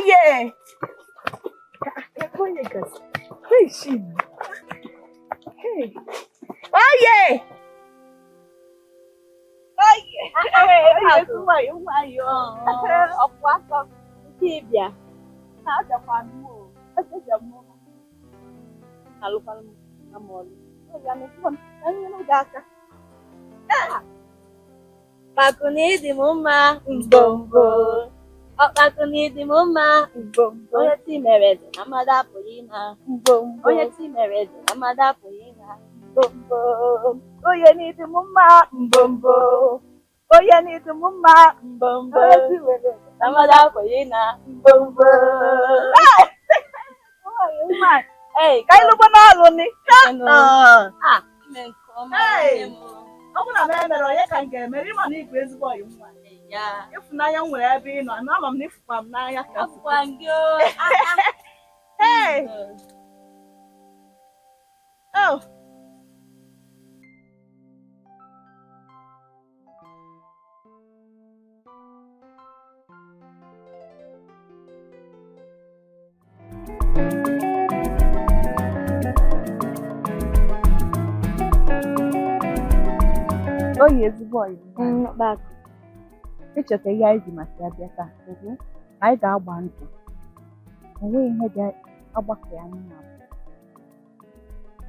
Oye! Oye, guys. Where is she? Hey. Oye! Oye! Oye, nwayọ nwayọ. Ọkwa aka nke ịbịa. Na-abịakwa m o. Abịa m o. Alụkwala m na m ọlụ. Oya, n'ụtụtụ m, ka m nyere gị aka. Ọkpakụ na ịdị m mma mbombo. Ọkpakụ na ịdị m mma Mbombo. Onye chi mere eze na mmadụ apụghị ịna. Mbombo. Onye chi mere eze na mmadụ apụghị ịna. Mbombo. Onye n'ịdị m mma mbombo. Onye n'ịdị m mma Mbombo. Onye chi mere eze Na mmadụ apụghị ịna. mbombo. Nwayọ nwayọ. Ei, Ka anyị lụgbo n'ọlụ ni. Ah, ime nke ọma Hey! nne m. Ọ bụrụ na m emere onye ka m ga-emere ịma na ịbụ ezigbo ọyị m nwaanyị. Ya. Ịfụnanya m nwere ebe ị nọ na ama m na ịfụkwa m n'anya ka m si Afụkwa m gị o. Ah, ah. Hey! Oh! Oyi ezigbo ọyị m nwaanyị. Ọkpakụ. Icheta ihe anyị ji maka ya bịa taa. Anyị ga-agba ndụ. O nweghị ihe ga-agbakọ ya anyị abụọ.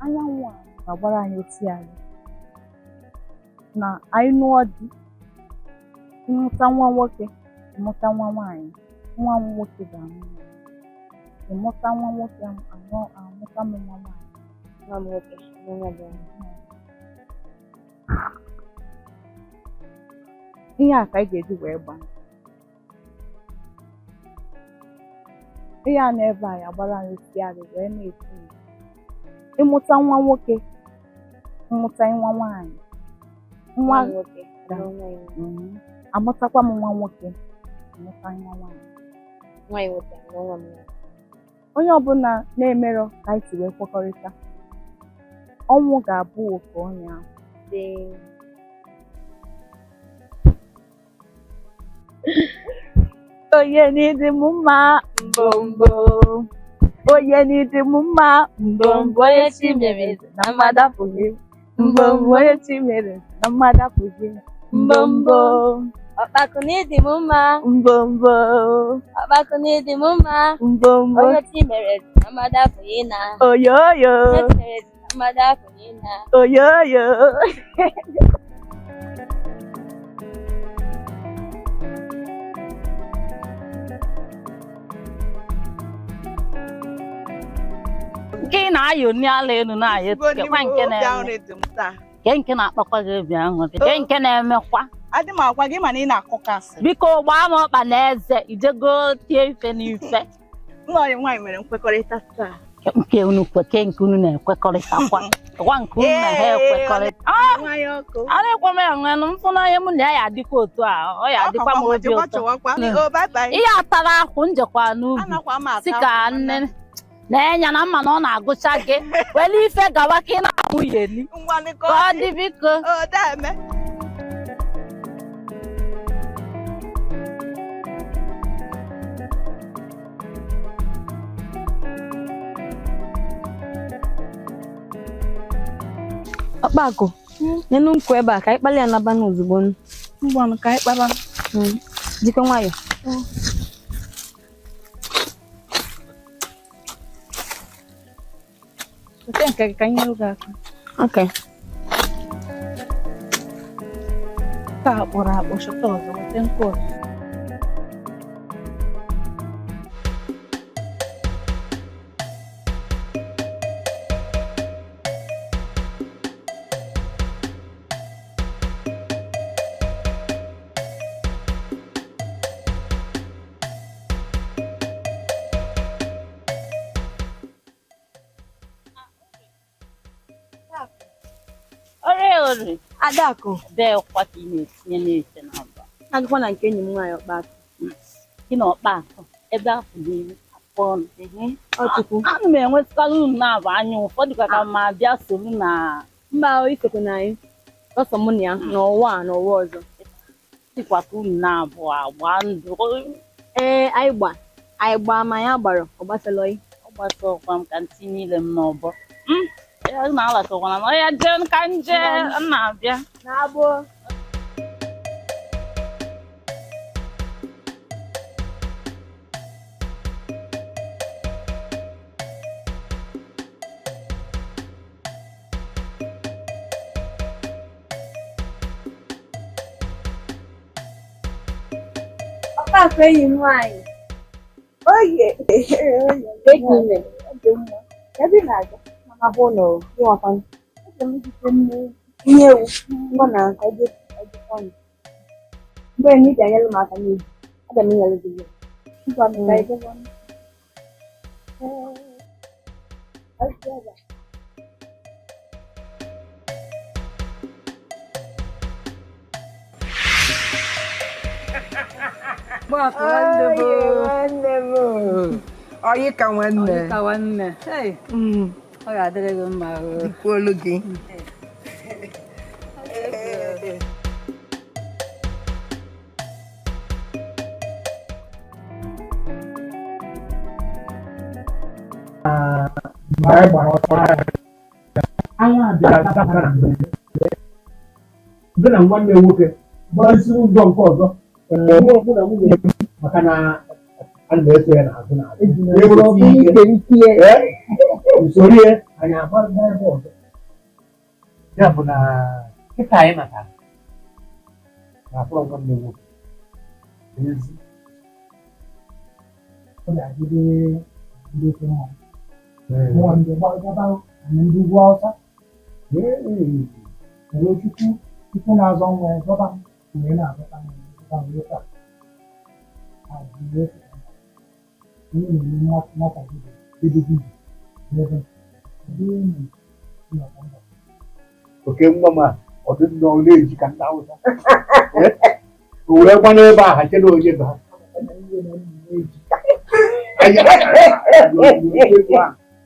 Anyanwụ a ga-agbara anyị otu anyị na anyị nụọ di, ịmụta nwa nwoke, ịmụta nwa nwaanyị, nwa m nwoke ga-amụ nwa. Ịmụta nwa nwoke amụta m nwa nwaanyị. Nwa m nwoke, nwa gị nwaanyị. Ihe a ka anyị ga-eji wee gbaa ndụ. Ihe a nọ ebe a ya agbara anyị osiarị wee na-esi nri. Ịmụta nwa nwoke, mmụta nwa nwaanyị. Nwa Nwa m nwoke, nwa nwaanyị. Amụtakwa m nwa nwoke, amụta nwa nwaanyị. Nwa ya nwoke, nwa nwa m nwaanyị. Onye ọbụla na-emerọ ka anyị si wee kwekọrịta, ọnwụ ga-abụ oke onye ahụ. Dị. Onye n'ịdị m mma mbombo. Onye n'ịdị m mma mbombo. Onye chi mere eze na mmadụ apụghị. Mbombo. Onye chi mere eze na mmadụ apụghị. Mbombo. Ọkpakụ na ịdị m mma. Mbombo. Ọkpakụ na ịdị m mma. Mbombo. Onye chi mere eze na mmadụ apụghị ịna. Oyoyo. Onye chi mere eze na mmadụ apụghị ịna. Oyoyo. Nke ị na-ayọ n'ala elu na-ayọ kekwa nke na-eme ke nke na-akpakwa gị obi aṅụrị ke nke na-emekwa. Adị m agwa gị ma na ị na-akọka asịrị. Biko gbaa m ọkpa na eze ijego tie ife n'ife. Nna ọyị nwaanyị nwere nkwekọrịta taa. Nke unu kwe ke nke unu na-ekwekọrịtakwa kwa nke unu na ha ekwekọrịta. Nwaanyị ọkụ. A na-ekwe m enwe mfụnanya mụ na ya ya adịkwa otu a ọ ya adịkwa m obi ụtọ. Ihe atara akwụ njekwa n'ubi si ka nne na-enya na mma na ọ na-agụcha gị were ife gawa ka ị na-amụ ya eli ka ọ dị biko. Ọkpakụ, nyenụ nkwụ ebe a ka anyị kpalị ya naba n'ozugbo. Ngwanụ ka anyị kpaba. Jikwa nwayọ. Weta nke gị ka anyị nyere gị aka. Okay. Nke a kpọrọ akpọ chọta ọzọ weta nke ọzọ. Ore ore. Adakụ, Ebee kwa ka ị na-etinye na-eche na agba agakwa na nke enyi m nwaanyị Ọkpakụ. Gị na Ọkpakụ ebe afọ na-eri afọ ọnụ. Ọ Chukwu. Ana m enwetụkarị unu na-abụ anya ụfọdụ ka ka ma bịa soro na Mba, o isokwa na anyị. Sọsọ mụ na ya n'ụwa a n'ụwa ọzọ. dịkwa ka unu na-abụ agba ndụ. Ee, anyị gba. Anyị gbaa ma anyị agbara, ọ gbasara gị. Ọ gbasakwa m ka m tinye ile m n'ọbọ. Ya na-alakọkwana m. Ya jee ka m jee, m na-abịa. Na-abụ. Ọkpakọ enyi m nwaanyị. Oye, Ego ime. ọ dị mma. Ebe ị na-aga? Mana bụ ụlọ gị nwakwanụ. Eje m izute nne ewu. Ihe ewu ngwa na ka ọ dị ọnụ. Mgbe na ị ga-enyere m aka n'ihu, aga m enyere gị ya. Ngwa m ka ebe nwanne. Ee, ọ dị ebe a. Nwanne m oyi ka nwanne. Ka nwanne. Hey, ọ ga-adịrị gị mma o. Dịkwa olu gị. Mgbe anyị gbara ọsọ agha, agha bịara dabara na mberede. Gị na nwanne m nwoke gbara isi ụzọ nke ọzọ. Ee, mụ na nwunye m, maka na ana m eso ya n'azụ n'azụ. Na-egosi ike. Ee, usoro ya anyị agbara ebe ọzọ. Ya bụ na kịta anyị natara na afọrọ nwanne m nwoke ezi. Ọ ga-adịrị ndị ofe mmanụ. Mụọ ndị gbagaba na ndị ugwu Awụsa. Ee. Were Chukwu Chukwu na-azọ nwa ya zọba m wee na-azọta m zọta m wee taa. Azụ wee sị ka m onye na-eme nwata gị bụ ebe gị bi n'ebe m. Ndị enyi m nọ na mba. Oke nwa m a, ọ dị nnọọ na-eji ka ndị Awụsa. O wee gbanye ebe a ha chere onye bụ ha.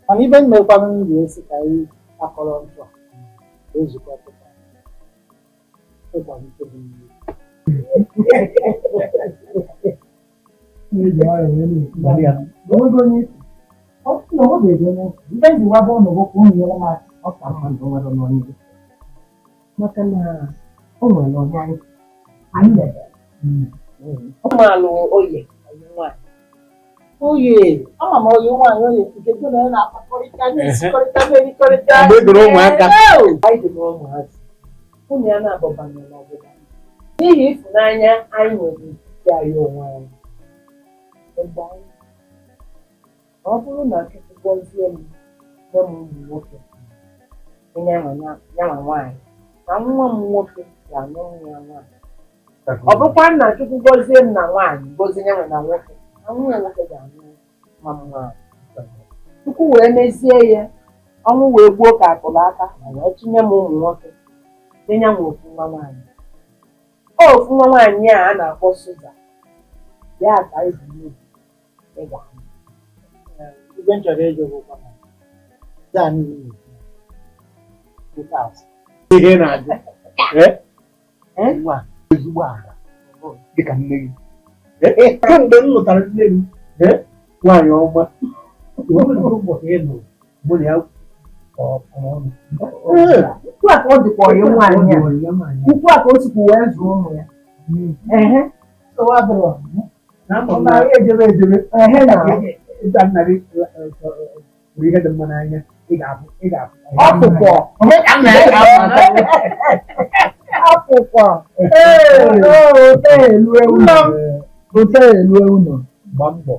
Mana ibe m mekwanụ m ga-esi ka anyị akọrọ ntụ a ezukọ pụta ịkwalite gị mmiri. Na-eji nwayọọ wee na-ekwu Gbalị ya. na onwego onye isi. Ọ sị na onwebeghị onye isi. Ibe m ji waba ụnụ bụ ka unu nyere m aka. Ọ ka mma na o nwere n'ọnụ maka na o nwere ọnya anyị anyị mebere. Ụmụalụ oye nwaanyị. Oye, ama m oye nwaanyị oye nke gị na ya na-akpakọrịta na-esikọrịta na-erikọrịta. Mgbe e goro ụmụaka. Anyị dị n'ụmụazị. Nwunye ya na-abọbanye n'ọbụla. N'ihi ịfụnanya anyị nwere n'etiti anyị onwe anyị. Mgbe anyị ọ bụrụ na Chukwu gọzie m nye m ụmụ nwoke, nye nyanwa nwaanyị, na nwa m nwoke ga-anụ nwa ya nwaanyị. Ọ bụrụkwa na Chukwu gọzie m na nwaanyị, gọzie nyanwa na nwoke, na nwa ya nwoke ga-anụ nwa m nwaanyị. Chukwu wee mezie ya, ọnwụ wee gbuo ka akụrụ aka, ma wee tinye m ụmụ nwoke, nye nyanwa ofu nwa nwaanyị. Ọ ofu nwa nwaanyị a a na-akpọ Susan, ya ka anyị bu n'obi ị ga-anụ. Ibe m chọrọ ịjụ bụkwa na taa niile na-ekwu nke azụ. Ihe ị na-ajụ. Ee? Nwa a, ezigbo agwa dịka nne gị. Ee, kemgbe m lụtara nne m, ee, nwaanyị ọma. O nwere ụbọchị ị nụrụ mụ na ya ọ kọrọ ọnụ. Ee. Otu a ka ọ dịkwa ọyị nwaanyị a. Ukwu a ka o sikwu wee zụọ ụmụ ya. Ehe. Nsogbu adịrọ. Na ama Ọ m na na-arị ejebe ejebe. Ehe na. ịta nna gị nwere ihe dị mma n'anya ị ga-abụ ị ga-abụ. Ọpụpụ. Akwụkwọ. Ee, ote elu ewu nọ. Ote elu ewu nọ. Gba mbọ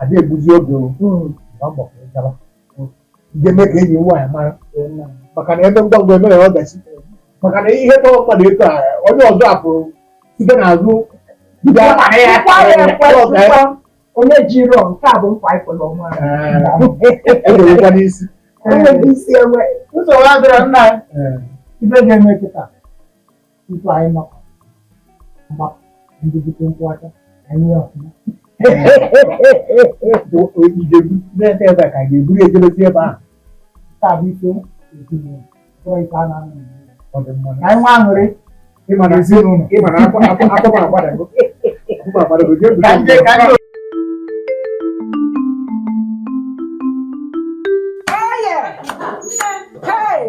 adị egbuzi oge o. Gba mbọ ka ị gaba. Ga-eme ka enyi m nwaanyị mara maka na ebe ngwa ngwa emere ya ọdachi maka na ihe tọrọ mmadụ etu a onye ọzọ apụrụ site n'azụ bido Nkwa ya ekwe nkwa. Onye jiri nke a bụ nkwa anyị kwere onwe anyị. ewekwa n'isi. Onye bụ isi enwe. Nsogbu adịrọ nna anyị. Ibe ga-eme kịta tupu anyị nọkọ mgba ndị bute nkwụ ọcha anyị nye ọfụma. Ijebu na-ete ebe a ka a ga-eburu ejebezi ebe ahụ. Nke a bụ ife ezinụlọ bụrụ ife a na-anọ n'ụlọ. Ọ dị mma. Ka anyị nwee aṅụrị Ịma na ezinụlọ. ịma na akwa akwa m agbadago. Akwa m agbadago. Jee buru Ka nje ka nje.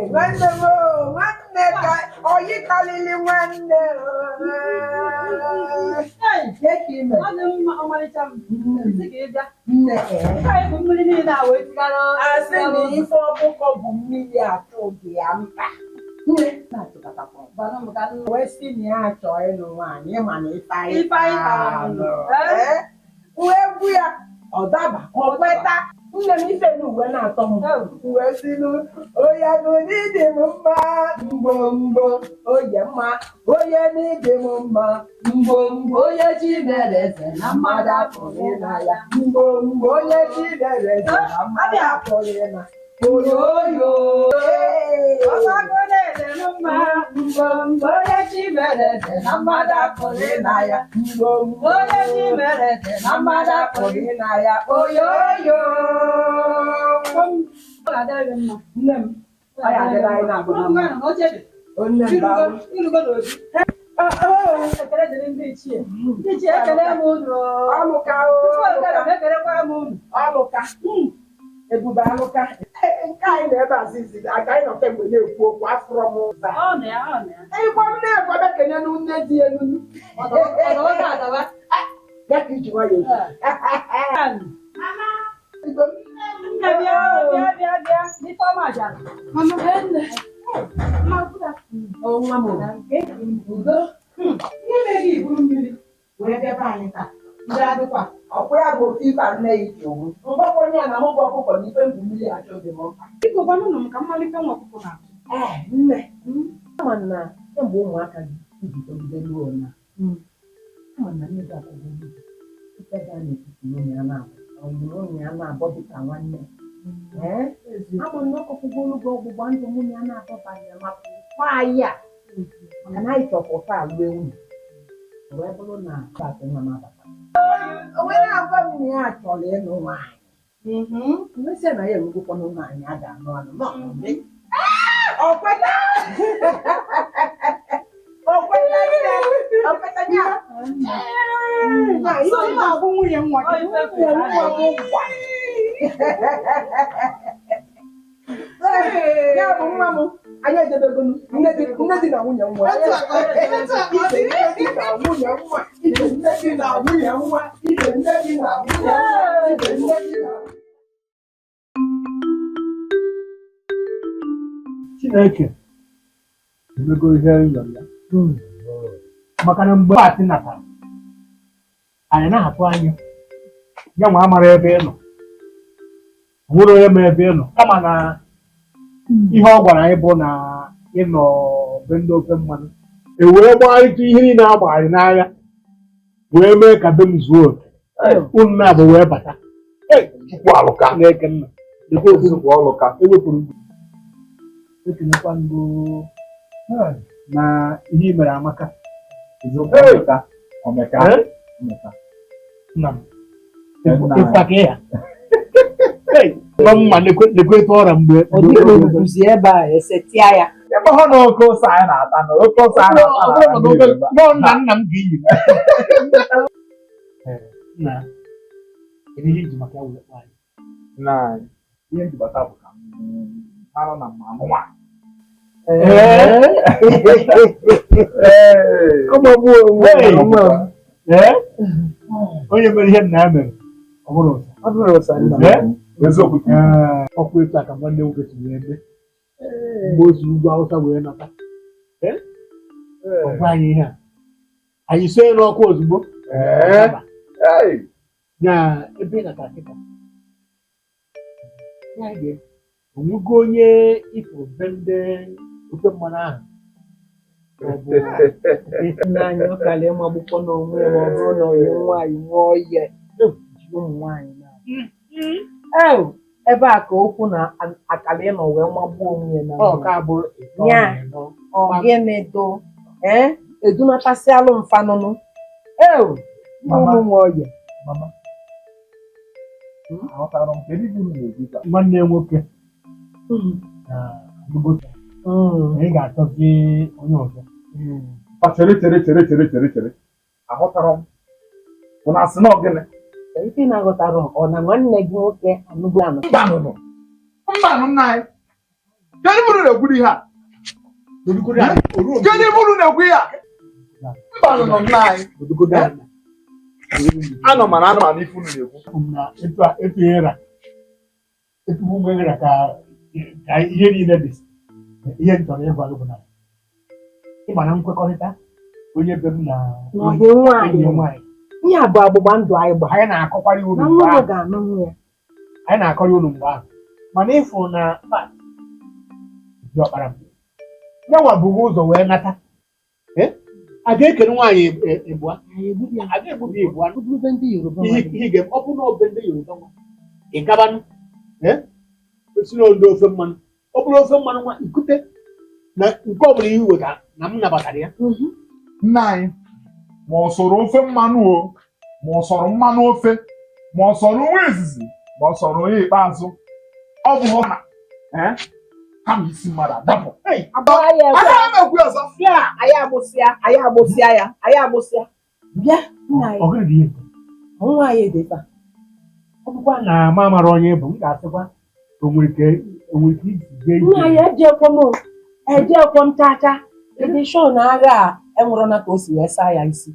Nwanne m o, nwanne ka oyi karịrị nwanne o. Nye ka ime. Nne ee. Asị na ife ọkụkọ bụ mmiri atụ dị ya mkpa. Nne na-atụbatakwa. Wee sị na ya achọ ịlụ nwaanyị ịma na ife anyị Ife anyị kpara. Ee, wee gwu ya ọ daba ọ kweta. Nne m ife na uwe na-atọ m uwe sinu onye bụ n'ịdị m mma mgbomgbo onye mma onye n'ịdị m mma mgbomgbo onye chi mere eze na mmadụ apụghị ịna ya mgbomgbo onye chi mere eze na mmadụ apụghị ịna oyoyo mgbomgbo onye chi mere eze na mmadụ apụghị ịna ya mgbomgbo onye chi mere eze na mmadụ apụghị ịna ya oyoyo nne m ọ ya adịrị anyị na-abụ na mma nne m daalụ. Alụka o, alụka ebube alụka nke anyị na ebe azizi aka anyị nọ kemgbe na-ekwu okwu afụrọ m ụzọ a. Ịgwa m na-ekwe ebe kenye na nne di elu ya ka iji nwayọ ekwu. Nwa m udo ihe mere gị iburu mmiri wee bịa be anyị taa ndị adịkwa ọkwa ya bụ ofe ife a nne ya ji onwe mgbakọ onye a na mụ bụ ọkụkọ na ife mbụ mmiri achọ dị m mkpa. Ee, nne ama na kemgbe ụmụaka gị iji togide ruo na ama na nne gị akwụgo gị ife gaa n'etiti nwunye ya na-abụ ọyị nwunye ya na-abọ dịka nwanne. Ee, ama na ọkọkwụgoro gị ọgbụgba ndụ nwunye ya na-abọ banyere maka ụfọ anyị a maka na anyị chọkwa ụfọ a lue unu o wee bụrụ na klaasị nwa m abata o wee na-agwa m na ya chọrọ ịnụ nwaanyị mesịa na ya enwegokwanụ nwaanyị a ga-anụ anụ ma ọ bụ ọ kweta ọ kweta nne ọ kweta ya na isi na-abụ nwunye nwa gị nwunye nwa m gwa ya bụ nwa m anyị ejebegonu nne di na nwunye nwa ibe nne di na nwunye nwa ibe nne di na nwunye nwa ibe nne di na nwunye nwa ibe nne di na Chineke emego ihe yọrọ ya maka na mgbe atị natara anyị na-atụ anya ya nwa amara ebe ị nọ o nwere onye ma ebe ị nọ kama na ihe ọ gwara anyị bụ na ị nọ be ndị ofe mmanụ e wee gbagharịta ihe niile a gbagharị n'agha wee mee ka be m zuo oke unu na-abụ wee bata. Chukwu alụka. Chineke nna lekwa okwu Chukwu alụka. Ewepụrụ gị ekelekwa ngụ na ihe i mere amaka. Eziokwu alụka. Omeka. Eh? Omeka. Nna m Nna. ịfụta ka ya nwa mma lekwe etu ọra mgbe Ọ dịghị oguzi ebe a esetịa ya. Ebe ọ na oke ose anyị na-ata na oke ose anyị na-ata na ala Igbo. Nọ nna nna m ga-eyi nna kedu ihe iji maka ya wee kpọọ anyị? Nna anyị, ihe njibata bụ ka m mara na mma anụ nwaanyị. Ee? Onye mere ihe nna ya mere ọ bụrụ ụsa. Ọ bụrụ ụsa nna m. Ee? Eziokwu ka Ee, ọkụ etu a ka nwanne nwoke si wee mee mgbe o si ugwu Awụsa wee nata. Ee? Ọ gwa anyị ihe a anyị sonye n'ọkụ ozugbo. Ee. Ee. Na ebe ị natara kịta ya ga onwego onye ifuru be ndị ofe mmanụ ahụ ọ bụ Nna anyị ọ kara ịmagbukọ n'onwe ya ma ọ bụrụ na onye nwaanyị nwụọ ihe ji ụmụ nwaanyị na Ew, ebe a ka okwu na akara ịnọ wee magbuo onwe ya na ọ ka bụrụ ịtọ Nya. na ịnọ. Ọ gịnị do ee edunatasịalụ mfanụnụ ew Mama. ụmụ nwe ọya. Mama. Aghọtara m kedu ibu unu na-ekwu taa? Nwanne ya nwoke na alụgo anyị ga-achọzi onye ọzọ. Pa chere chere chere chere chere chere aghọtara m bụ na asị na ọ gịnị? Ife na-aghọtara ọ na nwanne gị nwoke anụgo anụ. Mbanụnụ mbanụ nna anyị Kedu ebe unu na-ekwuru ihe a? Kedu ebe unu na-ekwu ihe a? Mba nọ nna anyị. Anọ mana anụmanụ ife unu na-ekwu. Na etu etu ịra etu ụmụ ịra ka ka ihe niile dị. Ihe m chọrọ ịgwa gị bụ na ịma na nkwekọrịta onye be m na Na ọ bụ nwaanyị. enyi nwaanyị. Ihe a bụ agbụgba ndụ anyị gbara. Anyị na-akọkwara unu Na mgbe nwa ahụ. ga-anụ nwa ya. Anyị na-akọrọ unu mgbe ahụ, mana ịfụ na mba diọkpara m yanwa bụghị ụzọ wee nata. Eh? A ga-ekere nwaanyị ịbụa, a ga-egbubi ịbụa. Ndị Yoruba. Ihe ihe ga ọ bụ na obe ndị Yoruba nwa ị gabanụ, eh? Si na ndị ofe mmanụ, ọ bụrụ ofe mmanụ nwa ikute na nke ọ bụla ihe wetara na m nabatara ya. Nna anyị, ma ọ sọrọ ofe mmanụ o, ma ọ sọrọ mmanụ ofe, ma ọ sọrọ nwa izizi, ma ọ sọrọ onye ikpeazụ, ọ bụ na eh, kama isi mmadụ adapụ. Agaghị m ekwu ọzọ. Bịa, anyị agbụsịa, anyị agbụsịa ya, anyị agbụsịa. Bịa, nna anyị. Ọ gịnị dị ihe? Nwa anyị dị ebe a. Ọ bụkwa na ama amara onye bụ m ga-asịkwa o nwere ike o nwere ike iji jee Nna anyị ejekwa m o. Ejekwa m chacha. Ịdị shọ na agha a enwero na ka o si wee saa ya isi.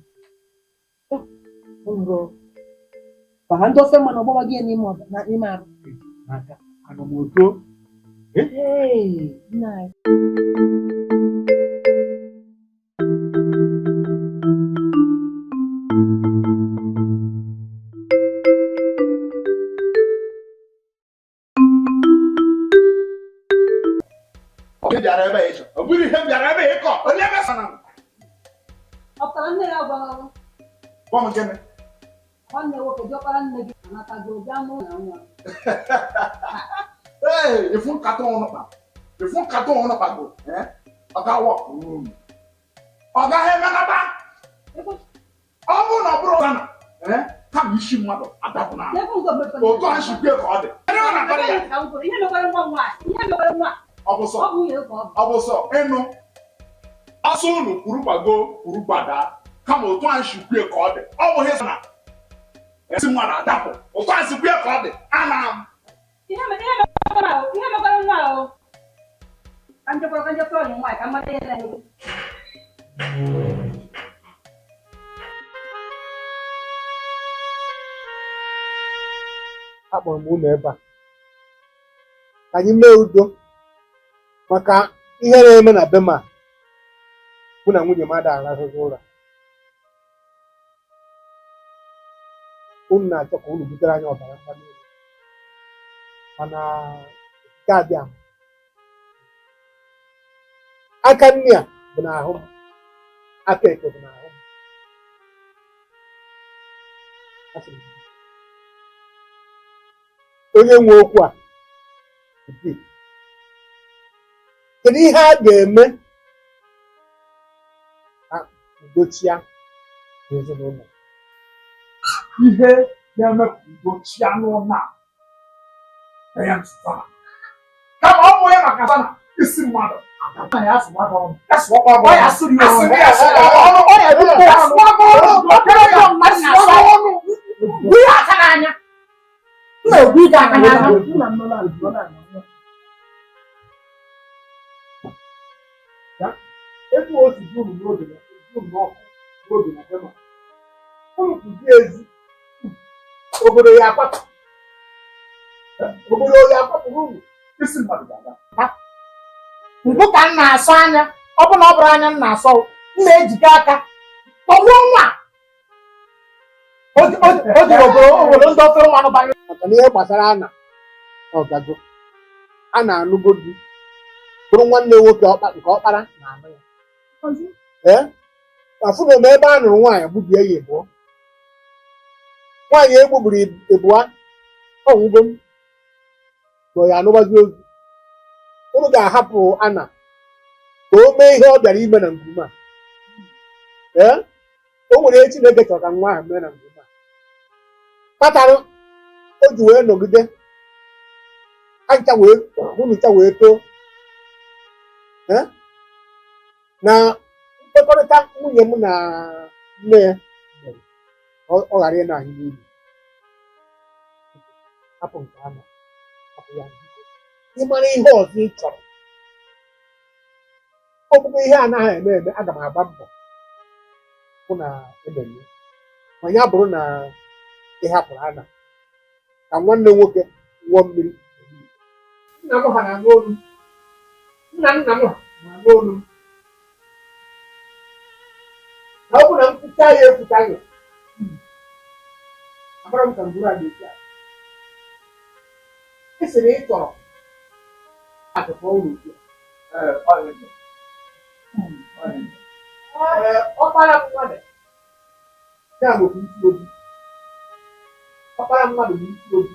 Enwero. Maka ndị ofe mmanụ ọgbọwa gị n'ime n'ime arụ. N'aka anọ m oto. Hey, nna anyị. Ọ bịara ebe a ịchọ. Ọ bụrụ ihe m bịara ebe a ịkọ. Onye ebe sana m? Ọ pụtara nne ya gwara ọrụ. Gwa m gịnị? Nwanne nwoke diọkpara nne gị anatago bịa mụ na nwa. Ee, efu nkata ụnụ kpa. Efu nkata ụnụ kpago. Eh? Ọ ga-awọ. Ọ gaghị emenata. Ọ bụrụ na ọ bụrụ na eh, kama isi mmadụ adapụ na otu a nshikwe ka ọ dị. Kedụ ọ na-akọrọ ya? Ihe mekwara nwa nwaanyị, ihe mekwara nwa. Ọ bụ sọ. Ọ bụ nwunye ka ọ bụ. Ọ bụ sọ ịnụ ọsọ unu kwuru gbago kwuru gbadaa, kama otu a nshikwe ka ọ dị. Ọ bụghị sọ na esi mmadụ adapụ. Otu a nshikwe ka ọ dị. Ana m. Ihe mekwara o, ihe mekwara nwa o. Ka njekwara ka njekwara ọyị nwaanyị ka mmadụ ihe na-eme. Akpọrọ m unu ebe a ka anyị mee udo maka ihe na-eme na be m a. Mụ na nwunye m ada arahụghị ụra. Unu na-achọ ka unu butere anyị ọbara mgbali elu, mana nke a dị ama aka nne a bụ n'ahụ m, aka ekpe bụ n'ahụ m. Asị m, onye nwe okwu a bụ di. Kedu ihe a ga-eme ka udo chịa n'ezinụlọ? Ihe ga-eme ka udo chịa n'ụlọ a ya nsụtara. Kama ọ bụ ya maka sana isi mmadụ adapụ. Ya sụwa gị ọnụ. Ya sụwa gị ọnụ. Ọ ya sụrụ ya ọnụ. Asị ya sụwa gị ọnụ. Ọ ya ebupụ Ya ọnụ. sụwa gị ọnụ. Ọ ya mmadụ Ya sụwa gị ọnụ. Gbu ya aka n'anya. M na-egbu ike aka n'anya. Nna m nọ na nọ na nọ. Ya, etu o si dị unu n'obi na dị unu n'ọkụ n'obi na be m a, unu pụzie ezi, obodo ya akwapụ. Obodo ya akwapụrụ unu. Isi mmadụ ga-aga. Mbụ ka m na-asọ anya, ọ bụ na ọ bụrụ anya m na-asọ, m na-ejikọ aka tọgbuo nwa. O jiri obodo ndị ofe mmanụ banye. Maka na ihe gbasara ana ọgago a na-anụgo di bụrụ nwanne nwoke nke ọkpara na-anụ ya. Ee, afụrụ m ebe a nụrụ nwaanyị gbubie ya ịbụọ. Nwaanyị egbubiri ịbụọ ọnwụgo m ma ya anụgbazi ozu. Unu ga-ahapụ ana ka o mee ihe ọ bịara ime na ngwuma a. Ee, o nwere ihe Chineke chọrọ ka nwa ahụ mee na ngwuma a. Kpatara o ji wee nọgide ha ncha wee unu ncha wee too. Ee, na nkwekọrịta nwunye m na nne ya mere ọ ghara ịnọ anyị n'iyi. Hapụ nke ahụ, hapụ ya biko. Ị mara ihe ọzọ ị chọrọ Ogbugbo ihe anaghị eme eme, aga m agba mbọ hụ na emere ya. Ma ya bụrụ na ị hapụrụ ana ka nwanne nwoke ṅụọ mmiri. Nna m ha na-aṅụ olu m. Nna nna m ha na-aṅụ olu m. Na ọ bụ na m kwucha ya ekwucha ya. Amara m ka ngwuru a ga-esi a. Ị sị na ị chọrọ akụkọ ụlọ ugbu a. Ee, ọkpara mmadụ ya bụ isi obi. Ọkpara mmadụ bụ isi obi.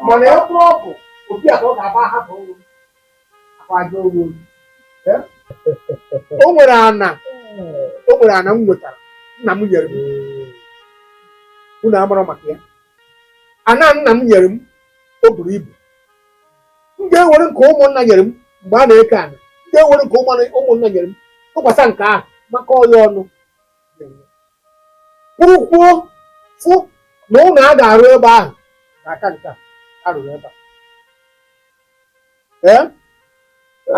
Mana ebe ọ bụ obi a ka ọ ga-agba ahapụ ụlọ akwa aja owu oyi. O nwere ana o nwere ana m nwetara nna m nyere m. Unu amara maka ya. Ana nna m nyere m o buru ibu. M ga-ewere nke ụmụnna nyere m mgbe a na-eke ana. M ga-ewere nke ụmụnna nyere m tụkwasị nke ahụ makọọ ya ọnụ. Kwurukwuo fụ na ụlọ a ga-arụ ebe ahụ n'aka nke a arụrụ ebe a. Ee,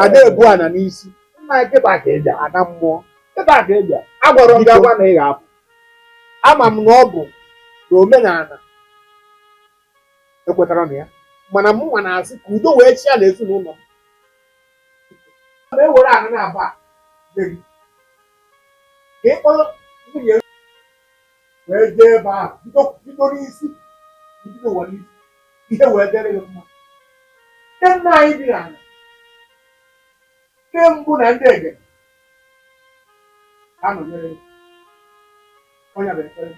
ada ebu ana n'isi. Ana mmụọ. Agwara m gị agwa na ị ga-apụ. Ama m na ọ bụ na omenala ekwetara na ya, mana mụ nwa na-asị ka udo wee chịa n'ezinụlọ m. Ma ewere ana na-aba nye gị ka ị kpọrọ nwunye wee jee ebe ahụ bido n'isi bido ụwa n'isi ihe wee dịrị gị mma. Ndị nna anyị bi n'ala ndị mbụ na ndị ege ga-anọnyere gị. Onye bụ ekpere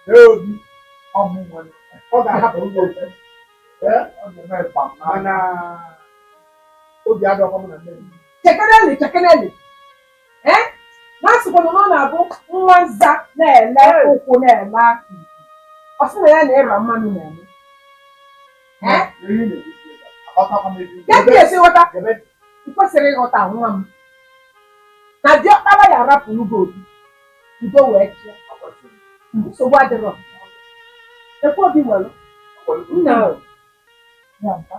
ee obi ọ ga-ahapụ ụlọ obi mana obi adọkwa m na nne m. Chekeneli chekeneli ee na asịkwana na ọ na-abụ nwa nza na-ele ụkwụ na-ele akị ọ sị na ya na-ịra mmanụ na-eme ya ka esi ghọta ị kwesịrị ịghọta nwa m na diọkpara ya arapụrụ gị obi udo wee chịa nsogbu adịrọ ekwe obi nwere nna Ya mpa.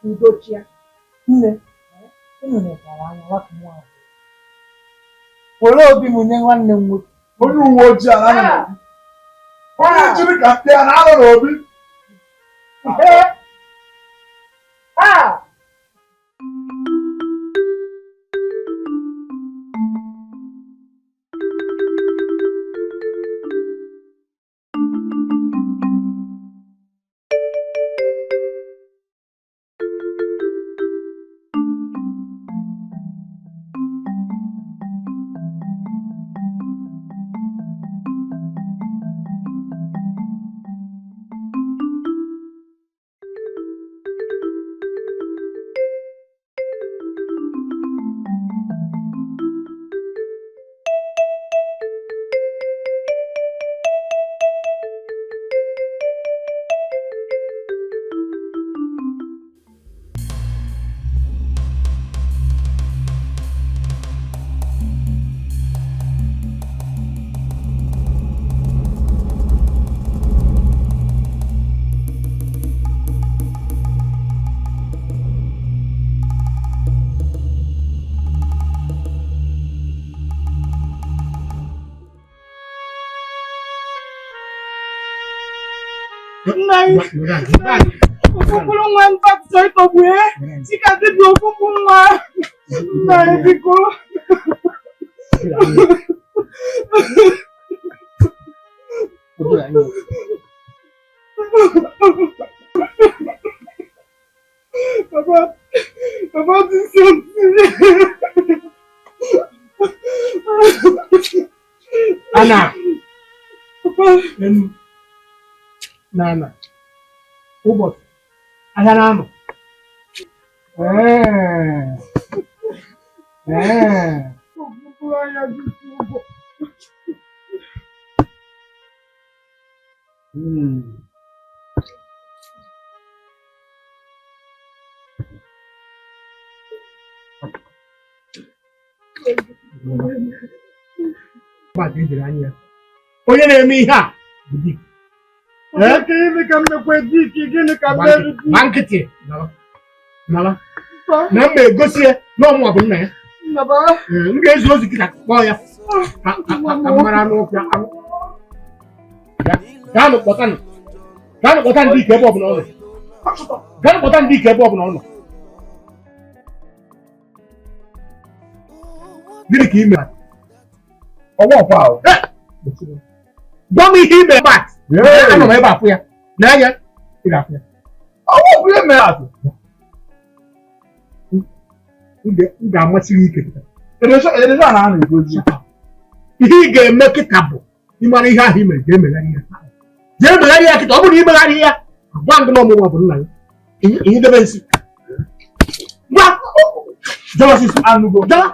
udo chịa. Nne, unu nekwara anya nwata nwa ahụ. Were obi m nye nwanne m nwoke. Onye uwe ojii a na-anọ n'obi. Onye jiri ka mkpi a na-anọ n'obi. Okpukpuru nwa mkpatụ ịtọgbu ya chika dịbịa okpukpu nwa nna ya biko. Papa, papa dị something. Ana Papa, enu na ana ụbọchị ahịa na-anọ. Ee. Ee. okpukpuru anya dị ụgwọ. Mba ka ejiri anya ya. Onye na-eme ihe a bụ di. Ee, gịnị ka m mekwa dike? Gịnị ka m mere Gba nkịtị. Nara. Nara. Na m na-egosi ya na ọmụwa bụ nna ya. M ga-ezu ozi kịta kpọọ ya ka m mara anụ ọfịa anụ. Gaanụ kpọtanụ. Gaanụ kpọta ndị ike ebe ọbụla ọ nọ. Gaanụ kpọta ndị ike ebe ọbụla ọ nọ. Gịnị ka ị mere? Ọwọ́ ọ̀pá o. Gwa m ihe ị mere bat. Anọ m ebe a fụ ya. N'anya, ị ga-afụ ya. Ọwọ́ ọ̀pá ihe mere atụ. M ga-amasị gị ike kịta. Edesha na a na-egozi. Ihe ị ga-eme kịta bụ ịmara ihe ahụ ị mere jee megharị ya. Jee megharị ya kịta, ọ bụrụ na ị megharị ya, gwa m gị na ọmụmụ bụ nna ya. Ihe debe nsị. Gwa! Jealousy anụgo. Jealous.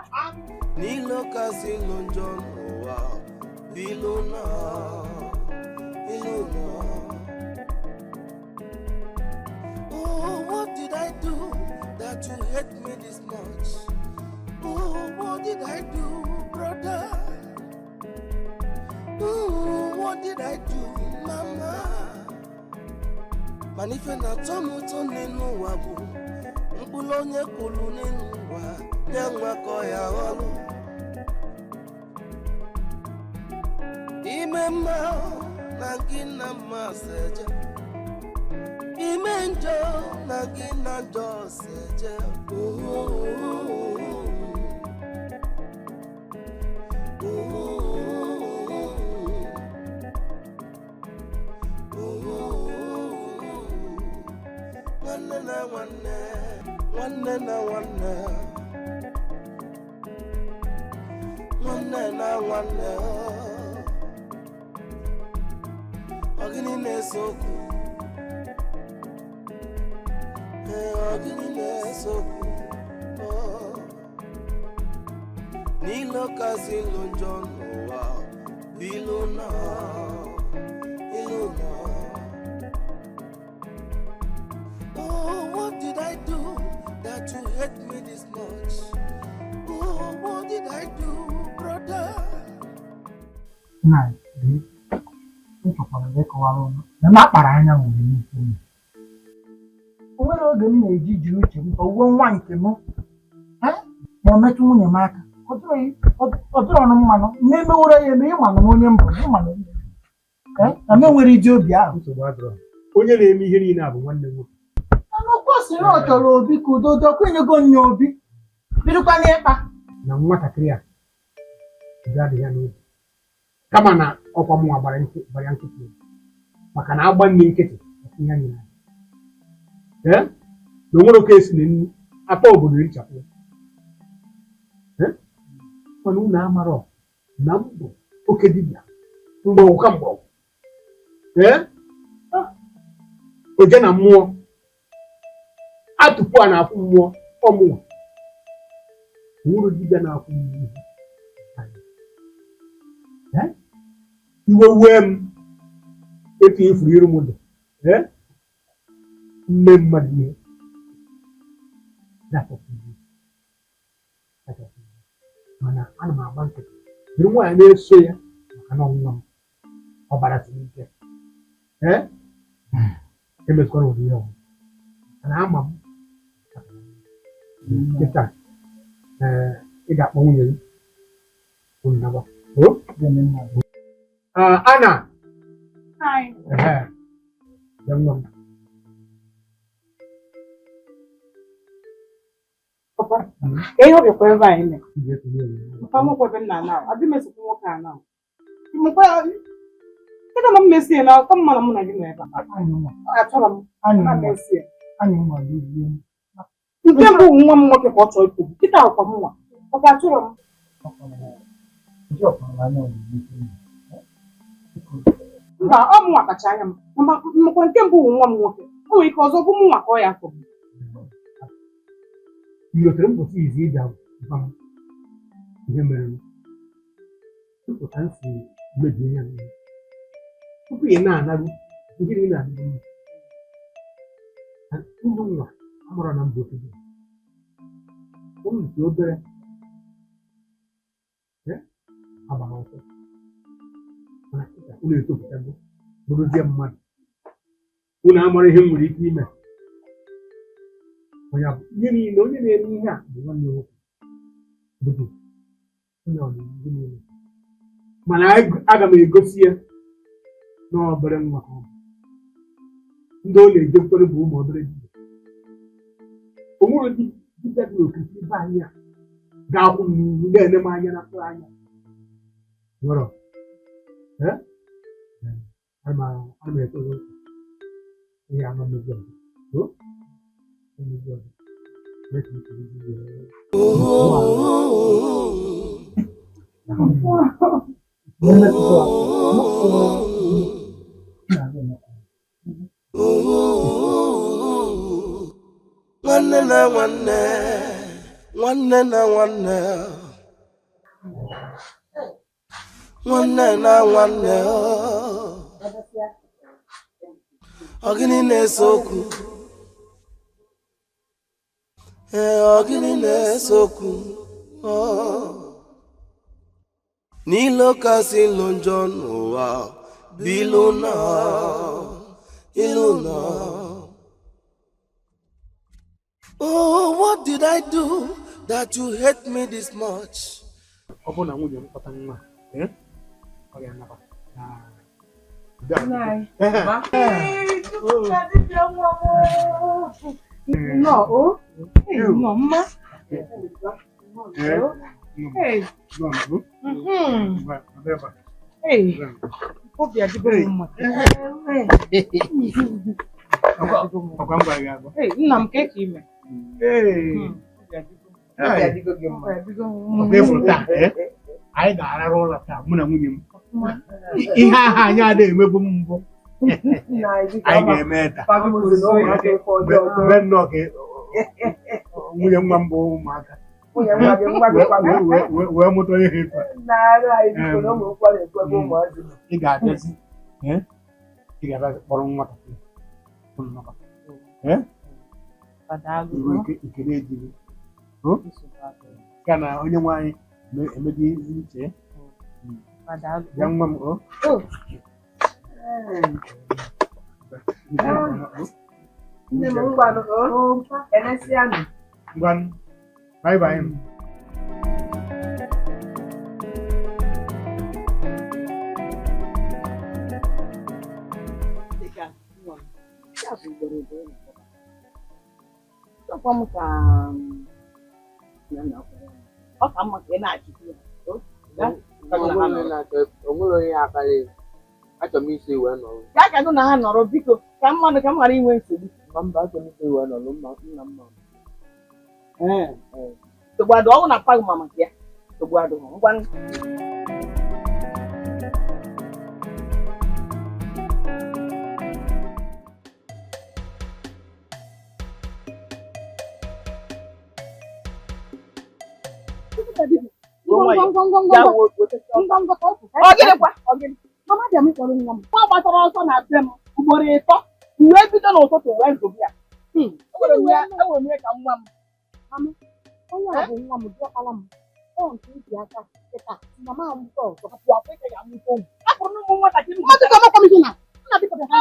N'ilo kasị ilu njọ n'ụwa bụ ilu na ilu na. Oh, what did I do that you hate me this much? Oh, what did I do, brother? Oh, what did I do, mama? Mana ife na-atọ m ụtọ n'elu ụwa bụ mkpụrụ onye kwuru n'elu ụwa nye nwakọ ya ọrụ. Ime mma na gị na mma seje, ime njọ na gị na njọ seje. Oh, oh, oh, nwanne na nwanne, nwanne na nwanne, nwanne na nwanne. Ọ gịnị na-ese okwu? Ee, ọ gịnị na-ese okwu? N'ilo kasị ilu njọ n'ụwa bụ ilu na ilu na. Oh, what did I do that you hate me this much? Oh, what did I do, brother? Nna m chọkwara ịkọwara ụnụ na m akpara anya nwere n'isi m. O nwere oge m na-eji jiri uche m tọgbuo nwa nke m ma ọ metụ nwunye m aka. Ọ dịrọ ọnụ mmanụ na-emeworo ya eme ịma na onye mbụ ịma na onye na m enwere iji obi ahụ. Onye na-eme ihe niile a bụ nwanne nwoke. Mana o kwesịrị ọ chọrọ obi ka udo dọkwa enyego nya obi bidokwa n'ịkpa. Na nwatakịrị a udo adịghị ya n'obi. Kama na ọkwa mụnwa gbara nkịtị maka na agba nne nkịtị ihe anyị na na onwere oke esi na nnu atọ obodo erichapụ ya. Mana unu amarọ na m bụ oke dibịa mgbọrọgwụ ka mgbọrọgwụ. Oje na mmụọ atụpụ a na-akwụ mmụọ ọmụnwa nwụrụ dibịa na-akwụ mmụọ. Iwe wee m etu ifuru iru m dị mme mmadụ ihe mana ana m agba nkịtị jiri nwaanyị na-eso ya maka na ọnwụnwa m ọbara siri ike. Emezikwana ụdị ihe ọbụla mana ama m kịta ị ga-akpọ nwunye gị unu naba. Anna. Hi. Papa, ka ihe obi kwa ebe anyị mee. Papa m kwebe nna na adị m esokwu nwoke a na. Kedụ ma m mesie na ọkọ mma na mụ na gị nọ ebe a. Achọrọ m. Ana m esie. Nke mbụ nwa m nwoke ka ọ chọrọ ikwu. Kịta ọkwa m nwa. Papa achọrọ m. Mba, ọ mụnwa kacha anya m. Makwa nke mbụ nwa m nwoke. O nwere ike ọzọ bụ mụnwa ka ọ ya akọ. Ilotere mbọsị izi ị bịa gwa m ihe mere m. Tupu ka m si mebie ya n'ihe. Tupu ị na-anarụ ihe ị na-adịghị mma. Ụmụ nwa amụrụ na mba ofesi. Ụmụ nke obere agbara ọsọ. Mana kịta unu etopụtago bụrụzie mmadụ. Unu amara ihe m nwere ike ime. Onye bụ ihe niile onye na-eme ihe a bụ nwanne nwoke bụ di. Onye ọ na-eme ihe niile. Mana aga m egosi ya na obere nwa ka ọ bụ. Ndị ọ na-ejekwere bụ ụmụ obere dibịa. O nwere dibịa dị n'okirikiri be anyị a ga-akwụ m n'ihu na-ele m anya na mkpụrụ anya. Nwere ana m ekwe ihe ama mmezi ọzọ. Mmezi ọzọ. Mee ka nsogbu gị wee Nwanne na nwanne, nwanne na nwanne, nwanne na nwanne, ọ gịnị na-ese okwu? Ee, ọ gịnị na-ese okwu? N'ilo kasị ilo njọ n'ụwa bụ ilu na ilu na. Oh, what did I do that you hate me this much? Ọ bụrụ na nwunye m kpọta nwa, ọ ga-anabata. Nna m ka eke ime. Anyị ga-arara ụra taa mụ na nwunye m. Ihe ahụ anyị adịghị emebu m mbụ anyị ga-eme taa. Mgbe nnọọ ka nwunye nwa m bụ ụmụaka wee mụta ihe etu a. Ị ga-abịazi ị ga-abịazi kpọrọ nwatakịrị ikele ejiri ka na onye nwe anyị emedi uche ya nwa m o. Ngwanụ, bye bye. Ọ ka mma ka ị na-achịkwa ya. Onwere onye akpali achọrọ m isi wee nọrọ. Ka a ka na ha nọrọ biko ka mmadụ ka m ghara inwe nsogbu. Mba, achọrọ m isi wee nọrọ mma nna mma. Nsogbu adụ ọnwụ na paghị ma maka ya. Nsogbu adụ ngwa. Mama bịa m kpọrọ nwa m. Nwa gbatara ọsọ na be m ugboro 3 wee bido n'ụtụtụ wee zụbụ ya. Enwere m ihe ka nwa m. Mama, onye a bụ nwa m diọkpara m. Ọ nke iji aka kịta mama amụta ọzọ. Hapụ akwa ị ga-amụta ụmụ. Hapụrụ ụmụ nwatakịrị. Mmadụ ga-amakwa m ihe na nna biko bịa ha.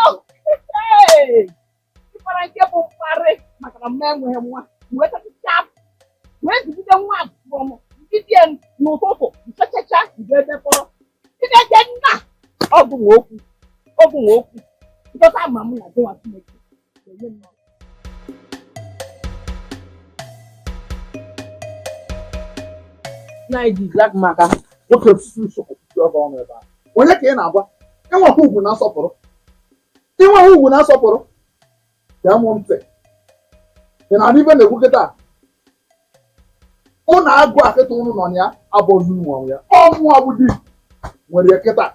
Ịkpara nke bụ mkparị maka na m enweghị nwa. Wee tachichaa wee zụgide nwa abụọ m ndị n'ụtụtụ nchachacha mgbe ebe kpọrọ. Chineke nna ọgụ nwe okwu ọgụ nwe okwu nkọta ama m na gịnwa Chineke ga-enye m. Nwoke ọnụ ebe a. Onye ka ị na-agwa? Ịnwekwa ugwu na nsọpụrụ. Ịnweghị ugwu na nsọpụrụ. Bịa mụ ntị. Ị na-adị ibe na-ekwu kịta? Mụ na agụ akịta ụnụ nọ na ya abụghị nwa ya. Ọ mụọ bụ di nwere ya kịta.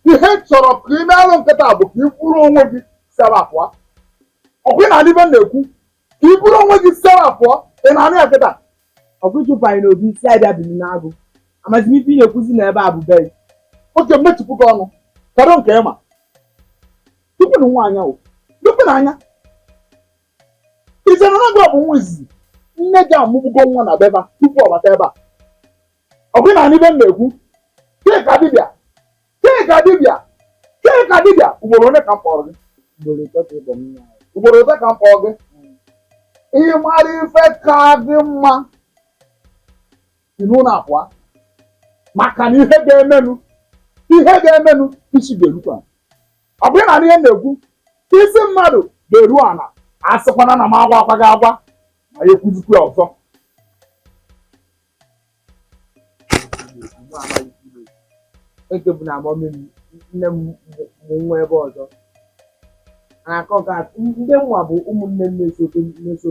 Ihe chọrọ ka ị na-alụ nkịta bụ ka ị bụrụ onwe gị sara pụọ. Ọkwa ị na-adị ibe na-ekwu ka ị bụrụ onwe gị sara pụọ. Ị na-anụ ya kịta? Ọkụ chụpụ anyị n'obi isi abịa bili n'agụ. Amazi m ife ị na-ekwuzi na ebe a bụ be. Oke mmechipụ gị ọnụ. Kedu nke ịma? Tupu na nwaanyị ahụ. Tupu na anya. Ize na gị ọ bụ nwa izizi. Nne gị amụgbugo nwa na beba tupu ọ bata ebe a. Ọ bụ na ibe m na-ekwu. Chika dibịa. Chika dibịa. Chika dibịa. Ugboro ole ka m kpọrọ gị? Ugboro 3 ka m kpọrọ gị. Ị mara ife ka dị mma si n'ụlọ abụọ maka na ihe ga-emenụ isi ga-erukwa. Ọ bụrụ na ihe na-ekwu isi mmadụ ga-eru ala, a sịkwana na m agwa akwa gị agwa ma ya ekwuzikwa ọzọ. Eke bụ na agbọm nne m mụ nwa ebe ọzọ. Na-akọ ka ndị nwa bụ ụmụnne m na-eso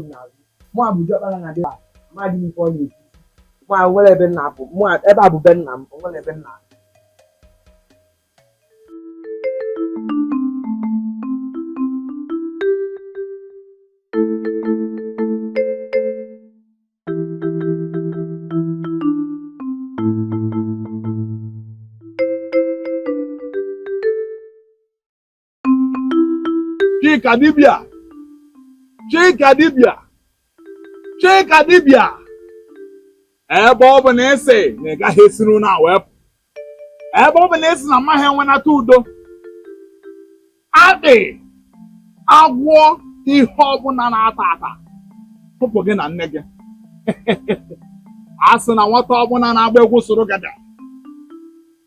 m n'azụ. Mụ abụ diọkpara na dị mmadụ ife ọ na-ekwu. Mụ nwere ebe nna apụ, mụ ebe a bụ be nna m, o nwere ebe nna. Chika dibịa ebe ọ bụ na ịsị na ị gaghị esi n'ụlọ a wee pụ, ebe ọ bụ na ịsị na mmaghị enwenata udo, akpị agwọ ihe ọbụla na-ata ata tụpụ gị na nne gị. A sị na nwata ọbụla na-agba egwu soro gada,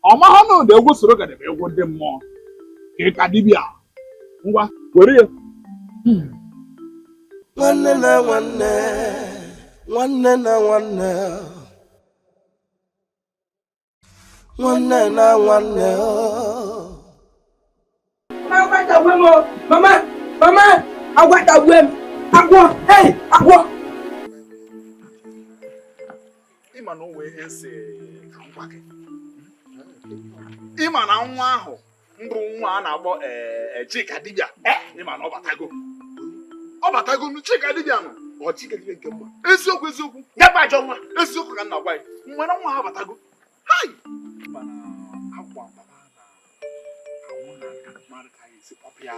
ọ mahụ na ụda egwu soro gada bụ egwu ndị mmụọ. Chika dibịa, ngwa were ya. Nwanne na nwanne, nwanne na nwanne, nwanne na nwanne. Mama, mama, agwatagwe m, agwọ, hey, agwọ. Ịma na o nwee ihe nsị ka m gwa gị. Ịma na nwa ahụ mbụ nwa a na-akpọ Chika dibịa, ịma na ọ batago Chika dibịa nọ. Ọ Chika dibịa nke mma. Eziokwu eziokwu. Ya bụ ajọ nwa. Eziokwu ka m na-agwa gị. Mgbe na nwa ha batago. Hai! Mana agwa papa na anwụ na aka mmadụ ka anyị esi kpọpụ ya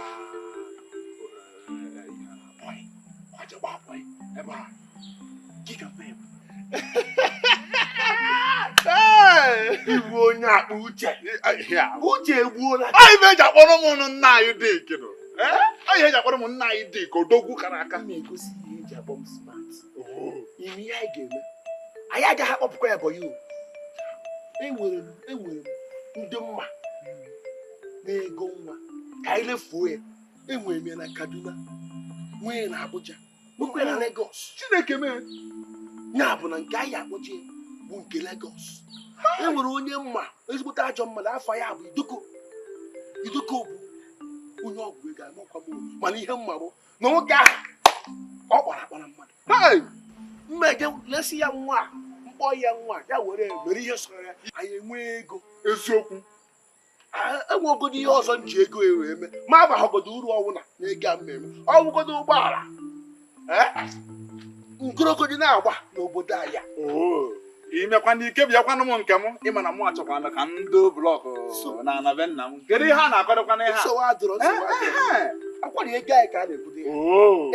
ihe a na-akpọ ya. Ọ jegba akpọ ya ebe a. Gịga mep. Iwu onye akpa uche. Uche egbuola. Anyị eji akpọrọ m nna anyị dị ikeno. Anyị eji akpọrọ m nna anyị dị ka odogwu kara aka. Na-egosi ihe eji akpọ m smart. Ime ihe anyị ga-eme. Anyị agaghị akpọpụkwa ya bọyị o. Enwere m ndị mma na-ego nwa ka anyị lefuo ya. Enwere m ya na Kaduna, nwee na Abuja, nwekwa na Lagos. Chineke mee. Ya bụ na nke anyị akpọchi bụ nke Lagos. E nwere onye mma ezigbote ajọ mmadụ, afọ ya bụ Idoko. Idoko bụ onye ọgwụ ego amakwa m, mana ihe mma bụ na nwoke ahụ ọ kpara akpara mmadụ. Mmeje lesi ya nwa, mkpọ ya nwa, ya were mere ihe sọrọ ya, anyị enwee ego. Eziokwu. Enwegodo ihe ọzọ m ji ego ewe eme, ma abaghọgodo uru ọwụna na ego a mmemme, ọwụgodo ụgbọala nkorokodi na-agba n'obodo anyị. Imekwa n'ike bịakwanụ m nke m, ịma na mụ achọkwana ka m doo blọkụ na ana be nna m. Kedu ihe a na-akọdokwa n'ihe a? Nsogbu adịrọ, nsogbu adịrọ. Akwara ego anyị ka a na-ebute ya.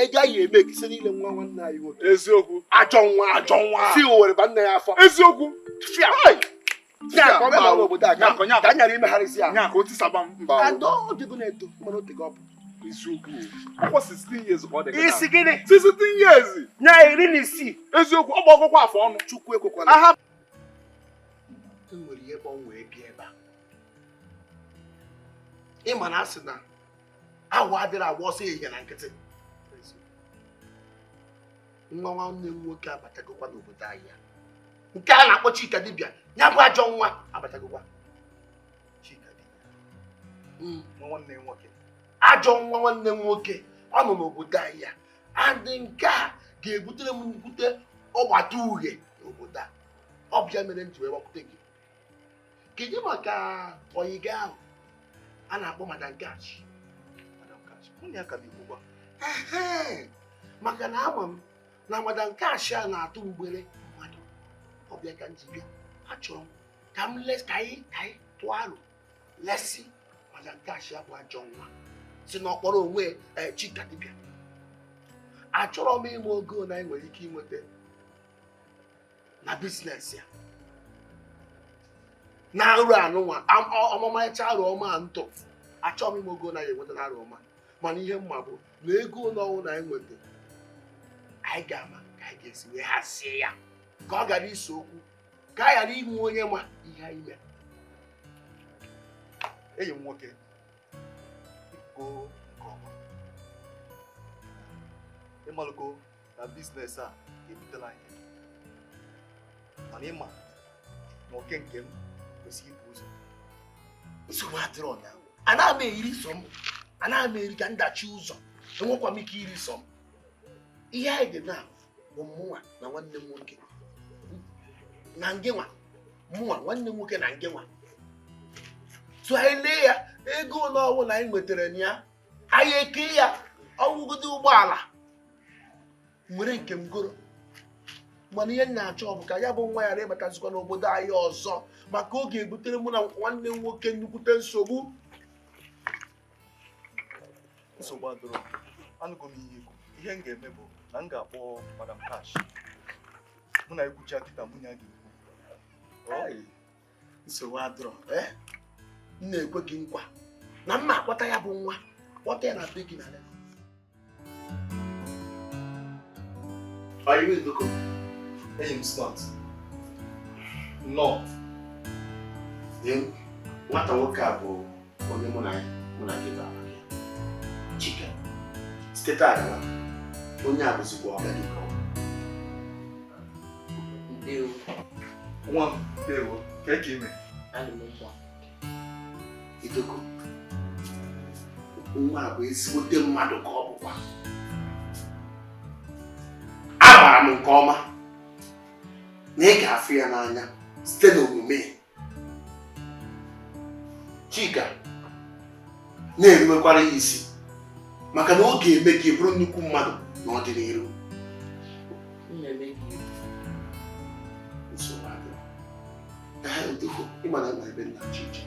Ego anyị eme ekisi niile nwa nwanne anyị nwoke. Eziokwu. Ajọ nwa. Ajọ nwa. Si Owerri ba nne ya afọ. Eziokwu. Fịa. Fịa ka ọ bịa n'obodo a ka a nyara imegharịsị ya. Nya ka o tisaba mba. Adọ otego na-eto mana otego ọ bụ. Eziokwu. Ọkwa 16 years ka ọ dị. Isi gịnị? 16 years. Nya 16. Eziokwu, ọ gbagokwa afọ ọnụ. Chukwu ekwekwala. Aha. Enwere ihe gbanwee bịa ebe a. Ịma na asị na awụ adịrị agba ọsọ ehihie na nkịtị. Nwa nwanne m nwoke abatagokwa n'obodo anyị ya. Nke a na-akpọ Chika dibịa, ya bụ ajọ nwa abatagokwa. Chika dibịa. Nwa nwanne m nwoke. Ajọ nwa nwanne m nwoke ọ nọ n'obodo anyị ya. Adị nke a ga-ebutere m nnukwute ọgbata uhie n'obodo a. Ọ bụ ya mere m ji wee gbakwute gị. Kedu maka oyiga ahụ a na-akpọ Madam Cash? Madam Cash, nwunye ya ka na-ekwukwa. Maka na ama m na Madam Cash a na-atụ mgbere mmadụ. Ọ bịa ka m ji bịa. Achọrọ m ka m ka anyị tụọ aro lesi Madam Cash a bụ ajọ nwa si na ọkpọrọ onwe Chika dibịa. Achọrọ m ịma ogo na anyị nwere ike inweta na biznes ya. Na arụ anụnwa ọmamacha arụ ọma ntụ. Achọrọ m ịma ogo na anyị enweta na arụ ọma, mana ihe mma bụ na ego n'ọnwụ na anyị nweta Anyị ga-ama ka anyị ga-esi wee hazie ya ka ọ gara ise okwu ka a ghara inwe onye ma ihe anyị mere. Enyi m nwoke, iko nke ọma ịmalụgo na biznes a ga-ebutela anyị, mana ịma na oke nke m kwesịrị ibu ụzọ. Nsogbu adịrọ na anaghị m eri sọ m, anaghị m eri ka ndachi ụzọ, enwekwa m ike iri sọ m. Ihe anyị dị na bụ mụnwa na nwanne m nwoke na ngịnwa, mụnwa nwanne m nwoke na ngịnwa. So anyị lee ya ego ole ọbụla anyị nwetara na ya, anyị eke ya ọwụgodo ụgbọala nwere nke m goro. Mana ihe m na-achọ ọ bụ ka ya bụ nwa ya ịbatazikwa n'obodo anyị ọzọ, maka ọ ga-ebutere mụ na nwanne m nwoke nnukwute nsogbu. Nsogbu adịrọ, anụgo m ihe ikwu. Ihe m ga-eme bụ na m ga-akpọ Madam Cash, mụ na ekwucha kịta mụ ya ga-ekwu. Nsogbu adịrọ, m na-ekwe gị nkwa na mma akpọta ya bụ nwa, kpọta ya na be gị na Lagos. Enyi m Smart, nnọọ. Nwata nwoke a bụ onye mụ na gị bara ya, Chike. Site taa gawa, onye a bụzikwa ọga gị ka ọ bụ. Ndewo. Nwa m, ndewo. Ka ị ime? Adị m mma. Idoko, nwa a bụ ezigbote mmadụ ka ọ bụkwa. Amara m nke ọma na ị ga-afụ ya n'anya site n'omume. Chika na-erubekwara ya isi, maka na ọ ga-eme ka ị bụrụ nnukwu mmadụ n'ọdịnihu. Nsogbu adịrọ. Ịma na nna ebe nna Chiji,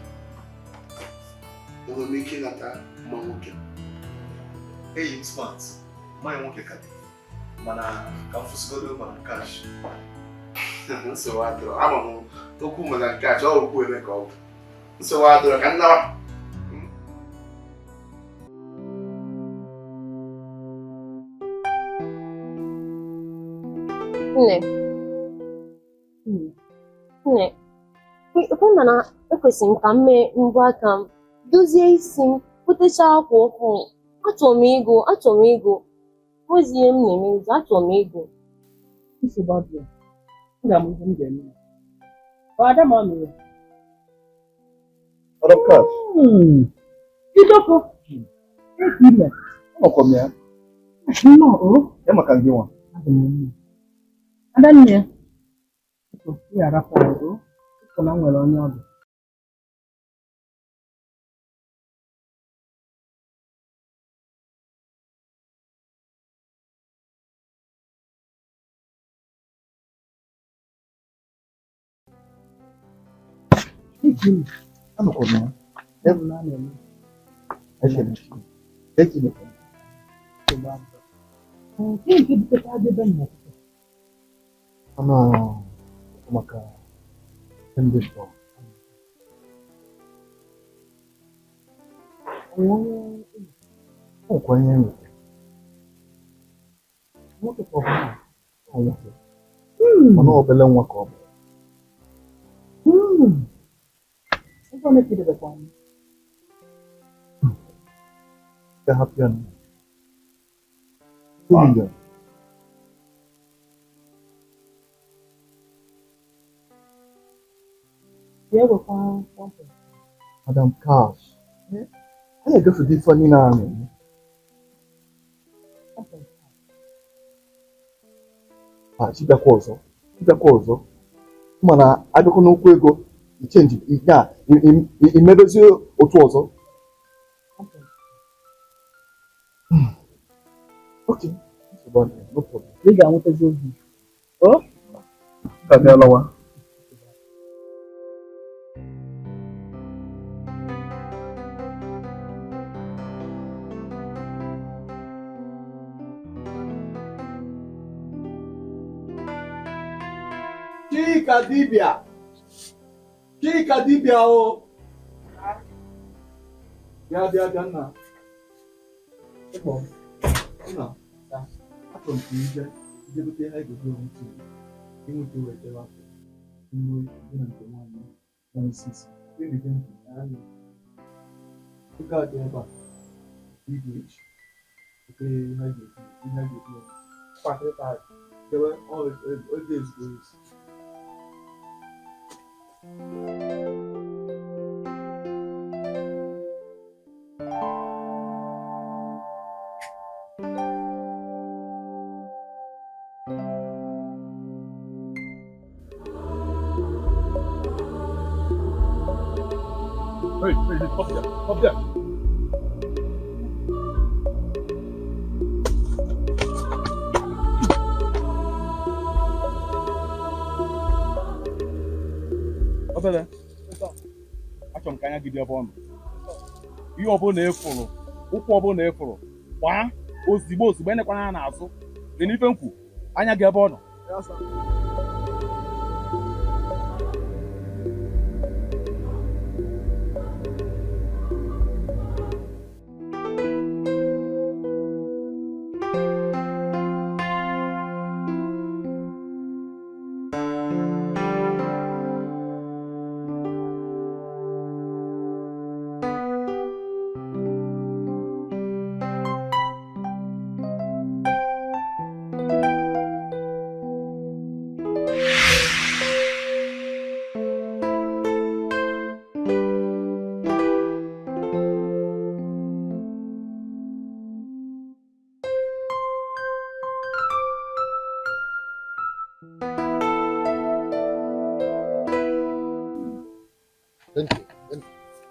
enwere m ike ịnata mma nwoke. Enyi m Smart, mmanya nwoke ka dị, mana ka m fụsịgodo Madam Cash. Nsogbu adịrọ, ama m okwu Madam Cash, ọ okwu eme ka ọ bụ. Nsogbu adịrọ, ka nnawa. Nne, nne, ekwe mana ekwesịrị m ka m mee mbọ aka m, dozie isi m, butechaa akwa ọhụụ. Achọrọ m ego, achọrọ m ego. Ozi ihe m na-eme ezi, achọrọ m ego. Nsogbu adịrọ, m ga-amụ ihe m ga-eme. Ọ ada ma ọ nụrụ. Madam Cash. Idoko, eke ime. Anọkwa m ya. Nnọọ o. Ya maka gị nwa. Adị m mma. Adanne, biko, ị ga-arapụ anyị o. Biko na m nwere onye ọbịa. Anọkwa m ya. Eke ime. Nke nke butekwa adịbe m n'ụtụtụ. Ana maka ndị ntọ. Ọkwa ihe nwere. Nwoke ka ọ bụ nwaanyị? Ọ nwoke. Mana obele nwa ka ọ bụ. Ego ole ka ị debekwa m? Ga-ahapụ ya na 2 million. Ya ewekwa 1.5. Madam Cash, anyị agafego ife niile a na-eme. Ah, chibịakwa ọzọ, chibịakwa ọzọ. Mana abịakwa n'okwu ego, ichenji ya, imebezi otu ọzọ. Okay, nsogbu adịghị, no problem. Ị ga-anwetazi ozi. O? Ka bịa lawa. Chika dibịa, Chika dibịa o. Bịa bịa bịa nna. Nna, achọrọ m ka ije Jebute ha ga-ego nwute inweta wee jebe afọ ime dị na nke nwaanyị na misisi na-ege ntị anya ego a dị ebe a ị ga-eji oke ihe a ga-eji ihe a ga-eji ya kpakịrịta debe oge ezigbo ezi. Hey, hey, hey, up there, up there. Obere, achọrọ m ka anya gị dị ebe ọ nọ. Ihe ọbụla ịfụrụ, ụkwụ ọbụla ịfụrụ, gbaa ozigbo ozigbo enekwana ya n'azụ. Dị n'ife nkwu, anya gị ebe ọ nọ.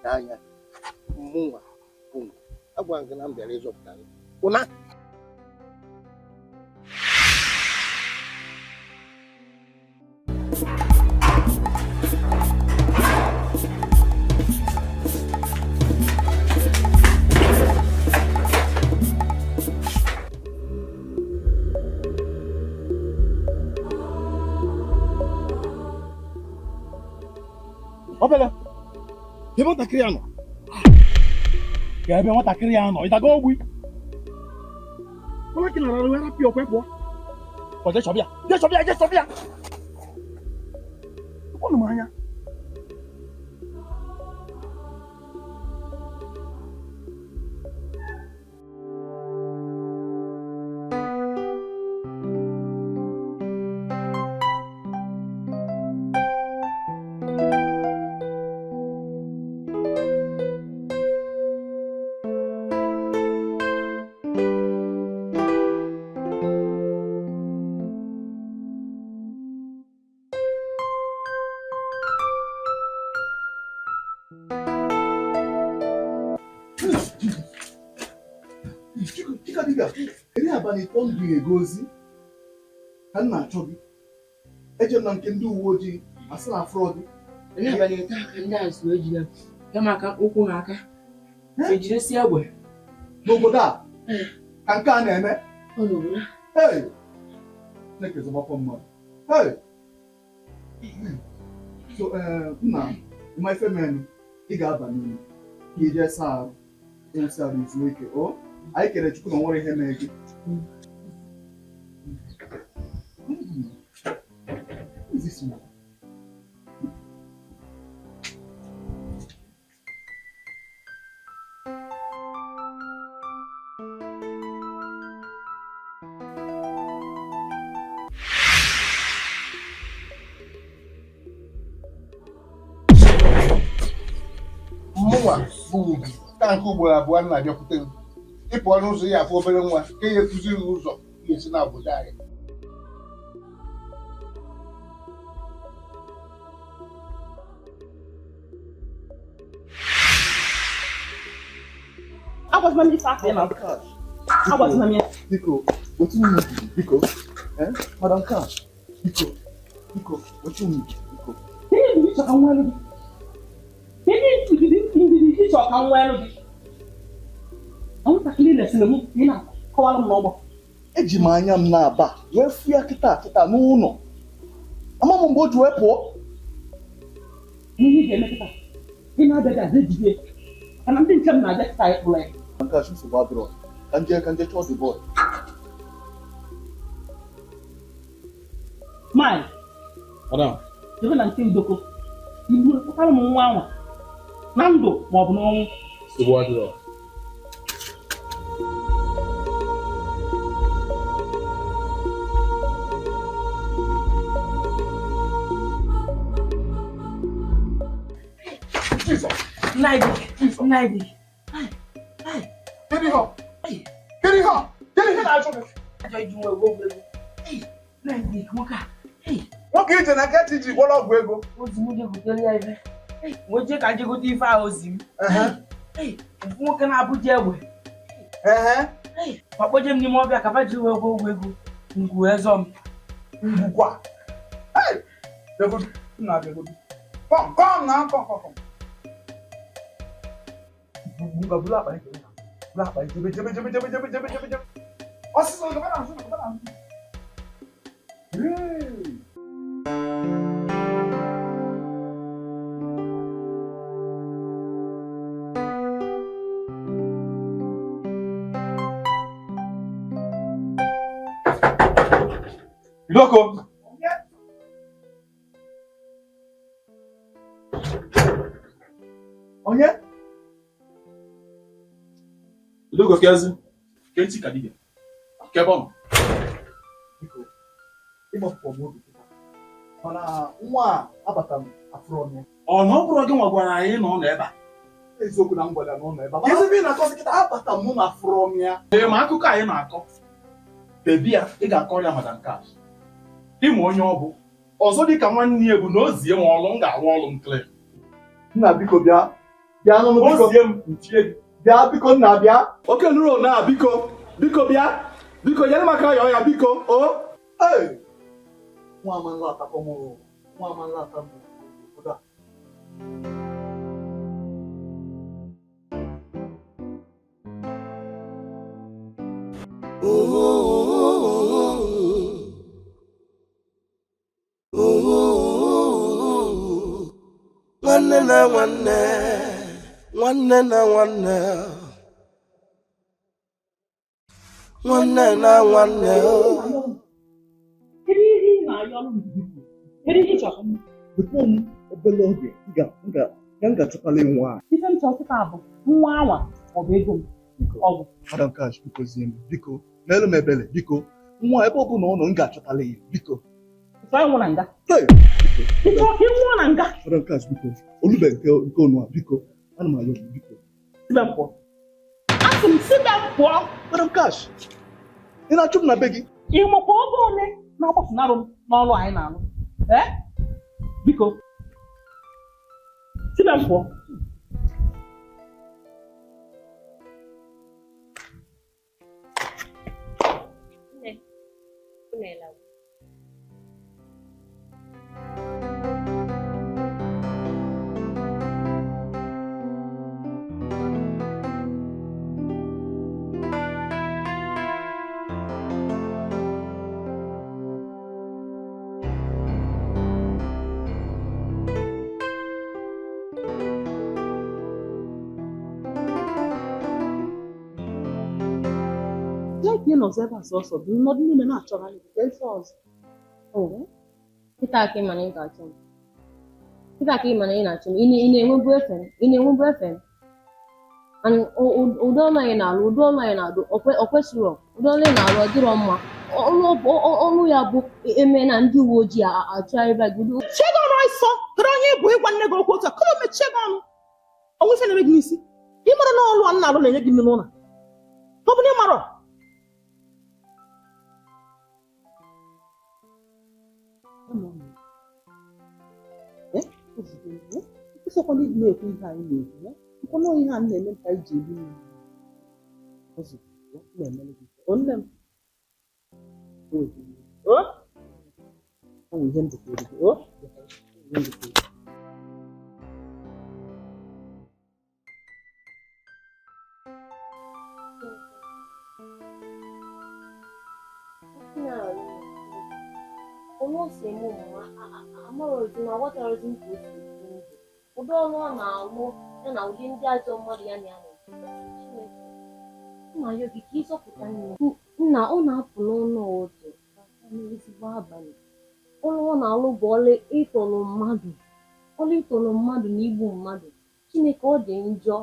N'anya mụnwa bụ agwa gị na m bịara ịzọpụta gị ụna. Obere, ebe nwatakịrị a nọ, ka ebe nwatakịrị a nọ, ịdaga ogbi. Ụlọ gị nara were pịa okwe pụọ. Ọ jee chọbịa, jee chọbịa, jee chọbịa. Ụnụ m anya. Eri abalị ịtọ m ga-egozi ka m na-achọ gị. Eje m na nke ndị uwe ojii asị na afrọ gị. Eri abalị ịtọ ka ndị a si ejide ya maka ụkwụ ha aka ejidesi egbe n'obodo a ka nke a na-eme. Hey! Chineke zọbakwa mmadụ. Hey! So nna ịma ife menụ ị ga-aba n'ime ka ị jee saa arụ ịwụsị arụ izuo ike o. Anyị kere Chukwu na nwere ihe mee gị. Who is this man? Mụnwa bụ Ubi ka nke ugboro abụọ m na-abịakwute m. Ị pụọ n'ụzọ ya afụ obere nwa ka ya ekuziri gị ụzọ ga-esi na obodo anyị. Biko, otu m biko, Madam Cash, biko, biko, otu m biko. Eji m anya m na-aba wee fụ ya kịta kịta n'ụlọ. Ama m mgbe o ji wee pụọ. Madam Cash, nsogbu adịrọ. Ka nje chọọ the boy. Mike. Madam. Jebe na nke Idoko. Igbu kpọtara m nwa anwa. Na ndụ ma ọ bụ n'ọnwụ. Nsogbu adịrọ. Nnadi. Kedu ihe ọ? Kedu ihe ọ? Kedu ihe na-achọ gị? Ajọ iji nwa egwu egwu. Nnadi, nwoke a. Nwoke ije na nke ji gwọrọ ọgwụ ego. Ozi m je gotere ya ife. Nwe je ka nje gote ife ahụ ozi m. Ofu nwoke na-abụji egbe. Ma kpoje m n'ime ọbịa ka fa ji wee gwọ ọgwụ ego. Ngwu ezọ m. Ngwukwa. Bịagodu, nna bịagodu. Come, come now, come, come, come. Ngwa bulu akpa ike. Bulu akpa ike. Jebe, jebe, jebe, jebe, jebe, jebe, jebe, jebe. Ọsịsọ, gaba n'azụ, gaba n'azụ. Hey! Idoko. Onye? Idoko kezi. Kenti ka dibịa. Kebe ọ nọ. Biko, ịgbapụkwa m obi kịta. Mana nwa a abata m afụrọ m ya. Ọ na ọ bụrụ gị nwa gwara anyị na ọ nọ ebe a. Eziokwu na m gwara ya na ọ nọ ebe a. Mana ebe ị na-akọzi kịta abata m na afụrọ m ya. Ee, ma akụkọ anyị na-akọ. Bebi ya, ị ga-akọrọ ya Madam Cash. Ịma onye ọ bụ. Ọzọ dị ka nwanne ya bụ na o zie m ọlụ, m ga-arụ ọlụ m clean. Nna biko bịa. Bịa n'ọnụ biko. O zie m, nchie gị. Bịa biko nna bịa. Oke nụrụ na biko biko bịa biko nyere m aka yọọ ya biko o. Ee! Nwa ama nla atakọ m o. Nwa ama nla ata m obodo a. Nwanne na nwanne, nwanne na nwanne, nwanne na nwanne. Kedu ihe ị na-ayọ ọrụ biko? Kedu ihe ị chọrọ? Biko m obere oge m ga-achọtala nwa a. Ife m chọrọ kịta bụ nwa anwa ọ bụ ego m. Ọgwụ. Madam Cash biko zie m biko meelu m ebere biko nwa ebe ọ bụla ọ nọ m ga-achọtala ya biko. Ị chọrọ ịnwụ na nga? Hey! Ị chọrọ ka ị nwụọ na nga? Madam Cash biko olube nke onu a biko ana m ayọ gị biko. Sibe m pụọ. Asị m sibe m pụọ. Madam Cash ị na-achụ m na be gị? Ị makwa oge ole na-agbafunarụ m n'ọrụ anyị na-arụ? Ee? Biko. Sibe m pụọ. Nne, unu elawo. Ya ka ị nọzọ ebe a sọsọ bụ nọdụ n'ime na-achọgharị gị ka ife ọzọ. Kịta ka ị ma na ị ga-achọ m. Kịta ka ị ma na ị na-achọ m. Ị na-enwebu efe m? Ị na-enwebu efe m? And ụdị ọrụ anyị na-alụ, ụdị ọrụ anyị na-alụ, o kwesịrọ. Ụdị ọrụ ị na-alụ ọ dịrọ mma. Ọrụ ya bụ eme na ndị uwe ojii achọgharịba gị. Chie gị ọnụ ọsọ, kedu onye bụ ịgwa nne gị okwu otu a? Kama mechie gị ọnụ. Ọnwụ ife na-eme gị n'isi. Ị mara na ọlụ a m na-alụ na-enye gị nne n'ụlọ. Ọ bụ na ị marọ. Ịsọkwana ịdị na-ekwu ihe anyị na-ekwu, nkwana ihe a na-eme ka anyị ji ebi nri. Ozugbo, na-emere gị. O nne m. O? O nwere ihe m dịkwere gị. O? Ihe m dịkwere gị. Onye o si eme omume amarọzi m aghọtarọzi m ka o si ebi ndụ. Ụdị ọrụ ọ na-alụ ya na ụdị ndị ajọ mmadụ ya na ya na Chineke nna ya gị ka ịzọpụta nne. Nna ọ na-apụ n'ọnụ ụtụ n'ezigbo abalị. Ọrụ ọ na-alụ bụ ọrụ ịtọrọ mmadụ. Ọrụ ịtọrọ mmadụ na igbu mmadụ. Chineke ọ dị njọ.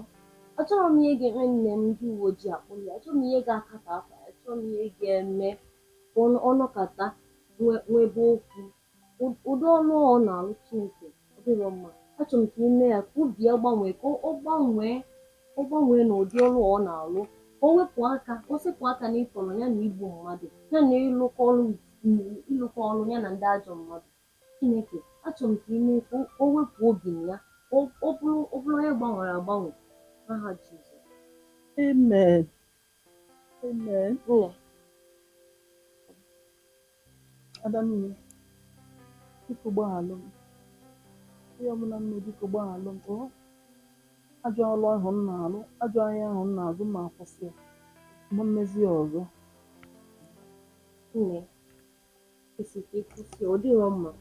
Achọrọ m ihe ga-eme nne m ndị uwe ojii akpụrụ ya. Achọrọ m ihe ga-akata afa ya. Achọrọ m ihe ga-eme ka ọ nọkata nwebe okwu. Ụdị ọrụ ọ na-alụ Chineke ọ dịrọ mma. Achọrọ m ka ime ya ka obi ya gbanwee, ka ọ gbanwee n'ụdị ọrụ ọ na-alụ. Ka o wepụ aka, o sepụ aka n'ịtọrọ ya na igbu mmadụ, ya na ịlụkọ ọrụ ya na ndị ajọ mmadụ. Chineke, achọrọ m ka ime ka o wepụ obi ya, ọ bụrụ onye gbanwere agbanwe n'aha Jizọs. Amen. Amen. Nne. Adanne, biko gbaghalụ m. Ihe ọbụla m mee, biko gbaghalụ m. Ajọ ọrụ ahụ m na-alụ, ajọ ahịa ahụ m na-azụ ma akwụsị ya. Ma mmezi ya ọzọ. Nne, kwesịrị ka ịkwụsị, ọ dịrọ mma.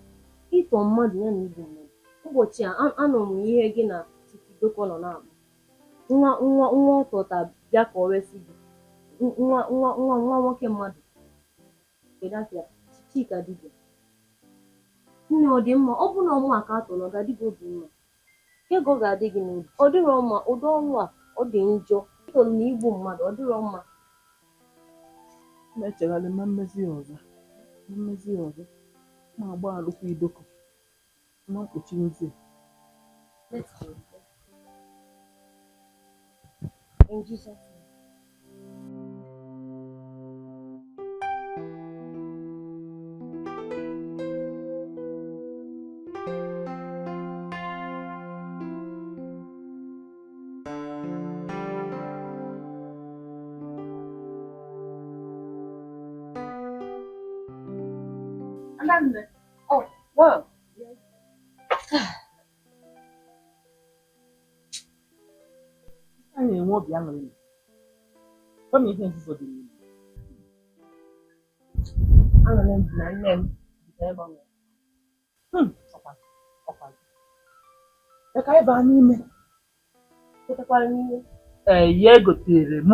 Ịtọ mmadụ ya na igbu mmadụ. Ụbọchị a anọ m ihe gị na Chief Idoko nọ na-akpọ. Nwa nwa nwa ọtọta bịa ka ọ resi gị. Nwa nwa nwa nwa nwoke mmadụ. Kedu afịa? Chika dibịa. Nne, ọ dị mma, ọ bụ na ọmụ a ka atọ na ọ ga-adị gị obi mma. Ego ga-adị gị n'obi. Ọ dịrọ mma, ụdị ọrụ a ọ dị njọ. Ịtọrọ na igbu mmadụ, ọ dịrọ mma. M echegharị ma mmezi ya ọzọ. Mmezi ya ọzọ. Ma agba alụkwa Idoko. Ma mkpuchi nzi. Let's go. In Jesus' name. Oh, wow. Anyị na-enwe obi aṅụrị. Gwa m ihe nzuzo dị n'ime. Aṅụrị m na nne m ịgbanwe. Ọkwa gị. Ka anyị baa n'ime. Gotekwara m ihe. Ee, ya egotere m.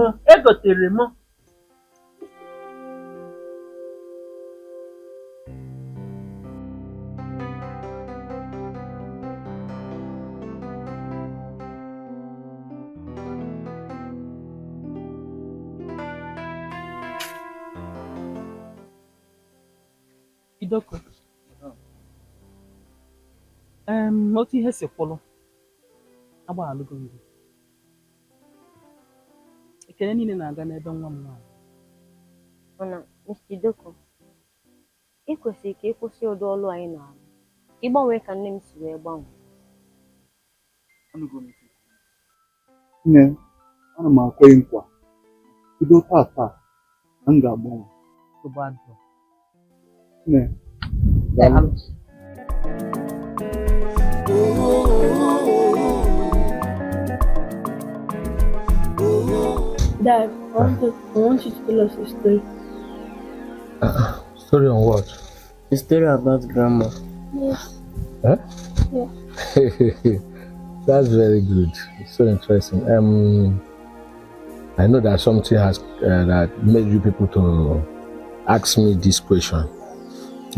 Idoko, otu ihe si kwụrụ, agbaghalụgo m gị. Ekele niile na-aga n'ebe nwa m nwaanyị. Mana Mr. Idoko, ị kwesịrị ka ị kwụsị ụdị ọrụ anyị na-alụ, ka ị gbanwee ka nne m si wee gbanwee. Nne, ana m akwe nkwa bido tata na m ga-agbanwe. Nne, daalụ. Dad, I want you to tell us a story. Story on what? The story about grandma. Yes. Huh? Yeah. That's very good. It's so interesting. I know that something has that made you people to ask me this question.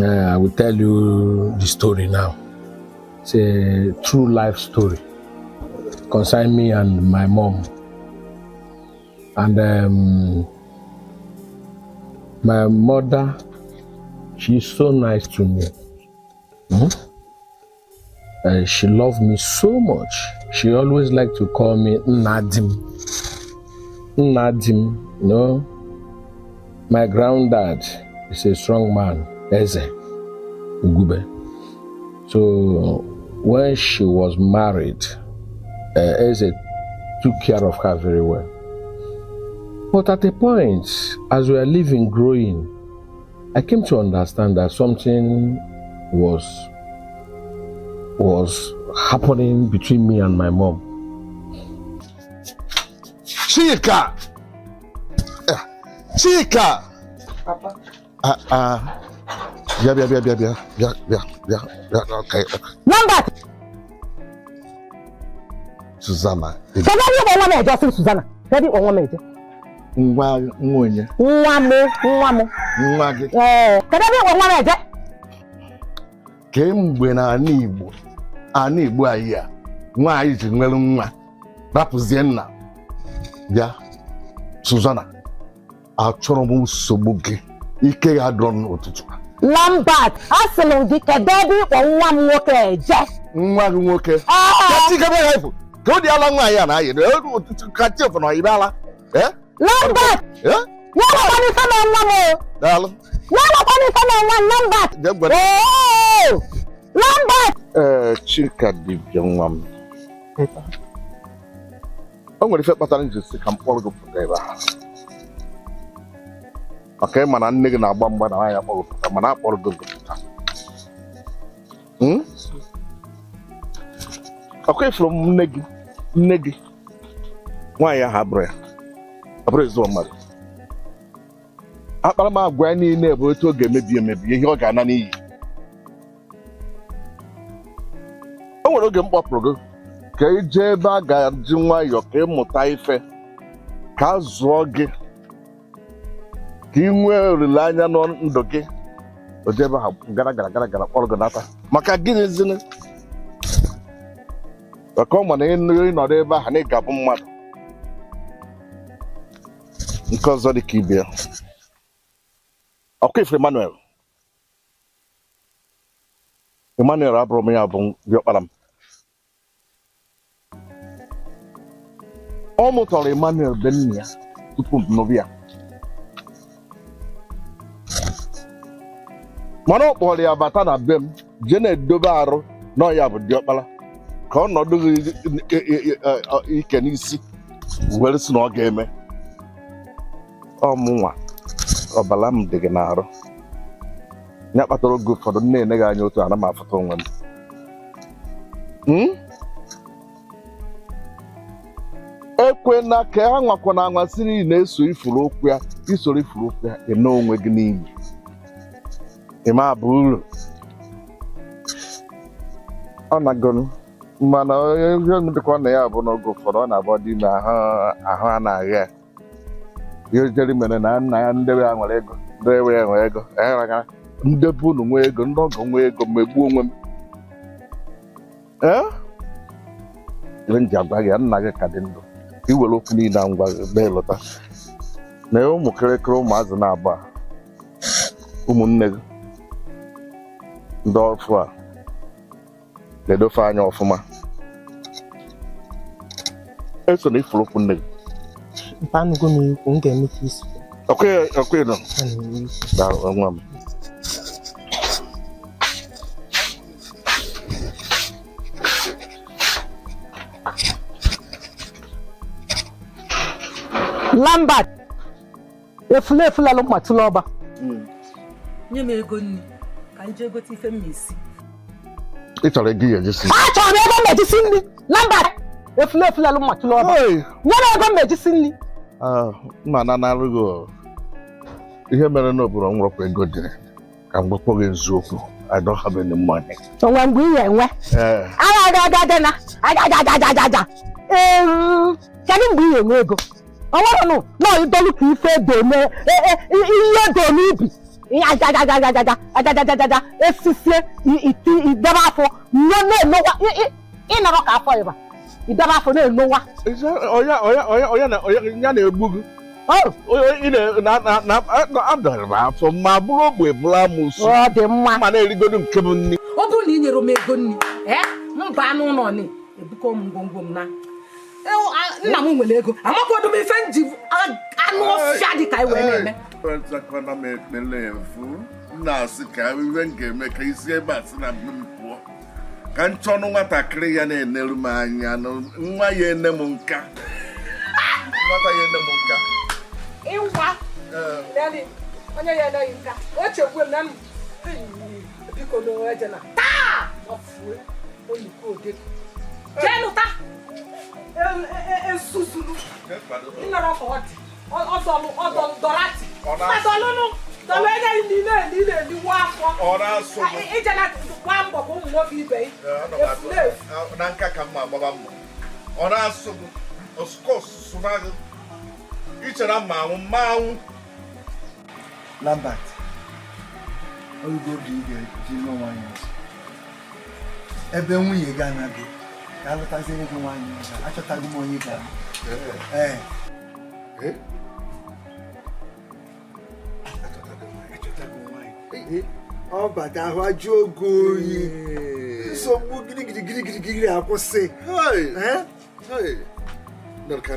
I will tell you the story now. It's a true life story concerning me and my mom. And my mother, she's so nice to me. Mm-hmm. She loved me so much. She always liked to call me Nadim. Nadim, you know. My granddad is a strong man, Eze Ugube. So when she was married, Eze took care of her very well. But at a point, as we are living, growing, I came to understand that something was happening between me and my mom. Chika! Chika! Papa. Yeah. Okay. Number. Susanna. Susanna. Nwa onye. Nwa m. Nwa gị. Ee, kedu ebe ịkpọ nwa m eje? Kemgbe na ana Igbo ana Igbo anyị a nwaanyị ji nwere nwa rapụzie nna bịa Suzana achọrọ m nsogbu gị ike ya dọrọ m n'ụtụtụ a. Lambert, asịrị m gị kedu ebe ị kpọ nwa m nwoke eje? Nwa gị nwoke ka ọ dị ala nwaanyị a na-ayị ka chief na ọyịbe ala. Lambert! Ya nakwana ife na nwa m o! Daalụ. Ya nakwana ife na nwa m, Lambert! Lambert! Ee, Chika dibịa nwa m. O nwere ife kpatara m ji sị ka m kpọrọ gị pụta ebe a. Maka ịma na nne gị na-agba mgba na nwaanyị akpọrọ pụta mana akpọrọ gị pụta. Ọkwa ifuru m nne gị nwaanyị ahụ abụrụ ya abụrụ ezigbo mmadụ. Akparamagwa ya niile bụ otu ọ ga-emebi emebi ihe ọ ga-ana n'iyi. O nwere oge m kpọpụrụ gị ka ị jee ebe a ga-ji nwayọọ ka ịmụta ife ka a zụọ gị ka ị nwee olileanya na ndụ gị o jee ebe ha gara gara gara gara kpọrọ gị nata maka gịnị zini maka ọ ma na ịnọrọ ebe ahụ na ị ga-abụ mmadụ. Nke ọzọ dị ka ibe ya ọkwa ifuru Emmanuel abụrụ m ya bụ diọkpara m. Ọ mụtara Emmanuel be nna ya tupu m nụrụ ya mana ọ kpọrọ ya bata na be m jee na-edobe arụ na ọ ya bụ diọkpara ka ọ nọdụ ike n'isi were sị na ọ ga-eme. Ọ mụnwa ọbara m dị gị n'arụ ya kpatara oge ụfọdụ m na-ene gị anya otu ana m afụta onwe m. Ekwena ka ha nwakwana anwa sị na ị na-eso ifuru okwu ya isoro ifuru okwu ya ị na onwe gị n'iyi ị ma bụ uru ọ nagonu mana ihe dịkwa na ya bụ n'oge ụfọdụ ọ na-abụ dị ime ahụ a na-agha ya ihe jere mere na nna ya ndebe ya nwere ego ndebe ya nwere ego ndebe unu nwee ego ndị ọgọ nwee ego megbuo onwe m. Ee ihe m ji agwa gị ya nna gị ka dị ndụ iwere okwu niile ngwa na-elota na ụmụ kịrịkịrị ụmụazị na-abụ a ụmụnne gị ndị ọfụ a na-edofe anya ọfụma eso na ifuru okwu nne gị. Mpa anụgo m ikwu m ga-eme ka isi. Ọkwa ịnọ nwa m. Lambert efulefu lalụ mmatụlụ ọba. Nye m ego nri ka m jee gote ife m esi. Ị chọrọ ego ya ejisi? Achọrọ m ego m ejisi nri. Lambert efulefu lalụ mmatụlụ ọba. Nye m ego m ejisi nri. Mma na narụghị ihe mere na obodo m rọpụ ego dịrị ka m gwakwa gị eziokwu. I don't have any money. Onwe mgbe ị ga-enwe. Aga na aga. Kedu mgbe ị ga-enwe ego? Ọ nwere nụ na ịdọlụ ka ife dome ihe dome ibi ihe ajajajajaja esisie iti idebe afọ nyo na-enowa ịnọrọ ka afọ ịba idebe afọ na-enowa. Ya na-egbu gị. Adọrọ m afọ ma bụrụ ogbe bụrụ amụsụ. Ọ dị mma. Ma na-erigodu nke m nri. Ọ bụrụ na ị nyere m ego nri, mba anụ ụlọ ni ebukọ m ngwongwo m na nna m nwere ego amakwadụ m ife m ji anụ ọfịa dị ka anyị wee na-eme. Ekpekwana m ekpere efu m na-asị ka ihe m ga-eme ka isi ebe a sị na m pụọ ka m chọnụ nwatakịrị ya na-eneru m anya nwa ya ene m nka nwata ya ene m nka ịwa onye ya eneghị nka o chegbuo m na m biko n'onwe jena taa ọfue oluko odeko jee taa esusulu nnọrọ ka ọ dị ọdọlụ ọdọlụ dọrati dọlụnụ dọlụ enye niile niile nwa afọ ije na gba mbọ ka ụmụ nwoke ibe efu na nka ka mma agbaba mbọ ọ na-asụ gị ọsụkọ ọsụsụ n'agụ ichere mma anwụ mma anwụ. Lambert, oge oge ị ga-eji nwa nwaanyị azụ. Ebe nwunye gị anaghị ka alụtaziere gị nwaanyị ọzọ, achọtaghị m onye ga. Ee. Achọtaghị m nwaanyị. Ọ bata ahụ ajụ oge oyi. Nsogbu girigirigirigiri akwụsị. Maka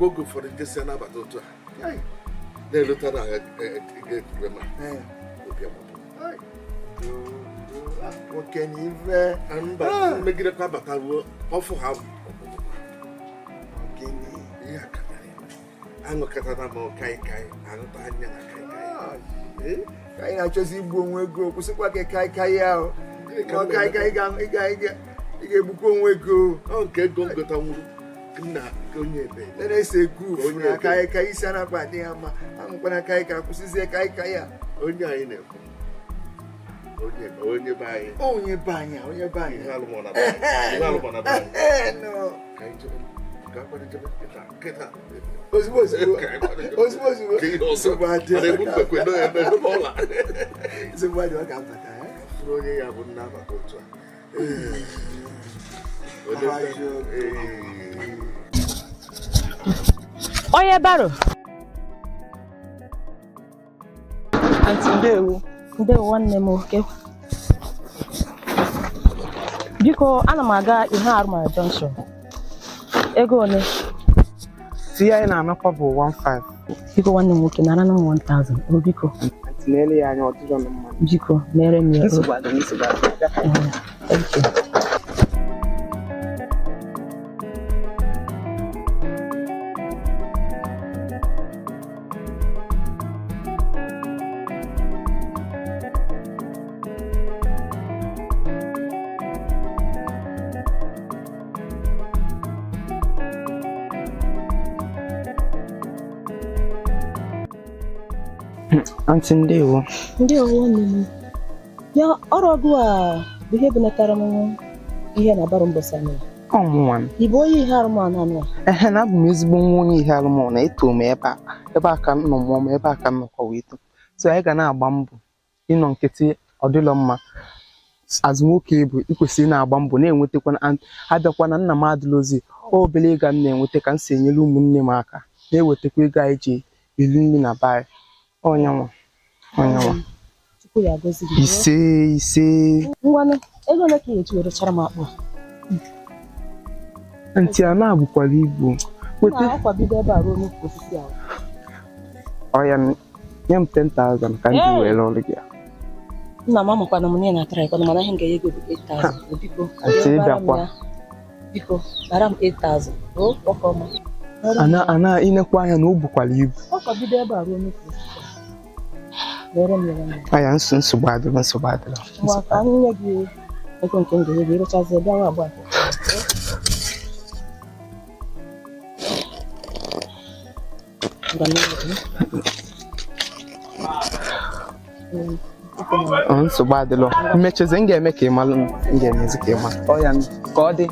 oge ụfọdụ ndị si anabata otu a na-elota na ga-ekwure ma obi amapụ. Nwoke na ife mba mmegidekwa bata ruo ọfụ ha ihe a karịrị aṅụkọtara m kaikai aṅụta anya na kaikai. Ka anyị na-achọzi igbu onwe ego, kwụsịkwa gị kaikai ahụ. Kaikai ị ga-egbukwa onwe ego. Ọ nke ego ngota nwuru nna onye ebe na-ese ekwu na kaikai isi anakwa adị ya mma, aṅụkwana kaikai, kwụsịzie kaikai a. Onye anyị na-ekwu onye be anyị. Onye be anyị, onye be anyị. Ihe alụmọ na be anyị. Ihe alụmọ na be anyị. Ka anyị jebe, ka anyị jebe kịta kịta. Ozugbo ozugbo. Ozugbo ozugbo. Nsogbu adị. Ọ na-egbu mgbekwe n'ebe ụlọ. Nsogbu adị, ọ ga-abata. Fụrụ onye ya bụ nna abata otu a. Onye baro. Aunty ndewo. Ndewo nwanne m nwoke. Biko ana m aga ihe Arụmara Junction. Ego ole? Ihe anyị na-anakwa bụ 15. Biko nwanne m nwoke nara m 1000. O biko. Aunty na-ele ya anya ọ dịrọ m mma. Biko mere m ya. Nsogbu adị, nsogbu adị. Thank you. Aunty ndewo. Ndewo nwanne m. Ya ọrụ ọgụ a bụ ihe bunatara m ihe na baro mbọsị anyị. Ọ mụnwa. Ị bụ onye ihe arụmana anụ a? Ehe, na abụ m ezigbo nwa onye ihe arụmana, eto m ebe a. Ebe a ka m nọ mụọ m, ebe a ka m nọkwa wee too. So anyị ga na-agba mbọ ịnọ nkịtị ọ dịlọ mma. Azụ nwoke bụ ị kwesịrị na-agba mbọ na-enwetakwa abịakwa na nna m adịla ozi obere ego m na-enweta ka m si enyere ụmụnne m aka na-ewetakwa ego anyị ji eri nri na be anyị. Ọnyanwa ọnyanwa. Chukwu ya agọzi gị. Ise ise. Ngwanụ, ego ole ka ị ga-eji were chara m akpụ a? Ntị a na-abụkwara ibu. Weta. Akwa bido ebe a ruo n'ukwu osisi ahụ. Ọ ya nye m 10,000 ka m ji were ọrụ gị. Nna m amakwana m na ị na-atara ịkwana mana ihe m ga-enye gị bụ 8,000. Biko. Ntị ịbịakwa. Biko, nara m 8,000. O, nwoke ọma. Ana inekwa anya na o bukwara ibu. Akwa bido ebe a ruo n'ukwu osisi ahụ. Aya nsogbu adịla nsogbu adịla. Ngwa ka m nye gị ego nke m ga-enye gị ịrụchazie bịawa agba. Nsogbu adịla. Mmechizi m ga-eme ka ị malụ m ga-emezi ka ị malụ. Ọ ya ka ọ dị.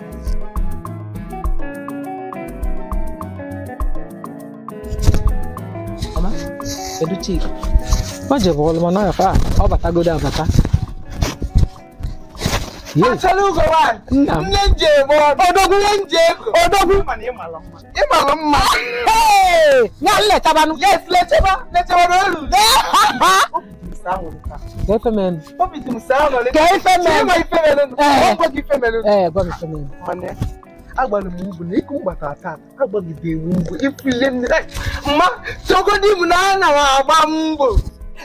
Mama, kedu Chika? Ọ jebe ọlụ mana ọ yafa ọ batagodo abata. Nna m. Nne nje ebe ọdụ. Odogwu. Nne nje ego. Odogwu. Ịmalụ mma. Ya nlechabanụ. Yes, lecheba. Lecheba n'olu. Ka ife menụ. Obi dị m sọ aṅụrị. Ka ife menụ. Ịma ife menụ. Ọ gwa gị ife menụ. Ee, gwa m ife menụ. Mana agbara m mbụ na ịkụ mgbata taa agbagide ewu mbụ ifule m mma togodi m na ana m agba mbọ.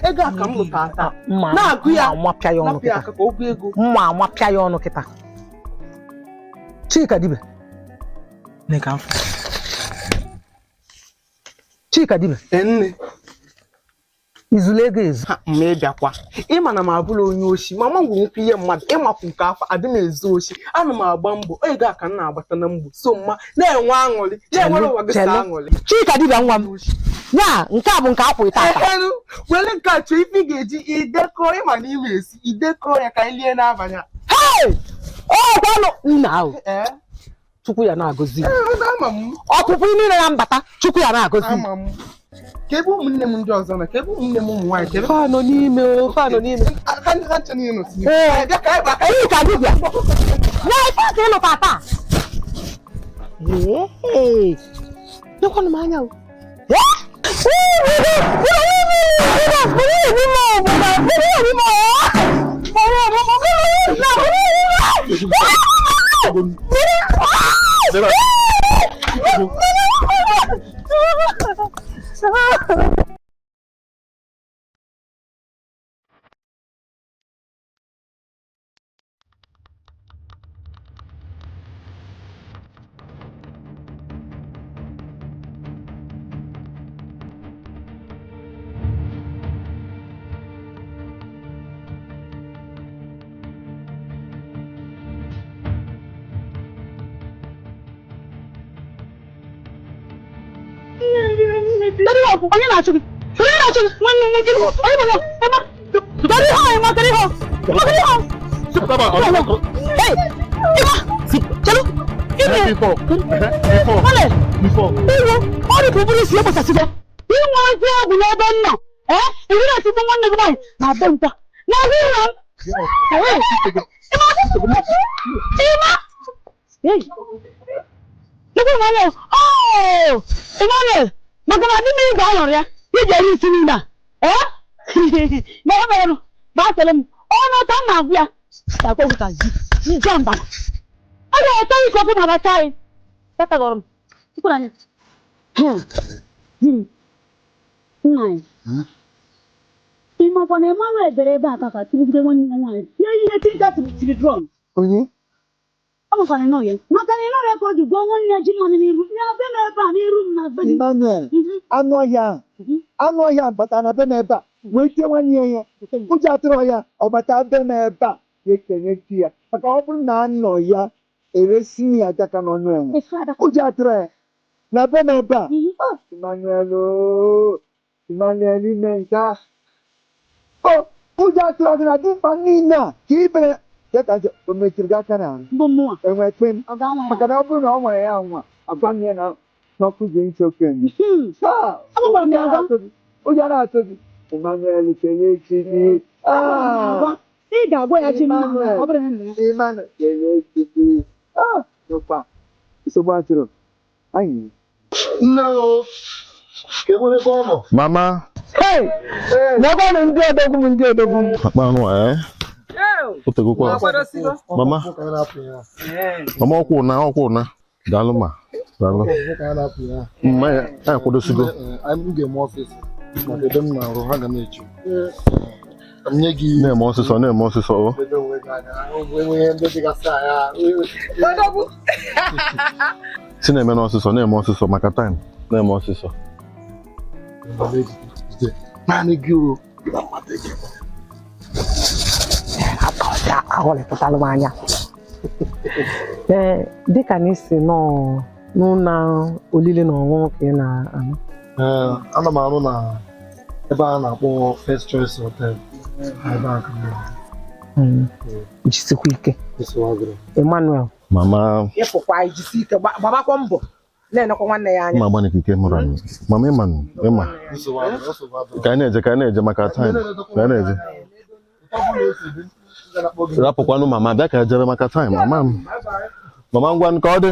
Ego a ka m lụta taa. Na-agụ ya. Mma amapịa ya ọnụ kịta. Ka ụgwọ ego. Mma amapịa ya ọnụ kịta. Chika dibe. Nne ka mfe. Chika dibe. Nne. Izulu ego ezu. Ma ị bịakwa. Ịma na m abụla onye oshi. Mama gwuru nkwu ihe mmadụ. Ịmapụ nke afọ adị m ezu oshi. Ana m agba mbọ. Ego a ka m na-agbata na mbọ. So mma na-enwe aṅụrị. Na-enwere ụwa gị sọ aṅụrị. Chika dibịa nwa m. Ya nke a bụ nke akwụ ịta ata. Were nke a chọọ ife ị ga-eji idekọ ịma na ime esi idekọ ya ka anyị lie n'abalị a. Hei! Ọ gwanụ nna ahụ. Chukwu ya na-agọzi. Ọpụpụ niile na mbata Chukwu ya na-agọzi. Ka ebe ụmụnne m ndị ọzọ nọ, ka ebe ụmụnne m ụmụ nwaanyị, ka ebe Fa nọ n'ime o, fa nọ n'ime. Ha ha ncha niile nọ n'ime. Ee. Bịa ka anyị gbaa, ka Onye ka dibịa? Na ife ka ị nụkwa taa. Ee. Lekwanụ m anya o. Onye na-achụ gị? Onye na-achụ gị? Nwanne m nwoke, onye bụ ya? Kedu ihe ọ ịma? Kedu ihe ọ? Kedu ihe ọ? Hey! Ịma! Chelụ! Ime! Ole! Iwu! Ọ dị ka ụbụrụ isi ekposasịgo. Inwe ezi ọgwụ n'ebe m nọ. Ee? Iwu na-etigbu nwanne gị nwaanyị na be nkwa. Na be ụlọ m. Ee! Ịma! Ịma! Hey! Lekwa m anya o. Oh! Emmanuel! Maka na adị m igwe alọrọ ya iji eri isi niile a ee mere mere gbasara m ọnụ ọta m na-agwụ ya ga-akpọ ka ji mba ọ ga-ete ike ọkụ na-abacha anyị tatagọrọ m tupu anya nna anyị ị makwa na Emmanuel bere ebe a ka tigide nwanne ya nwaanyị ya ihe tinta tiri drọm Onye? Ọ makwa na ịnọ ya maka na ịnọrọ ya ka ọ ji gụọ nwanne ya ji mmanụ n'iru ya be m ebe a n'iru m na be gị. Emmanuel, anụ ọhịa ahụ, anụ ọhịa batara na be m ebe a wee tie nwanne ya ihe. Ụjọ atụrụ ya, ọ bata be m ebe a ga-ekenye chi ya maka ọ bụrụ na anọ ya eresi ya adaka n'ọnụ enwe. Ụjọ atụrụ ya na be m ebe a. Ah, Emmanuel ooo, Emmanuel ime nke a. O, ụjọ atụrụ gị na dimkpa niile a ka ibere ya ka njọ o metụrụ gị aka n'ahụ. Enwe kpe m maka na ọ bụrụ na ọ nwere ya nwa agwa m ya na n'ọkụ ji nche okenye. Ụjọ na-atụ gị. Emmanuel kenye chi gị. Ah! Ị ga-agwa ya chi mma ọ bụrụ na nna ya. Emmanuel kenye chi gị. Ah! N'ụkwa nsogbu atụrụ anyị. Nne o, ka enwere ebe ọ nọ. Mama. Hey! N'ebe ndị odogwu m ndị odogwu m. Akpa anụ a, eh? O tegokwa. Mama. Mama ọkwụ na ọkwụ na. Daalụ ma. Daalụ. Mma ya anyị akwadosigo. M ga-eme ọfịs maka ebe m na-arụ ha ga na-eche. Ka m nye gị Na-eme ọsịsọ na-eme ọsịsọ o. ebe onwe gị anya enwe ihe ndị dịgasị anya. Si na-eme n'ọsịsọ na-eme ọsịsọ maka taịm na-eme ọsịsọ. Naanị gị o. Na mmadụ gị. Aghọlịpụtalụ m anya. Ee, dịka na isi nọ n'ụlọ olili na ọṅụṅụ ka ị na-anụ. Ee, ana m arụ na ebe a na-akpọ First Choice Hotel. Ebe a ka m na-arụ. Jisikwa ike. Nsogbu adịrọ. Emmanuel. Mama Ịfụkwa ijisi ike gbabakwa mbọ na-enekwa nwanne ya anya. mma agbanị ka ike mụrụ anyị. Mama ịma nụ, ịma. Nsogbu adịrọ, nsogbu adịrọ. Ka anyị na-eje ka anyị na-eje maka taịm. Ka anyị na-eje. Rapụkwanụ mama bịa ka jebe maka taịm. Mama m. Mama ngwanụ ka ọ dị.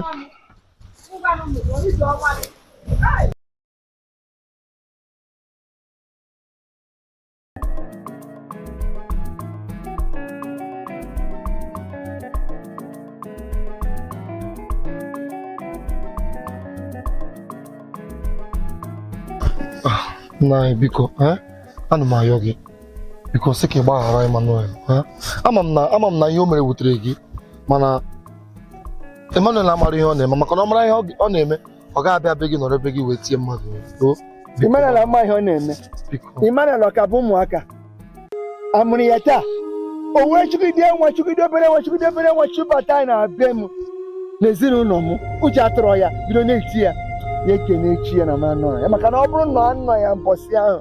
Nna anyị biko, ana m ayọ gị biko sị ka ị gbaghara Emmanuel. Ama m na ihe o mere wutere gị, mana Emmanuel amara ihe ọ na-eme, maka na ọ mara ihe ọ na-eme ọ ga-abịa be gị nọrọ ebe gị wee tie mmadụ. Emmanuel ama ihe ọ na-eme. Emmanuel ọ ka bụ ụmụaka amụrụ ya taa o wee chụgide nwa chụgide obere nwa chụgide obere nwa chụbata na be m n'ezinụlọ m. Uche atụrụ ya bido na-eti ya ya ekene chi ya na m anọrọ ya, maka na ọ bụrụ na ọ nọ ya mbọsị ahụ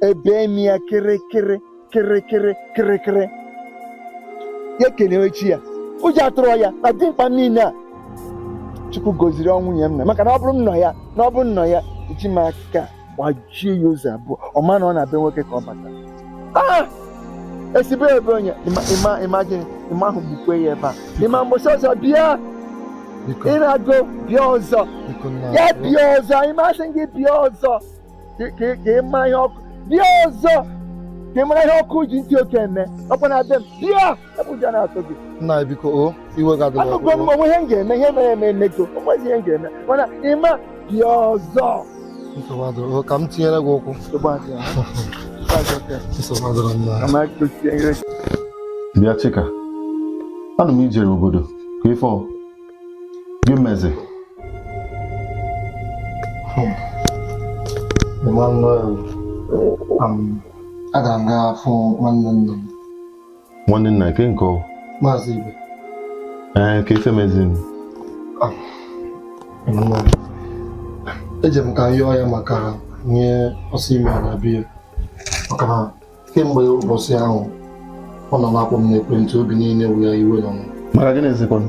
ebe m ya kịrịkịrị kịrịkịrị kịrịkịrị ya ekene chi ya. Ụjọ atụrụ ya na dimkpa m niile a Chukwu goziri ọnwụ nwunye m na, maka na ọ bụrụ m nọ ya na ọ bụrụ nọ ya eji m aka Gbajie ya ụzọ abụọ. Ọ ma na ọ na-abịa nwoke ka ọ bata. Esibe ebe onye ịma gịnị ịma ahụ gbukwe ya ebe a. Ịma mgbụsị ọzọ bịa. Ịrago bịa ọzọ. Ya bịa ọzọ, ịmasị gị bịa ọzọ. Ka ịma ihe ọkụ bịa ọzọ. Ka ị mara ihe ọkụ ji ntị oke eme. Ọkwa na-abịa m bịa ebe ụjọ na-atụ gị. Nna biko o iwe ga-adịla. Anụgo m onwe ihe m ga-eme ihe mere eme emego. Onwezi ihe m ga-eme. Mana ịma bịa ọzọ. Nsogbu adịrọ ka m tinyere gị ụkwụ. Nsogbu adịrọ nna. Bịa Chika, anụ m ijere obodo ka ife ọ gị meze. Emmanuel, agara m gaa fụ nwanne nna m. Nwanne nna ke nke ọ? Maazị Ibe. Ee, ka ife mezi m. Emmanuel, eje m ka m yọọ ya maka ihe ọsọ ime na bịa. Maka na kemgbe ụbọchị ahụ ọ nọ na-akpọ m n'ekwentị obi niile wụ ya iwe nọ. Maka gịnị sịkwanụ?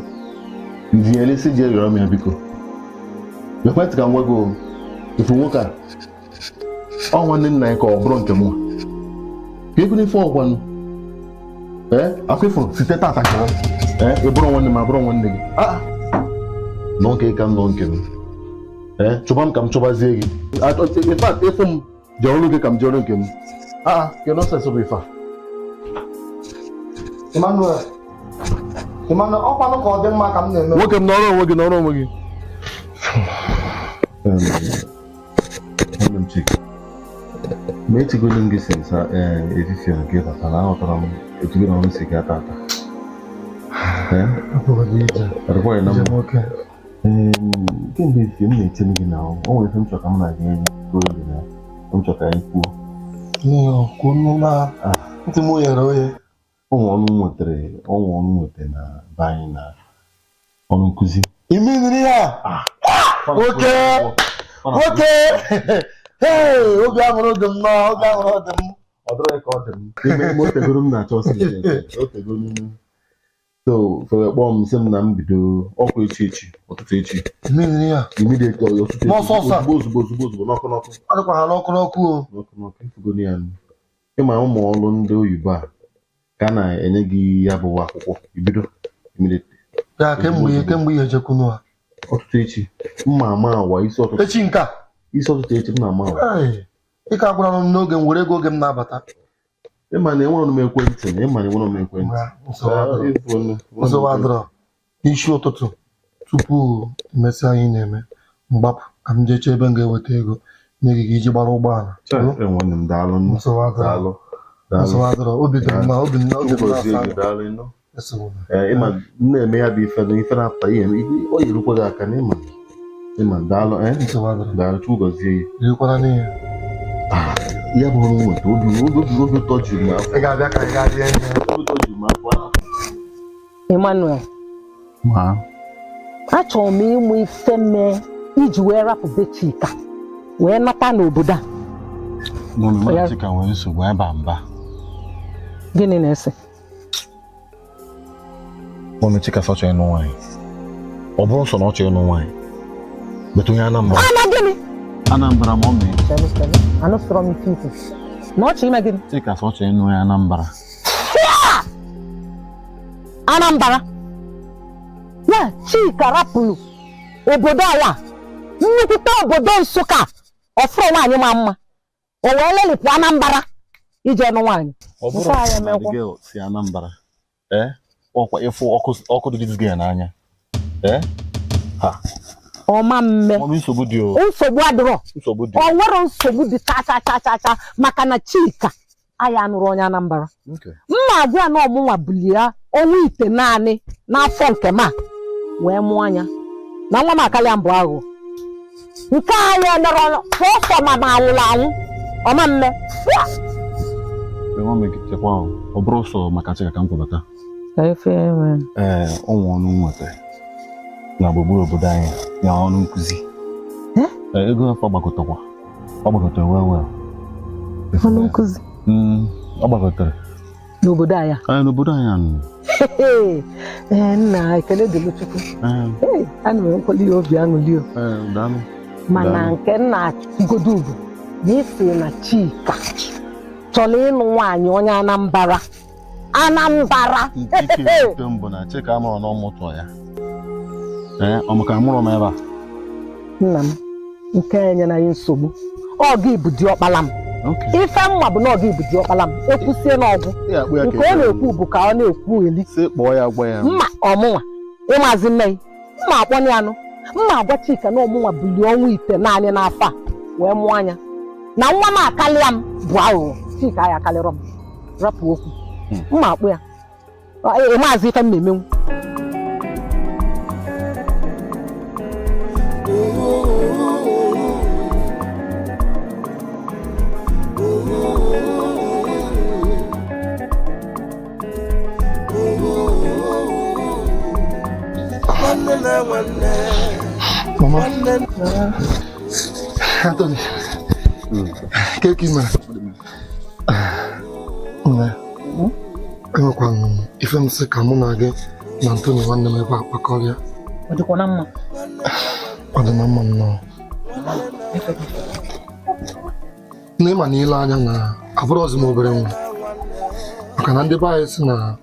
Ntinyere isi ji rịọrọ m ya biko. Ekwentị ka m gwa gị o, ifu nwoke a ọ nwanne nna ya ka ọ bụrụ nke mụ. Ka ego n'ife ọgwanụ. Ee, akwa ifuru site tata ka ee, ị bụrụ nwanne m abụrụ nwanne gị. Ah, nọ nke ka m nọ nke m. Ee, chụba m ka m chụbazie gị. In fact, ịfụ m jee ọrụ gị ka m jee ọrụ nke m. Ah, ke nonsense bụ ife a. Emmanuel, Emmanuel, ọkwanụ ka ọ dị mma ka m na-eme. Nwoke m nọrọ onwe gị nọrọ onwe gị. Nwanne m Chika, ma etigolu m gị sinsa efifie nke batara aghọtara m etu gị na ọrụ si gaa tata. Adịkwaghị na mma. Kemgbe efifie m na-echere gị na o nwere ife m chọrọ ka m na gị kwuo oge na m chọrọ ka anyị kwuo. Ntị m ghere oghe. Ụmụ ọnụ nwetara ọnwụ ọnụ nwetara na be anyị na ọrụ nkụzi. Ime nri ya! Nwoke! Nwoke! Hey! Obi aṅụrụ dị m nọọ, obi aṅụrụ dị m. Ọ dịrị ka ọ dị m. Ime otegoro m na-achọ ọsọ otegoro m. So fere kpọọ m sị m na m bido ọkụ echi echi ụtụtụ echi. Ime nri ya? Immediately ụtụtụ echi. N'ọsọ ọsọ. Ozugbo ozugbo ozugbo ozugbo n'ọkụ n'ọkụ. Ọ dịkwa ha n'ọkụ n'ọkụ o. N'ọkụ n'ọkụ ifugoro ya. Ịma ụmụ ọrụ ndị oyibo a ka a na-enye gị ya bụ akwụkwọ ibido immediately. Ya kemgbe ihe ejekwunu ha. Ọtụtụ echi mma ama awa isi ọtụtụ. Echi nke a? Isi ọtụtụ echi mma ama awa. Ị ka gwara m n'oge m were ego oge m na-abata. Ịma na enwere m ekwentị na ịma na enwere m ekwentị. Nsogbu adịrọ. N'isi ụtụtụ tupu emesịa anyị na-eme mgbapụ ka m jee chọọ ebe m ga-eweta ego nye gị iji gbara ụgbọala. Nwanne m daalụ. Nsogbu adịrọ. Nsogbu adịrọ. Obi dị m mma, obi m na-asa. Ịma na-eme ya bụ ife na ife na-apụta ihe ọ yerukwa gị aka na ịma ịma daalụ daalụ Chukwu gọzie ya. Rikwara n'ihe. Ya bụ ọrụ nweta obi obi ụtọ juru m afọ. Ị ga-abịa ka ị gaa rie ihe. Obi ụtọ juru m afọ. Emmanuel, achọrọ m ịmụ ife mee iji wee rapụ be Chika wee nata n'obodo a. Mụ na Chika nwere nsogbu ebe mba. Gịnị na-ese? Mọmị Chika sọ chọrọ ịnụ nwaanyị. Ọ bụrụ sọ na ọ chọrọ ịnụ nwaanyị. Bete onye Anambra. Ana gịnị? Anambra mọmị. Anụsọrọ m ife ikwu. Na ọ chọrọ ime gịnị? Chika sọ chọrọ ịnụ ya Anambra. Anambra. Ya Chika rapụrụ obodo ala nnukwute obodo Nsụka ọfụrụ nwaanyị ma mma. O wee lelipụ Anambra ije nụ nwaanyị. Ọ bụrụ na the girl si Anambra. Ọkwa ịfụ ọkụ dị gị n'anya. Ha. Ọma mme. Nsogbu dị o. Nsogbu adịrọ. Nsogbu dị. O nwere nsogbu dị cha cha cha cha cha maka na Chika anyị anụrụ onye Anambra. Mma agwa na ọmụnwa bulie ya ọnwa ite naanị n'afọ nke ma wee mụọ anya na nwa m akarịa mbụ aghụghọ. Nke anyị nọrọ sọsọ ma ma anwụrụ anwụ ọma mme. Ọ bụrụ sọ maka Chika ka m kwabata. Ee, ụmụ ọnụ nwetara na gburugburu obodo anyị na ọnụ nkụzi. Ego afọ gbakọtakwa. Ọ gbakọtara well well. Ọnụ nkụzi? Ọ gbakọtara. N'obodo anyị? Ee, n'obodo anyị anụ. Ee, nna ekele dịrị Chukwu. Ee, ana m enwekwala ya obi aṅụrị o. Ee, daalụ. Mana nke nna godo ugwu Na isi na Chika chọrọ ịnụ nwaanyị onye Anambra. Anambra. Ike ewute m bụ na Chika amụrụ n'ọmụtọ ya. Ee, ọ maka amụrụ m ebe a. Nna m, nke a enyela ya nsogbu. Ọ gị bụ diọkpala m. Ife mma bụ na ọ gị bụ diọkpala m. Ekwusie n'ọgwụ. Nke ọ na-ekwu bụ ka ọ na-ekwu eli. Sị kpọọ ya gwa ya. Mma ọmụnwa, ịmazi nne ya. Mma akpọnye anụ. Mma agwa Chika na ọmụnwa bulie ọnwa ite naanị n'afọ a wee mụọ anya. Na nwa m akalịa m bụ aghụghọ. Chika ya akalịrọ m. Rapụ okwu. Mma akpụ ya. Ịmazi ife m na-emenwu. Mama, Anthony, keki mere? Nne, enwekwa m ife m sị ka mụ na gị na Anthony nwanne m ebe a kpakọrịa. Ọ dịkwa na mma? Ọ dị na mma nnọọ. Nne, ma na ile anya na abụrọzi m obere nwa. Maka na ndị be anyị sị na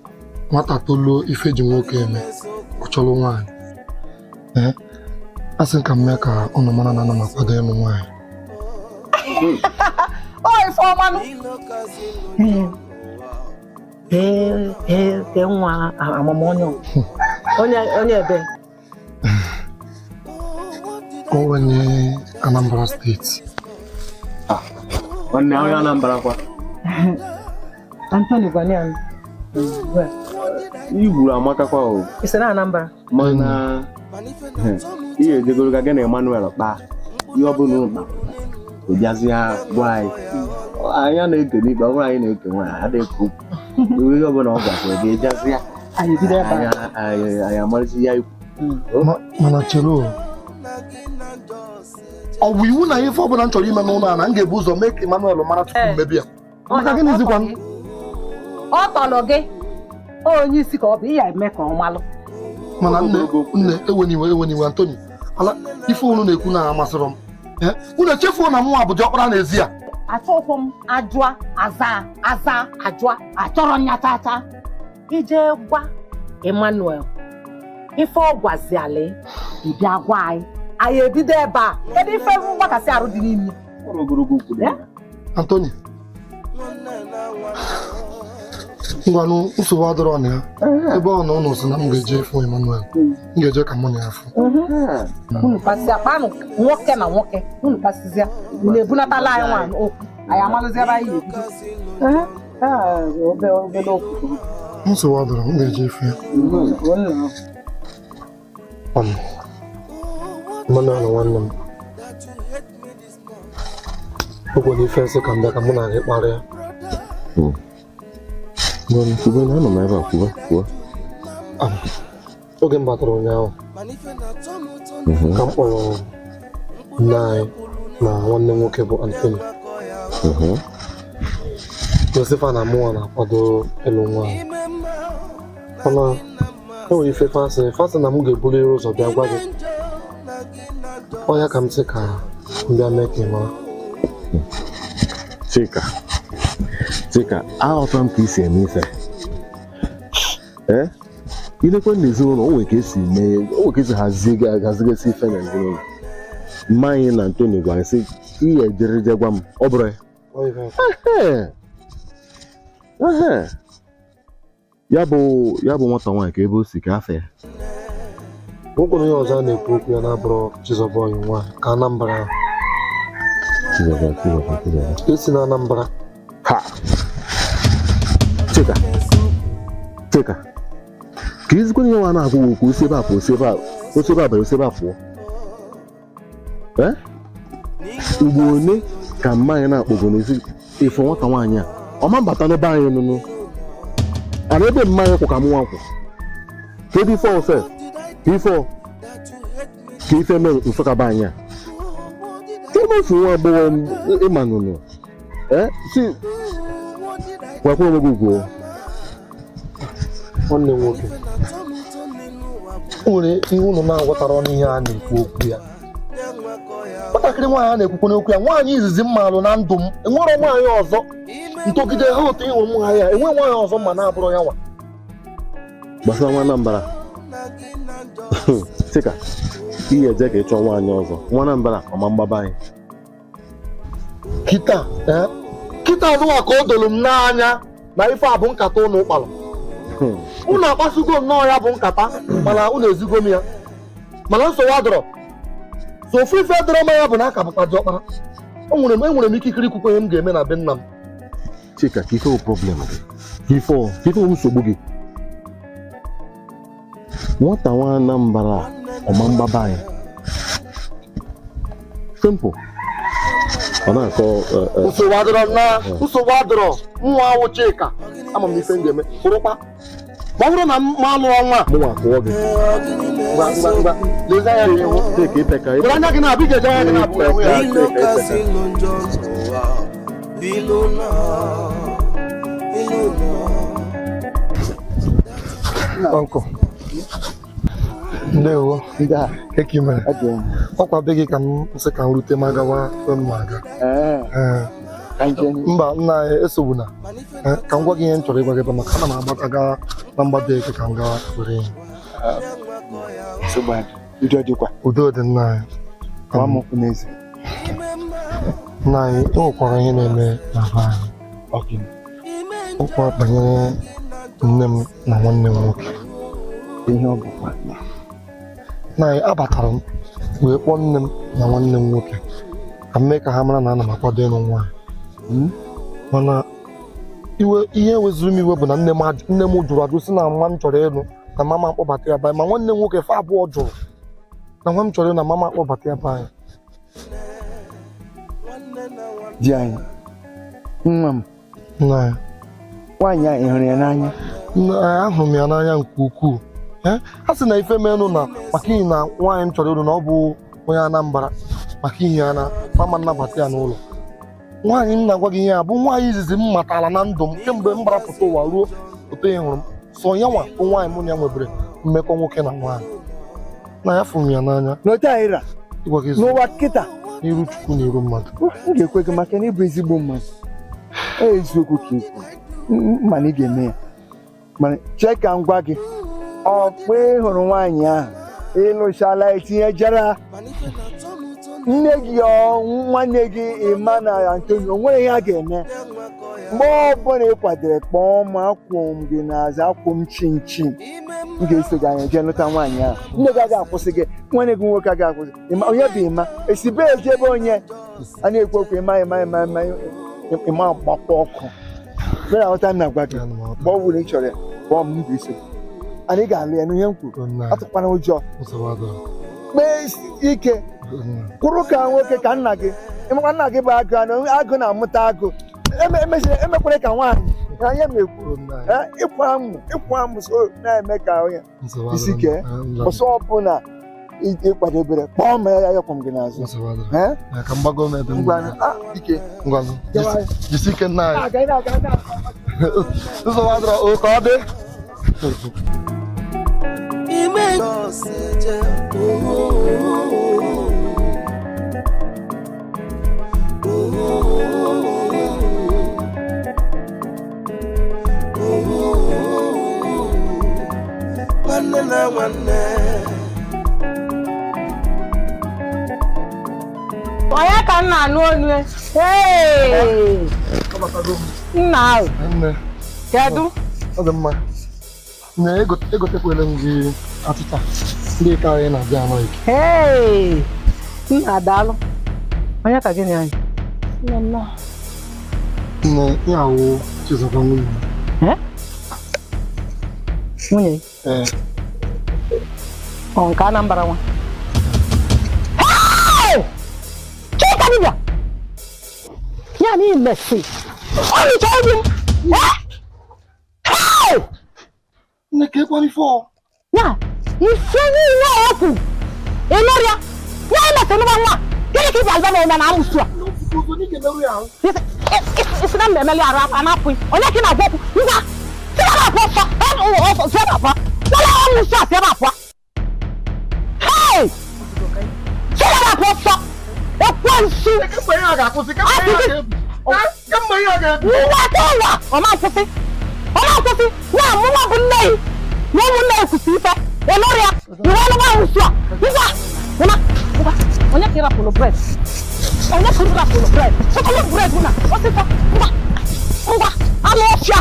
nwata toluo ife ji nwoke eme, ọ chọrọ nwaanyị. Ee, a sị ka m mee ka unu mara na ana m akwado ịlụ nwaanyị. Ọ ife ọmanụ. Ee, nwa amamọnyọ. Onye ebe? Onye Anambra steeti. Nwanne onye Anambra kwa. Anthony Gwanian. Igwuru amakakwa o. Ị sị na Anambra? Mana ihe ejegoro ka gị na Emmanuel kpaa ihe ọ bụla ụkpa ụbịazịa gwa anyị. Anyị na-eke n'ikpe, ọ bụrụ anyị na-eke nwaanyị adịghị ekwu okwu. Ihe ọ bụla ọ gwasịrị gị ejazịa. Anyị ebido ebe a. Anyị amarịsị ya ikwu. Mana chere o, ọ bụ iwu na ife ọbụla m chọrọ ime n'ụlọ a na m ga-ebu ụzọ mee ka Emmanuel mara tupu m mebie ya. Maka gịnị zikwa m? Ọ tọrọ gị onye isi ka ọ bụ ihe eme ka ọ malụ. Mana nne eweniwe Anthony, ala ife unu na-ekwu na amasịrị m. Unu echefuo na mụnwa bụ diọkpara n'ezi a. Achọkwa m ajụa aza aza ajụa achọrọ nyachacha. Ije gwa Emmanuel ife ọ gwaziala ịbịa gwa anyị. Anyị ebido ebe a. Kedu ife mgbakasị arụ dị n'ime? Anthony, ngwanụ nsogbu adịrọ na ya. Ebe ọ na ụnụ sị na m ga-eje ịfụ Emmanuel, m ga-eje ka mụ na ya fụ. Unu pasịa kpanụ nwoke na nwoke, unu pasịzịa unu ebunatala anyị nwaanyị okwu, anyị amalụzi ebe anyị ebido. Obere okwu. Nsogbu adịrọ, m ga-eje ịfụ ya. Emmanuel nwanne m, o kwere ife nsị ka m bịa ka mụ na gị kparịa. Kwube na anọ m ebe a, kwube, kwuo. Oge m batara ụnyaahụ ka m kpọrọ nne anyị na nwanne m nwoke bụ Anthony. Josefa na mụnwa na-akwado ịlụ nwaanyị. Mana e nwere ife fasị na m ga-ebuliri ụzọ bịa gwa gị. Ọ ya ka m sị ka m bịa mee ka ị mara. Chika, aghọtara m ka isi eme ife. Ee, ilekwe n'ezinụlọ, o nwere ka esi mee, o nwere ka esi hazigasị ife na ezinụlọ. Mma anyị na Anthony gwara sị, ihe ejerije gwa m, ọ bụrụ ya. Ya bụ nwata nwaanyị ka ebe o si ka afọ ya. Nwoke onye ọzọ a na-ekwu okwu ya na-abụrụ Chizọba ọyị nwaanyị ka Anambra ahụ. Chizọba. Esi na Anambra. Ha! Chika, ka ezigbo ihe nwa na-akwụ okwu osi ebe a pụọ osi ebe a banye osi ebe a pụọ. Ee? Ugbo one ka mma anyị na-akpọgo n'ezi efu nwata nwaanyị a ọma mbata n'ebe anyị nụnụ. Ana ebe mma anyị kwụ ka m nwa kwụ. Ka ebe ife ọsọ ka ife ka ife mere Nsụka be anyị a. Ka ebe ofu nwa agbọghọ ịma nụnụ. Ee? Si gwakwa onwe gị ugwu. Nwanne m nwoke, o nwere ihe unu na-aghọtara ọnụ ihe a na-ekwu okwu ya. Nwatakịrị nwaanyị a na-ekwukwu n'okwu ya, nwaanyị izizi m maalụ na ndụ m, enwero nwaanyị ọzọ ntogide ha otu ịhụ m ha ya, enwe nwaanyị ọzọ ma na-abụrụ ya nwa. Gbasara nwa Anambra, Chika, ihe eje ka ị chọọ nwaanyị ọzọ. Nwa Anambra ọma mgbaba anyị. Kịta kịta anụwa ka o doro m n'anya na ife a bụ nkata ụnụ kpara. Unu akpasugo nnọọ ya bụ nkata, mana unu ezigo m ya. Mana nsogbu adọrọ. So ofu ife dọrọ m ya bụ na aka bụkwa diọkpara. Enwere m ikikere ikwukwe ihe m ga-eme na be nna m. Chika, ka ife bụ problem gị? Ka ife bụ nsogbu gị? Nwata nwa Anambra ọma mgbaba anyị. Simple. Ọ na-akọ nsogbu adọrọ na nsogbu adọrọ nwa awụ Chika, ama m ife m ga-eme kwụrụkwa. Ma ọ bụrụ na m alụọ nwa mụnwa kụọ gị. Ngwa ngwa ngwa, lezie anya gị ihu. Chika, ipeka Were anya gị na-abụ, ị ga-eji anya gị na-abụ wee hụ ya. Ilu kasị ilu njọ n'ụwa, ilu na ilu na. Uncle. Ndewo. Eke mere. Ọkwa be gị ka m sị ka m rute ma gawa ebe m aga. Mba, nna anyị esogbuna. Ka m gwa gị ihe m chọrọ ịgwa gị ebe maka ana m agbata gaa na mgbada eke ka m gaa were ihe. Udo dị nna anyị. Nna anyị, e nwekwara ihe na-eme na be anyị. Okwu banyere nne m na nwanne m nwoke. Ihe ọ bụkwa. Nna anyị, abatara m wee kpọọ nne m na nwanne m nwoke ka m mee ka ha mara na ana m akwado ịlụ nwaanyị. Mana ihe wezuru m iwe bụ na nne m jụrụ ajụ sị na nwa m chọrọ ịlụ na mama akpọbata ya be anyị, ma nwanne m nwoke fa abụọ jụrụ na nwa m chọrọ ịlụ na mama akpọbata ya be anyị. Di anyị, nwa m. Nna anyị. Nwaanyị a, ị hụrụ ya n'anya? Ahụrụ m ya n'anya nke ukwuu. A sị na ife menụ na maka ihi na nwaanyị m chọrọ ịlụ na ọ bụ onye Anambra, maka ihi ya na mama nnabata ya n'ụlọ. Nwaanyị m na-agwa gị ihe a bụ nwaanyị izizi m matara na ndụ m kemgbe m gbara pụta ụwa ruo otu ị hụrụ m. So ya nwa bụ nwaanyị mụ na ya nwebere mmekọ nwoke na nwaanyị. Na ya fụrụ m ya n'anya. N'ụwa kịta. N'iru Chukwu na iru mmadụ. M ga-ekwe gị maka na ịbụ ezigbo mmadụ. Eziokwu ka ikwu. Mana ị ga-eme ya. Mana chee ka m gwa gị, ọkpa ị hụrụ nwaanyị ahụ ịlụchala etinye jara nne gị ọ nwanne gị ịma na Antonio, o nwere ihe a ga-eme. Mgbe ọbụla ị kwadere kpọọ m, akwụ m gị n'azụ, akwụ m chinchin, m ga-eso gị anya jee lụta nwaanyị ahụ. Nne gị agaghị akwụsị gị, nwanne gị nwoke agaghị akwụsị. Onye bụ ịma esibe eji ebe onye a na-ekwu okwu ịma ịma ịma ịma ịma gbakwa ọkụ. Mere aghọta m na-agwa gị, mgbe ọ bụla ị chọrọ ya, kpọọ m, m ga-eso gị. Anyị ga-alụ ya n'ihe m kwuru, atụkwana ụjọ. Kpee ike, kwụrụ ka nwoke ka nna gị. Ịmakwa nna gị bụ agụ, agụ na-amụta agụ. Emekwere ka nwaanyị na ihe m ekwu. Ịkwa amụ so na-eme ka onye isi kee ọsọ ọbụla ịkwadebere kpọọ m ya, yakwa m gị n'azụ. Ka m gbago m ebe m Ike. Ngwanụ, jisi ike nna anyị. Nsogbu adịrọ, o ka ọ dị. Ime ọsịje, ooo, ooo, nwanne na nwanne. Onye ka m na-anụ olu? Nna ahụ. Kedu? Ọ dị mma. Na egotekwele m gị achịcha ndị ka anyị na-abịa anọ ike. Hey! Nna daalụ. Onye ka gịnị anyị? Nne, ya wụ Chizọba nwunye m. Nwunye? Ee. Ọ nke Anambra nwa? Hey! Chika dibịa! Ya na imesi. Ọ rịcha obi m! Hey! Nne, ka ekwe ife ọ? Ya, ife niile ọ kwuru, ị nụrụ ya? Ya imesi nụba nwa! Gịnị ka ị ga-agwa m na amụsụ a? Isi na mba emeli arụ a na-apụ. Onye ka ị na-agwa okwu? Ngwa! Si ebe a pụọ ọsọ! Ọsọ, si ebe a pụọ! Wala amụsụ a si ebe a pụọ! Hey! Si ebe a pụọ ọsọ! Nsu. Kemgbe ihe a ga-akwụsị, kemgbe ihe a ga-ebi. Kemgbe ihe a ga-ebi. Nwa aka ụwa, ọ ma-akwụsị. Ọ ma-akwụsị. Nwa mụnwa bụ nne yi. Na ụmụnne ya kwụsị ife. Ị nụrụ ya? Iwe ọnụ nwa nsu a. Ngwa. Ngwa. Ngwa. Onye ka ị rapụrụ bred? Onye ka ị rapụrụ bred? Chọkọlọ bred na ọsịsọ. Ngwa. Ngwa. Anụ ọfịa.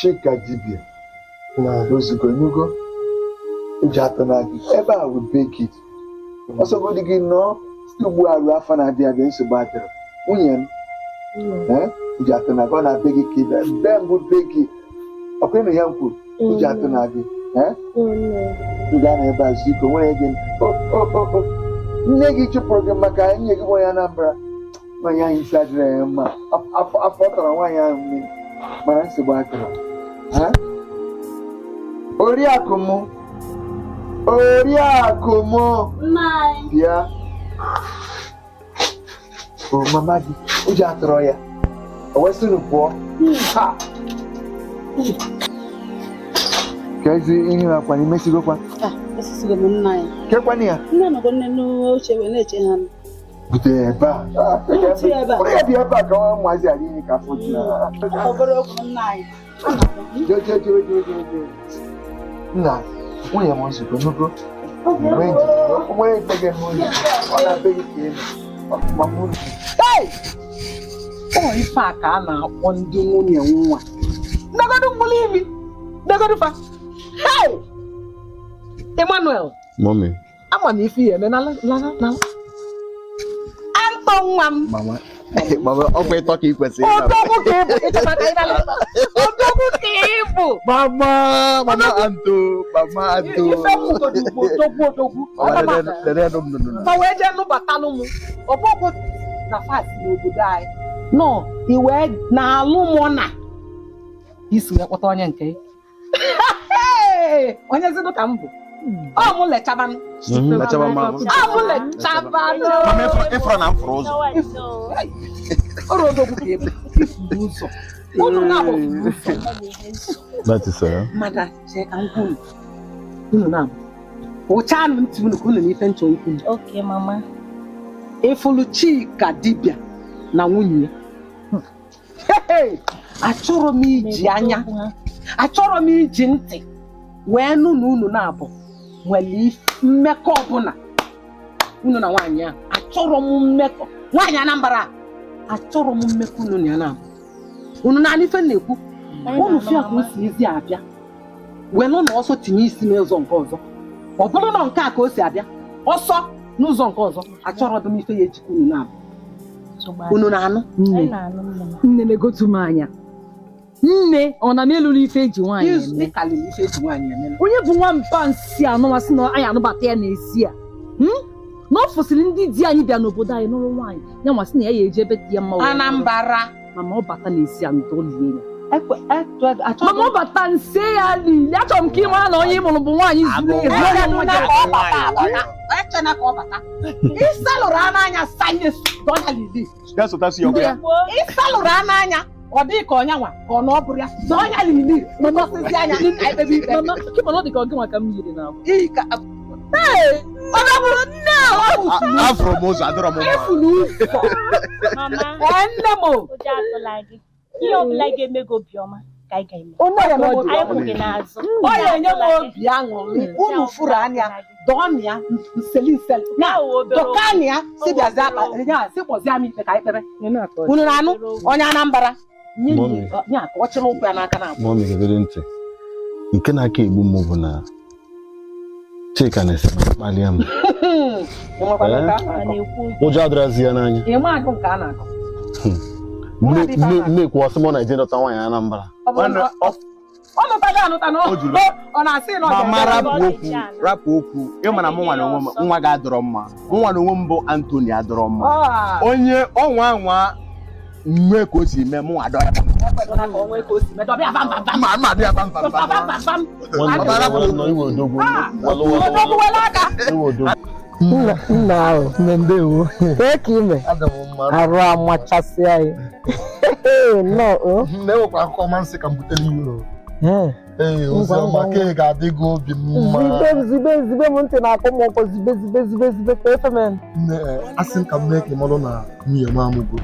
Chika dibịa na ozugbo enugo eji atọ na gị ebe a bụ be gị ọsọgodi gị nọọ site ugbu a ruo afọ na-abịa abịa nsogbu adịrọ nwunye m eji atọ na gị ọ na-be gị ka ibe be mbụ be gị ọkwa ịnụ ya m kwuru eji atọ na gị m gaa na ebe a zuo ike nwere gị nne gị chụpụrụ gị maka nye gị nwaanyị Anambra nwaanyị ahụ isi adịrọ ya mma afọ tọrọ nwaanyị ahụ mmiri mana nsogbu adịrọ. Oriakụ m, oriakụ m, bịa. O mama gị, ụjọ atụrụ ya, o wesịrị pụọ. Ha! Ka ezi ihe akwa imesigokwa. Esisigo m nna ya. Kekwana ya? Nne nọgo nne n'oche wee na-eche ha. Bute ya ebe a. Bụrụ ya bịa ebe a ka ọ maazị ala ihe ka afọ ji. Obere okwu nna anyị. Jee. Nna, nwunye m nzukọ n'ugo. Nwere ikpe gị n'ụlọ. Ọ na-abịa gị ka ị nọ. Ọ ife a ka a na-akpọ ndị nwunye nwa. Nnegodu mgbụlụ imi. Nnegodu fa. Hey! Emmanuel. Mommy. Ama m ife ya eme na na. Antọ nwa m. Mama. Mama, ọ bụ ịtọ ka ị kwesịrị ịna. Odogwu ka ị bụ. Odogwu ka ị bụ. Mama, mama Anto, mama Anto. Ife m godu bụ odogwu odogwu. Ma wee jee nụbatalụ m. Ọ bụghị na fast n'obodo anyị. Nọ, i wee na-alụ mụ na isi wee kpọta onye nke. Onye zido ka m bụ. Ọ mụ lechabanụ. Ọ mụ lechabanụ. Mama ịfụrụ na m fụrụ ụzọ. Ọrụ odogwu ka ị bụ. Ifuru ụzọ. Unu na-abụ ụzọ. That is all. Mada chee ka m kwunu. Unu na-abụ. Ụchanụ ntị unu ka unu na ife nchọ ikwu. Okay, mama. Ịfụlụ Chika dibịa na nwunye ya. Achọrọ m iji anya. Achọrọ m iji ntị wee nụ na unu na-abụ nwere mmekọ ọbụla unu na nwaanyị a. Achọrọ m mmekọ nwaanyị Anambra, achọrọ m mmekọ unu na ya na-abụ. Unu na ife na-ekwu unu fịa ka o si ezi abịa wee nụ na ọsọ tinye isi n'ụzọ nke ọzọ. Ọ bụrụ na nke a ka o si abịa ọsọ n'ụzọ nke ọzọ, achọrọ m ife ya ejikọ unu na-abụ. Unu na-anụ? Nne na-egotu m anya. Nne, ọ na m eluru ife eji nwaanyị eme? Onye bụ nwamba nsị anụnwa sị na anyị anụbata ya n'ezi a. Na ọ fụsịrị ndị di anyị bịa n'obodo anyị nụrụ nwaanyị ya nwa sị na ya ya eji ebe dị ya mma wee Anambra. Mama ọ bata n'ezi a ndọlie ya. Mama ọ bata nse ya niile. Achọrọ m ka ị mara na onye ị mụrụ bụ nwaanyị zuru ezu. Ịsalụrụ anya ịsalụrụ anya ọ dị ka ọnya nwa ka ọ na ọ bụrụ ya dọnya lili mọsịsị anya ka ekpebe ikpe. Mama, kịma na ọ dị ka ọ gị nwa ka m yiri na agwa. Ọ bụrụ nne Afụrụ m ụzọ adọrọ m mma. Efuru ụzọ. Nne m. Ụjọ atụla gị. Ihe ọbụla ga-eme gị obiọma ka anyị ga-eme. Anyị kwụ gị n'azụ. Ọ na-enye m obi aṅụrị. Unu fụrụ anya dọọnụ ya nseli nseli. Na dọkanụ ya si bịazi akpa ya si kpọzie m ikpe ka anyị kpebe. Unu na-anụ onye Anambra. Mommy. Ya ka ọ chịrị ụkwụ ya n'aka na Mommy, gegide ntị. Nke na-aka egbu m bụ na Chika na-esi ma kpalie m. Ụjọ adịrọzi ya n'anya. Ịma agụ nke a na-akọ. Nnekwu ọsị mụ na eje dọta nwaanyị Anambra. Ọ nụtago anụta na ọ na-asị na ọ Mama rapụ okwu ịma na mụ nwa na onwe m nwa ga-adọrọ mma. Mụ nwa na onwe m bụ Anthony adọrọ mma. Onye ọnwa anwa Nwee ka o si mee mụ adọ ya. Ma ma dị ya bam bam bam. Nna ahụ ndewo. Kee ka ime arụ amachasịa ya nnọọ. Nne, enwekwa akụkọ ọma nsị ka m butere iwu. Ee, ozi ọma ka ị ga-adị gị obi mma. Zibe zibe zibe m ntị na-akpọ m ọkpọ zibe zibe zibe zibe ka efe m. Nne, asị m ka m mee ka ị marụ na nwunye m amụgo.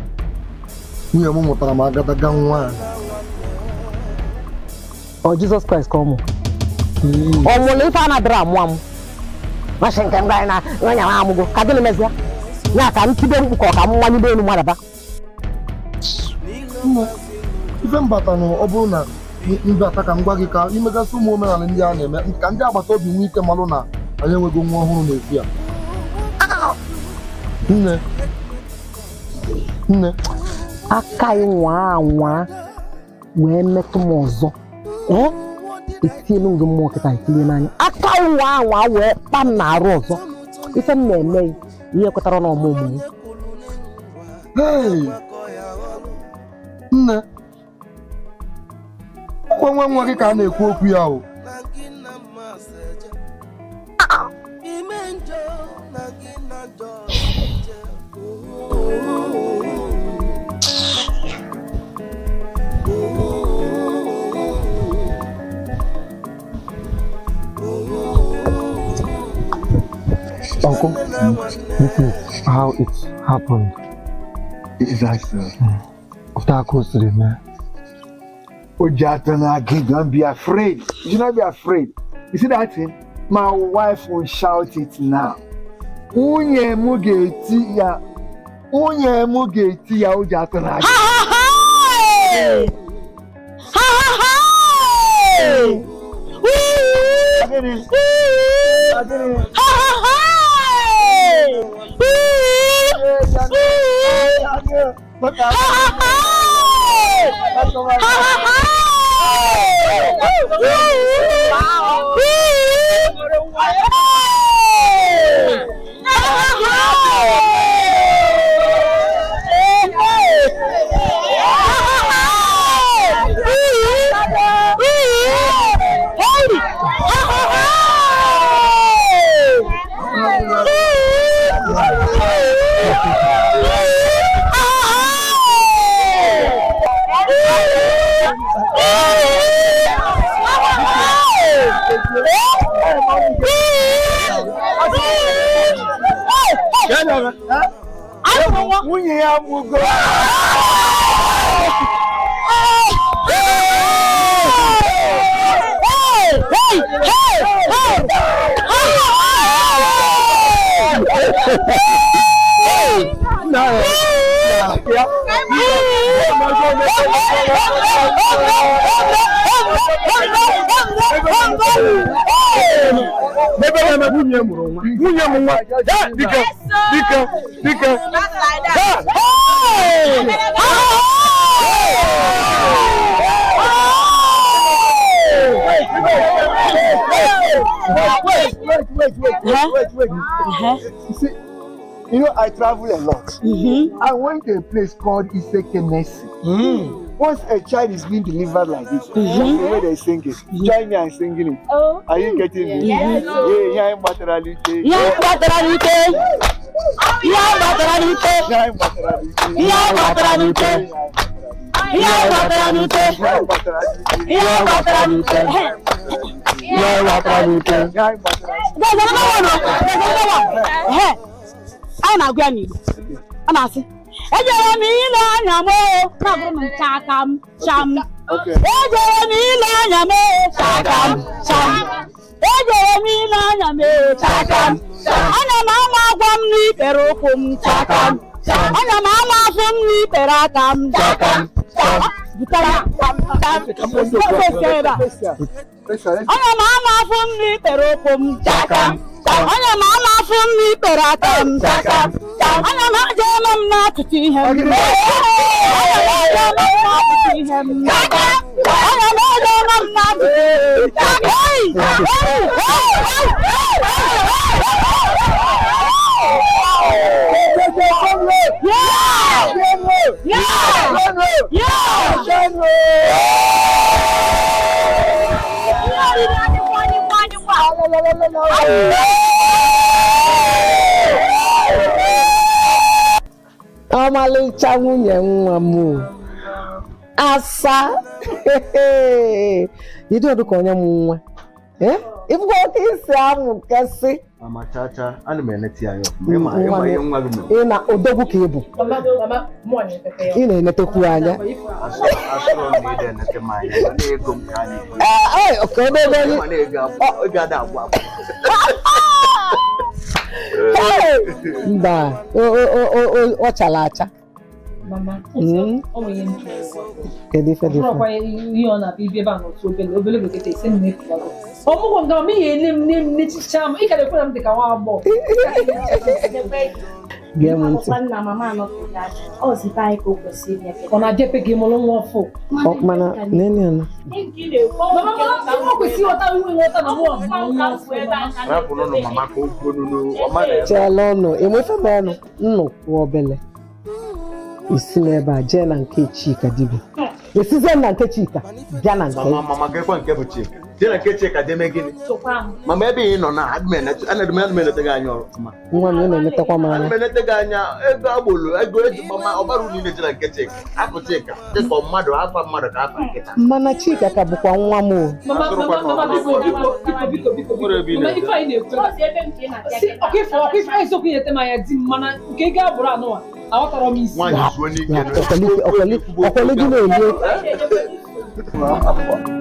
Nwunye m mụtara m agadaga nwaanyị. Ọ Jizọs Kraịst ka ọ mụ. Ọ mụrụ ife a na-adịrị amụ amụ. Masị nke m gara na nwunye m amụgo ka gịnị mezie? Ya ka m tibe mkpu ka ọ ka m mmalite elu mmadụ. Ife mbata na ọ bụrụ na mbata ka m gwa gị ka imegasị ụmụ omenala ndị a na-eme ka ndị agbata obi nwee ike malụ na anyị enwego nwa ọhụrụ n'ezi a. Nne, nne, aka ya nwa anwa wee metụ m ọzọ. Etielu gị mmụọ kịta etilie n'anya. Aka ya nwa anwa wee kpa m na-arụ ọzọ. Ife m na-eme ihe kwetara na ọmụmụ m. Nne, ọkwa nwa nwa gị ka a na-ekwu okwu ya o. Uncle, this is how it happened. Exactly. After goes to the man. Ojatanagi, don't be afraid. You should not be afraid. You see that thing? My wife will shout it now. Nwunye m ga-eti ya. Nwunye m ga-eti ya Ojatanagi. Ha ha ha! Ha ha ha! Ha ha ha! Ha ha ha! Ha ha ha! Nwunye ya amụgo. Nwunye mụrụ nwa. Nwunye m nwa. Dike, dike, dike. Wait, wait, wait, wait, wait, wait. You see, you know, I travel a lot. I went to a place called Isekenesi. Once a child is being delivered like this, the way they sing it, join me and singing it. Oh. Are you getting me? Yes. Yeah, yeah, I'm materiality. Yeah, materiality. Yeah, materiality. Yeah, materiality. Yeah, materiality. Yeah, materiality. Yeah, materiality. There's another one. There's another one. Hey, I'm not going to. I'm not. Ejere m ile anya m o, na-agụrụ m nchaka m cham. Ejere m ile anya m o, chaka m cham. Ejere m ile anya m o, chaka m cham. Ana m ama agwọ m n'ikpere ụkwụ m, chaka m cham. Ana m ama afọ m n'ikpere aka m, chaka m cham. Butere cham cham. Ana m ama afọ m n'ikpere ụkwụ m, chaka m cham. Ana m ama afọ m n'ikpere aka m, chaka m cham. Ana m aja ọnụ m n'akụkụ ihe m. Ana m aja ọnụ m n'akụkụ ihe m. Ana m aja ọnụ m n'akụkụ. Hey! Hey! Hey! Hey! Yeah! Yeah! Ọmalịcha nwunye nwa m o. Asa ịdị ọdụ ka onye m nwa. Ịfụkwa oke isi amụ kasị. Mama chacha, ana m eneti ya ọfụma. Ịma ihe nwa gị mere. Ị na odogwu ka ị bụ. Ị na-enetekwu anya. Asụrụ m na ị na-enete m anya, mana ego m ka a na-ekwu. Ee, oke ebe ebe anyị. Mana ego ada agwụ agwụ. Mba, ọ chara acha. Mama, ọ nwere ihe m chọrọ ịgwa. Kedu ife dị Ọ bụrụkwa ihe ọ na-abịa ibi ebe a n'otu obele obele gote ise m na-efuwago. Ọmụgwọ nga m ihe ele m nne m n'echicha m ị ka na-ekwe na m dị ka nwa agbọghọ. Gee m ntị. Ọ na-adị epe gị mụrụ nwa ọfụ. Mana nene ya nọ. Mama, mama, ọ kwesịrị ịghọta iwe nghọta na mụ ọmụmụ nwa ọfụ. Rapụrụ nụ mama ka o kwuo nụ ọma na ya. Cheela ọnụ, enwefe m ọnụ, nnụ kwuo obele. Isi n'ebe a jee na nke Chika dibịa. Esizie na nke Chika bịa na nke. Mama, mama, gekwa nke bụ Chika. Jee na nke Chika jee mee gịnị? Mama, ebe ị nọ na ana m enete gị anya ọfụma. Nwa m, ị na-enetekwa m Ana anya. m enete gị anya ego agbolo ego eji mama ọbara uru niile jee na nke Chika. Apụ Chika dịka mmadụ afa mmadụ ka afa nkịta. Mana Chika ka bụkwa nwa m o. Mama, mama, mama, biko, biko, biko, biko, biko, biko. Mama, ife anyị na-ekwu. Si, ọkwa ife, ọkwa ife, eziokwu na-ete m anya di m, mana nke ego abụrụ anụwa, aghọtara m isi. Nwaanyị zuo n'ike. Ọkwali gị na-eli.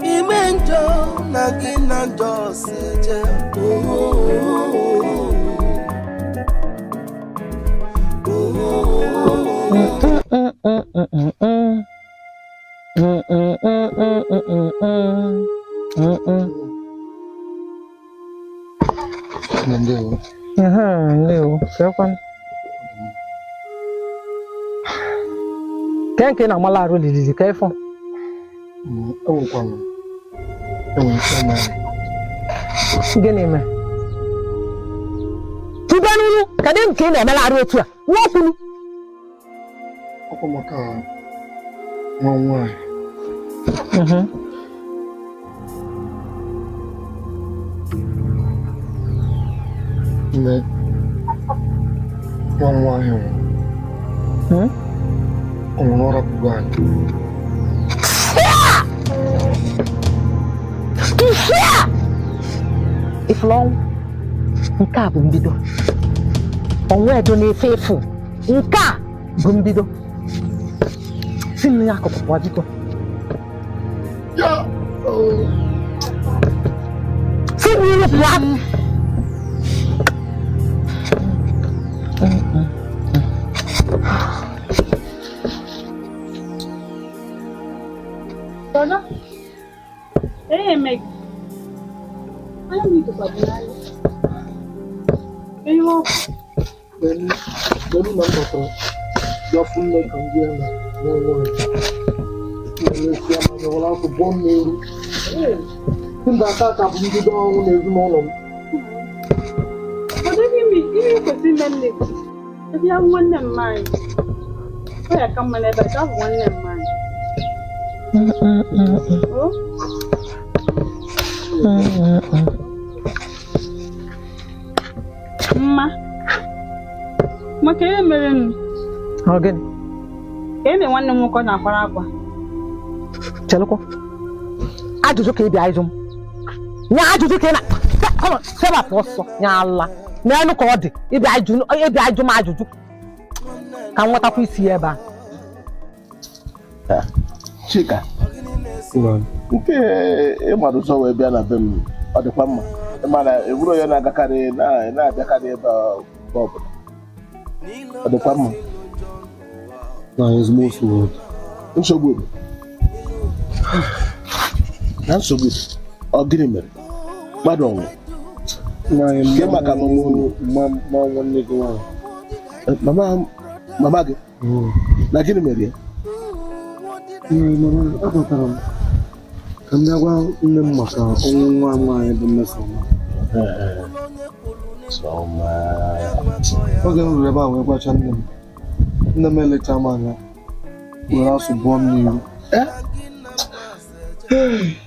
Ime njọ na gị na njọ si eje. Ndewo. Ndewo. Sekwanụ. Ke nke ị na-amala arụ lilili ka ịfụ. Enwekwa m enwere ike na Gịnị mere? Tụba n'ihu, kedu nke ị na-emela arụ otu a? Nwa okwulu. Ọkwa maka nwa nwaanyị. Nne, nwa nwaanyị nwụrụ. Ọ nwụrụ, ọ rapụgo anyị. Tụsịa! Ifụlụ ọnwụ, nke a bụ mbido. Ọnwụ edo na-efe efu. Nke a bụ mbido. Si m n'akụkụ pụọ biko. Si m n'ihu pụọ. Brother, hey, Meg. Anya m itokwa dị n'anya. Ihe ọkụ. Mgbe m na m batara, bịa fụ nne ka m bịa na nwa nwaanyị. Na-esi amanya were akụ bụọ m n'elu. Mba aka ka bụ mbido ọnwụ n'ezinụlọ m. Brother, gịnị ihe kwesịrị ime nne gị? Ebe ya bụ nwanne m nwaanyị. Ọ ya ka mma n'ebe a, ka bụ nwanne m nwaanyị. Oh? Mma. Maka ihe mere m. Ọ gịnị? Ka eme nwanne m nwoke ọ na-akwara akwa. Chelụkwa. Ajụjụ ka ị bịa ịjụ m. Nya ajụjụ ka ị na Come on, sebapụ ọsọ nya ala. N'elu ka ọ dị ịbịa ịjụ m ajụjụ. Ka m nwetakwa isi ya ebe a. Chika, nke ịmara ụzọ wee bịa na be m ọ dịkwa mma. Mana eburu onye na-agakarị na-abịakarị ebe a mgbe ọbụla. Ọ dịkwa mma. Na ezigbo nsogbu. Nsogbu dị. Na nsogbu dị. Ọ gịnị mere? Mmadụ ọ nwụrụ? Nke maka mama nwanne gị nwaanyị. Mama gị? Na gịnị mere ya? Ee, mama, abatara m ka m bịa gwa nne m maka ọnwụ nwa nwaanyị bụ Mmesoma. Oge m ruru ebe a wee gwacha nne m. Nne m elecha m anya were asụ bụọ m n'iru.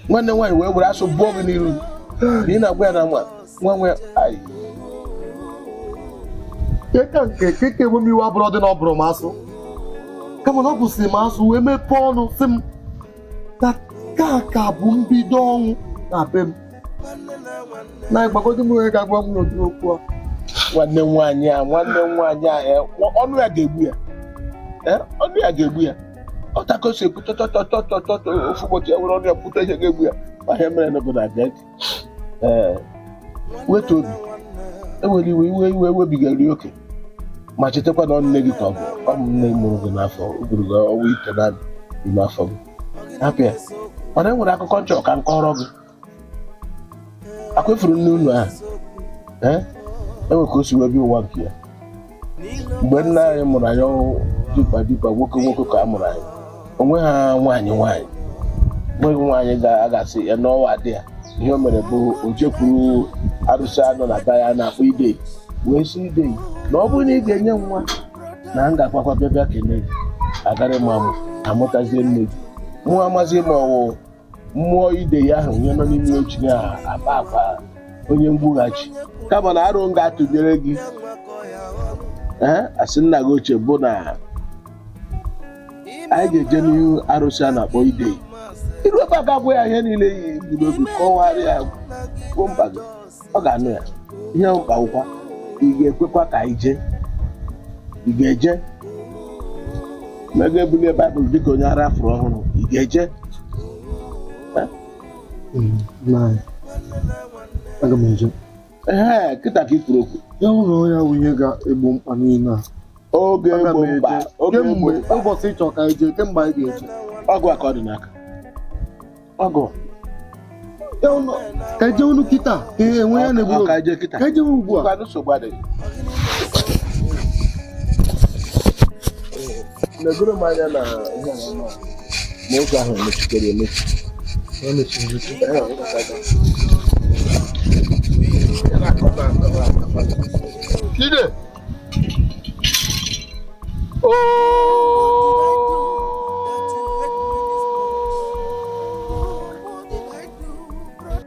Nwanne m nwaanyị wee were asụ bụọ gị n'iru. Na ị na-agwa ya na nwa nwa nwa ayi. Keka nke keke enwe m iwe abụrụ dị na ọ bụrụ m asụ kama na ọ bụsị m asụ wee mepee ọnụ sị m na ka ka bụ mbido ọnwụ na be m na ịgbagodi m onye ga-agwa m n'ụdị okwu a. Nwanne m nwaanyị a, nwanne m nwaanyị a, ọnụ ya ga-egbu ya. Ọnụ ya ga-egbu ya. Ọ takosi ekwu tọtọtọtọtọtọ ofu ụbọchị ya were ọnụ ya pụta ihe ga-egbu ya. Ma ihe mere n'obodo abịa ntị. Ee, wetu obi. Ewere iwe iwe iwe webigara oke. Ma chetakwa na ọ nne gị ka ọ bụ ọ bụ nne mụrụ gị n'afọ o gburu gị ọnwa ite naanị n'ime afọ gị. Hapụ ya. Mana e nwere akụkọ nchọ ka m kọrọ gị. Akwefuru nne unu ahụ. Enwe ka o si wee bịa ụwa nke ya. Mgbe nna anyị mụrụ anyị ọhụụ dịkpa dịkpa nwoke nwoke ka a mụrụ anyị. Onwe ha nwaanyị nwaanyị. Nweghị nwaanyị ga-agasị ya n'ọnwa dị ya. Ihe o mere bụ o jekwuru arụsị anọ na be ya na-akpọ Idei wee sị Idei na ọ bụrụ na ị ga-enye m nwa na m ga-akwakwa bịa bịa kelee gị agarị m amụ amụtazie nne gị mụ amazie ma ọ wụ mmụọ Idei ahụ onye nọ n'ime ochi na-akpa akpa onye mgbughachi kama na arụ m ga-atụnyere gị asị nna gị ochie bụ na anyị ga-eje n'ihu arụsị a na-akpọ Idei iru ebe a ga-agwa ya ihe niile yi bụ n'obi kọwarịa ya gwuo mkpa gị ọ ga-anụ ya ihe mkpa ụkwa ị ga-ekwekwa ka anyị jee ị ga-eje ma ego ebulie Baịbụl dịka onye ara afụrụ ọhụrụ ị ga-eje. Aga m eje. Ee, kịta ka ị kwuru okwu. Ya ụlọ ya wụ ihe ga-egbo mkpa niile a. Oge egbo mkpa, oge egbo Kemgbe mkpa. ụbọchị ịchọ ka anyị jee, kemgbe anyị ga-eje. Ọgụ a ka ọ dị n'aka. Ọgụ. Ya ụlọ ka anyị jee unu kịta ka enwe ya na-egbu Ọ ka anyị jee kịta. Ka anyị jee ugbu a. Ngwa, nsogbu adịghị. Negoro m anya na ihe a na ma oge ahụ emechitere emechi. Ee, ọ ga-aga. Chide!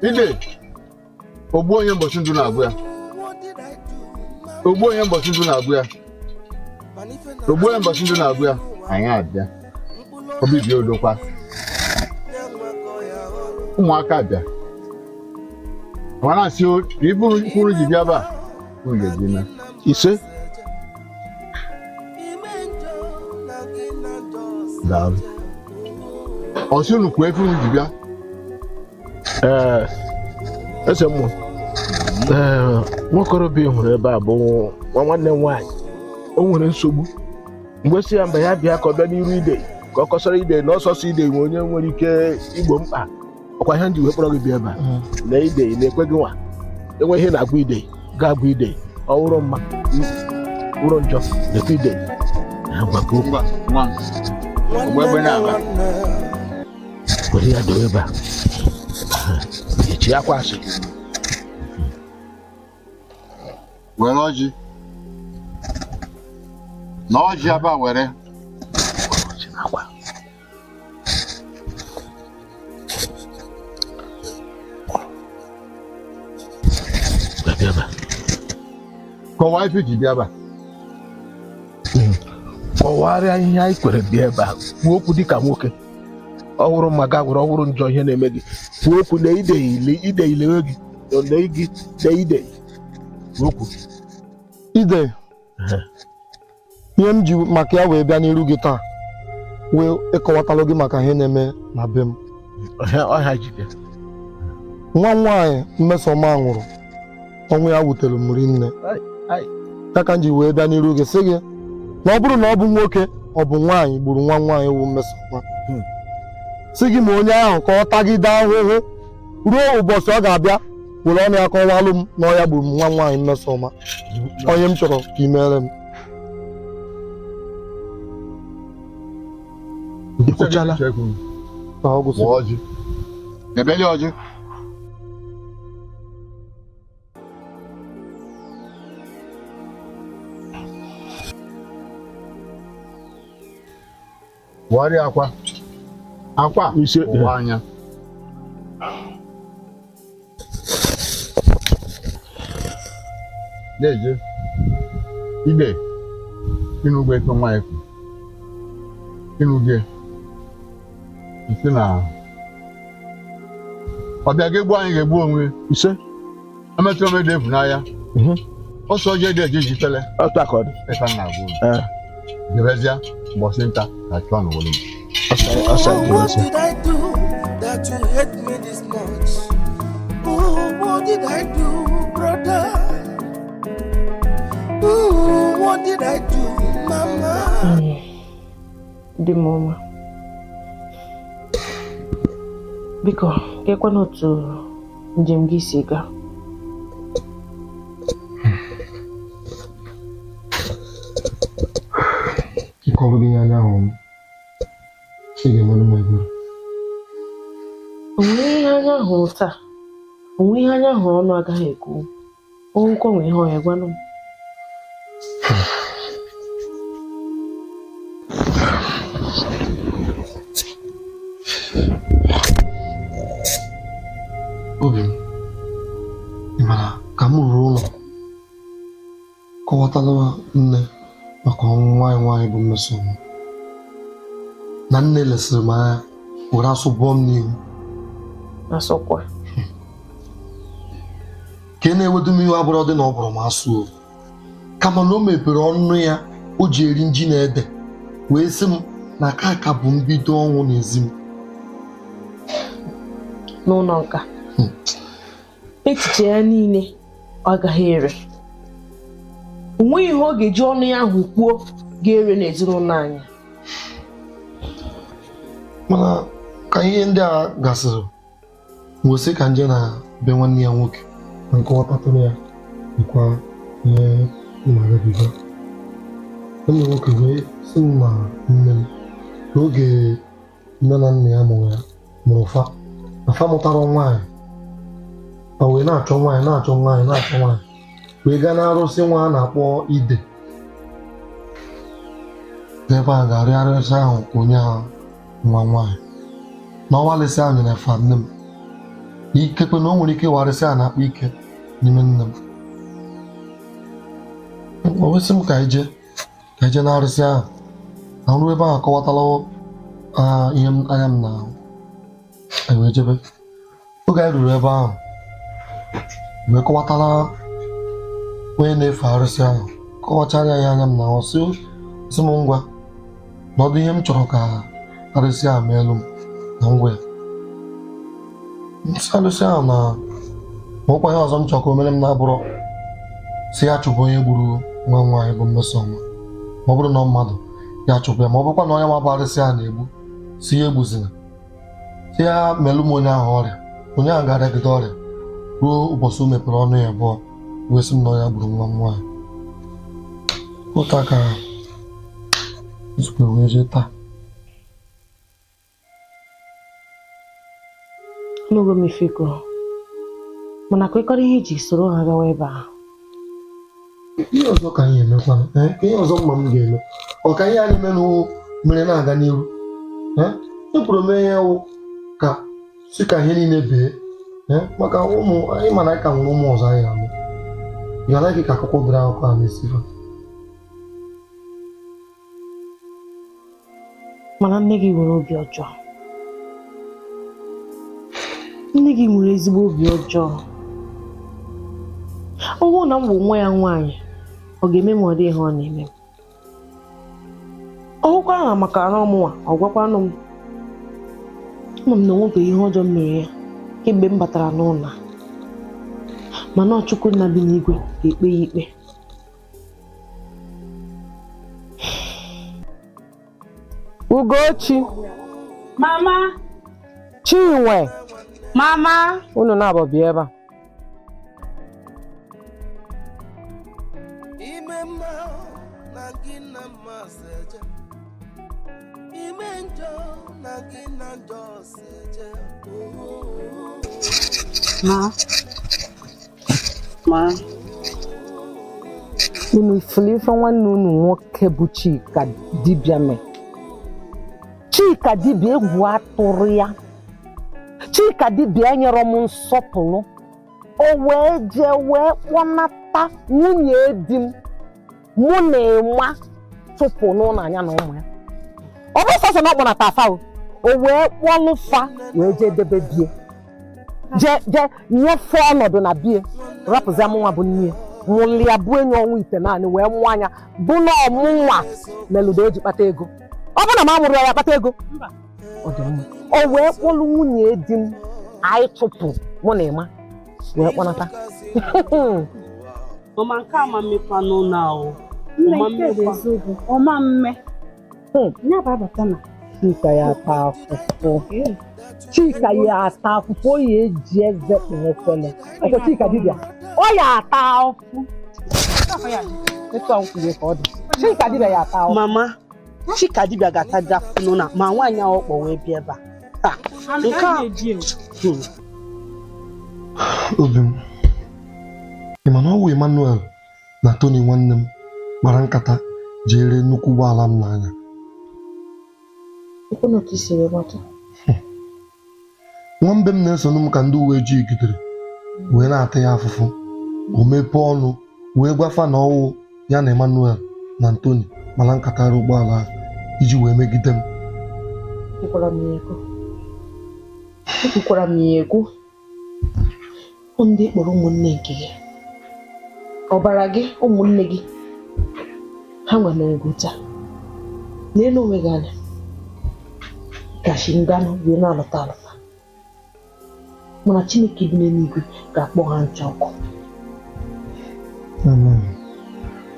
Ide! Ogbu onye mbọchị ndụ na-agụ ya. Ogbu onye mbọchị ndụ na-agụ ya. Ogbu onye mbọchị ndụ na-agụ ya. Anyị abịa. Obi bịa odokwa. Ụmụaka abịa. Ọ na-asị o, ibu kwuru ji bịa ebe a, unu ga-eji na. Ise. Daalụ. Ọ sị unu kwuo efe unu ji bịa. Ee, eze mmụọ. Ee, nwokorobịa ị hụrụ ebe a bụ nwa nwanne m nwaanyị. O nwere nsogbu. Mgbe si ya mba ya bịa ka ọ bịa n'iru Idei ka ọ kọsara Idei na ọsọsọ Idei nwe onye nwere ike igbo mkpa ọkwa ihe ndị wee kpọrọ gị bịa ebe a na Idei na-ekwe gị nwa enwe ihe na-agwa Idei ga-agwa Idei ọ wụrụ mma wụrụ njọ na-ekwe Idei na-agwa gị okwu. Were ya dowe ebe a echi akwa asị Were ọjị. Na ọjị ebe a were. Kọwaa ife iji bịa ebe a. Kọwarịa ihe anyị kwere bịa ebe a kwuo okwu dịka nwoke ọ wụrụ mma ga gwụrụ ọ wụrụ njọ ihe na-eme gị kwuo okwu na Idei lewe gị lee gị na Idei kwuo okwu. Ide, ihe m ji maka ya wee bịa n'iru gị taa wee ịkọwatalụ gị maka ihe na-eme na be m. Ọhịa ji bịa. Nwa m nwaanyị Mmesoma nwụrụ, ọnwụ ya wutere m rinne. Ya ka m ji wee bịa n'iru gị sị gị na ọ bụrụ na ọ bụ nwoke ọ bụ nwaanyị gburu nwa nwaanyị wụ Mmesoma, sị gị ma onye ahụ ka ọ tagide ahụhụ ruo ụbọchị ọ ga-abịa were ọnụ ya kọwalụ m na ọ ya gburu m nwa nwaanyị Mmesoma. Onye m chọrọ ka ị mere m. Ekwuchala. Ọjị. Ebeli ọjị. Wari akwa. Akwa ụwa anya. Na-eje ide ịnụgbo ife nwaanyị kwu ịnụgie nsị na ọbịa ga-egbu anyị ga-egbu onwe ise emetụrụ m ede efu n'ahịa ọsọ ọjọọ ede eje ji fele otu aka ọ dị ife m na-agwa unu jebezia mbọsị nta ka chụọ n'ụlọ m. Oh, what did I do that you hate me this much? Oh, what did I do, brother? Oh, what did I do, mama? Di m ọma, biko kekwana otu njem gị si gaa. Ịkọrọ gị ihe anya hụrụ m, ị ga-enwere m ebere. Onwe ihe anya hụrụ taa, onwe ihe anya hụrụ ọnụ agaghị ekwu. Onwekwa nwe ihe ọya gwanụ m. Obi m, ị mara ka m ruru ụlọ kọwatala nne maka ọnwụ nwaanyị nwaanyị bụ Mmesoma, na nne lesịrị m anya were asụ bụọ m n'ihu. Asụkwa ka ị na-ewedu m iwe abụrụ dị na ọ bụrụ m asụ o, kama na o mepere ọnụ ya o ji eri ji na ede wee sị m na aka ka bụ mbido ọnwụ n'ezi m. N'ụlọ nka echiche ya niile ọ agaghị ere. O nweghị ihe ọ ga-eji ọnụ ya ahụ kwuo ga-ere n'ezinụlọ anyị. Mana ka ihe ndị a gasịrị, m wee sị ka nje na be nwanne ya nwoke na nkọwatatụrụ ya dịkwa ihe m na-agabiga. Nwanne m nwoke wee sị m na nne m n'oge nne na nna ya mụrụ ya mụrụ fa na fa mụtara nwaanyị, ma wee na-achọ nwaanyị na-achọ nwaanyị na-achọ nwaanyị wee gaa n'arụsị nwa a na-akpọ Ide. Ebe a ga-arịọ arụsị ahụ ka onye ha nwa nwaanyị na ọwalịsị ahụ nyere fa nne m, na ikekwe na o nwere ike ịwarịsị a na-akpa ike n'ime nne m. O wee sị m ka anyị jee n'arụsị ahụ na nruo ebe ahụ kọwatala ihe anya m na-ahụ. Anyị wee jebe. Oge anyị ruru ebe ahụ wee kọwatala onye na-efe arụsị ahụ, kọwachara ya anya m na-ahụ, sị m ngwa na ọ dị ihe m chọrọ ka arụsị ahụ meelụ m na ngwa ya. Nsị arụsị ahụ na nwekwa ihe ọzọ m chọrọ ka o mere m na-abụrọ si ya chụpụ onye gburu nwa nwaanyị bụ Mmesoma, ma ọ bụrụ na mmadụ ya chụpụ ya, ma ọ bụrụkwa na onye nwa bụ arụsị ahụ na-egbu si ya egbuzina, si ya melụ m onye ahụ ọrịa, onye ahụ ga-arịagide ọrịa ruo ụbọchị o mepere ọnụ ya abụọ wee sị m na ya gburu nwa m nwaanyị. Ụta ka nzukọ wee jee taa. N'ogo m ifeko, mana kwekọrọ ihe iji soro ha gawa ebe ahụ. Ihe ọzọ ka anyị emekwana, ihe ọzọ mma m ga-eme ọ ka ihe anyị menụ mere na-aga n'iru. E kwuru m ihe wụ ka si ka ihe niile bee maka ụmụ anyị, mana anyị ka nwere ụmụ ọzọ anyị amụ. Ị ga-anaghị ka akwụkwọ dịrị akụkọ a na-esifa. Mana nne gị nwere obi ọjọọ. Nne gị nwere ezigbo obi ọjọọ. Ọ bụrụ na m bụ nwa ya nwaanyị, ọ ga-eme m ọ dị ihe ọ na-eme m. Ọ hụkwara na maka arụ ọmụnwa, ọ gwakwanụ m. Ama m na o nwebeghị ihe ọjọọ m mere ya kemgbe m batara n'ụlọ a. Mana ọ Chukwu nna bi n'igwe ga-ekpe ya ikpe. Ugochi. Mama. Chinwe. Mama. Unu na-abọ bịa ebe a. Ime mma na gị na mma seje, ime njọ na gị na njọ seje. Ma. Ma. Unu fụlụ ife nwanne unu nwoke bụ Chika dibịa mee. Chika dibịa egwu atụrụ ya. Chika dibịa nyere m nsọpụrụ. O wee jee wee kpọnata kpọnata nwunye di m mụ na ịma chụpụ n'ụlọ anya na ụmụ ya. Ọ bụ sọsọ na ọ kpọnata afa o wee kpọlụ fa wee jee debe bie jee nyefee ọnọdụ na bie rapụzi mụnwa bụ nne mụlịa bụ enyi ọnwa ite naanị wee mụọ anya bụ na ọmụnwa meludo o ji kpata ego. Ọ bụ na m amụrụ ya kpata ego ọ dị mma. O wee kpọlụ nwunye di m anyị chụpụ mụ na ịma wee kpọnata. Mama nke ama mmekwa n'ụlọ ahụ. Ọma mme. Ya bụ abata na Chika ya ata afụfụ. Chika ya ata afụfụ, o ya eji eze kpee efele. Ọkwa Chika dibịa, ọ ya ata afụfụ. Etu a nkwuwe ka ọ dị. Chika dibịa ya ata afụfụ. Mama, Chika dibịa ga-ata afụfụ n'ụlọ ma nwaanyị ahụ kpọ wee bịa ebe a. Nke a Obi m, ị ma na ọ wụ Emmanuel na Tony nwanne m gbara nkata jere nnukwu ụgbọala m n'anya. Nwambe m na-esonụ m ka ndị uwe ojii gidere wee na-ata ya afụfụ. O mepee ọnụ wee gwafa na ọwụ ya na Emmanuel na Anthony gbara nkata ụgbọala ahụ iji wee megide m. Ekwukwara m ya ekwu ndị kpọrọ ụmụnne nke gị, ọbara gị, ụmụnne gị, ha nwere ego taa n'elu onwe gị anya gachi nganụ wee na-alọta alọta, mana Chineke bi n'eluigwe ga-akpọ ha ncha ọkụ.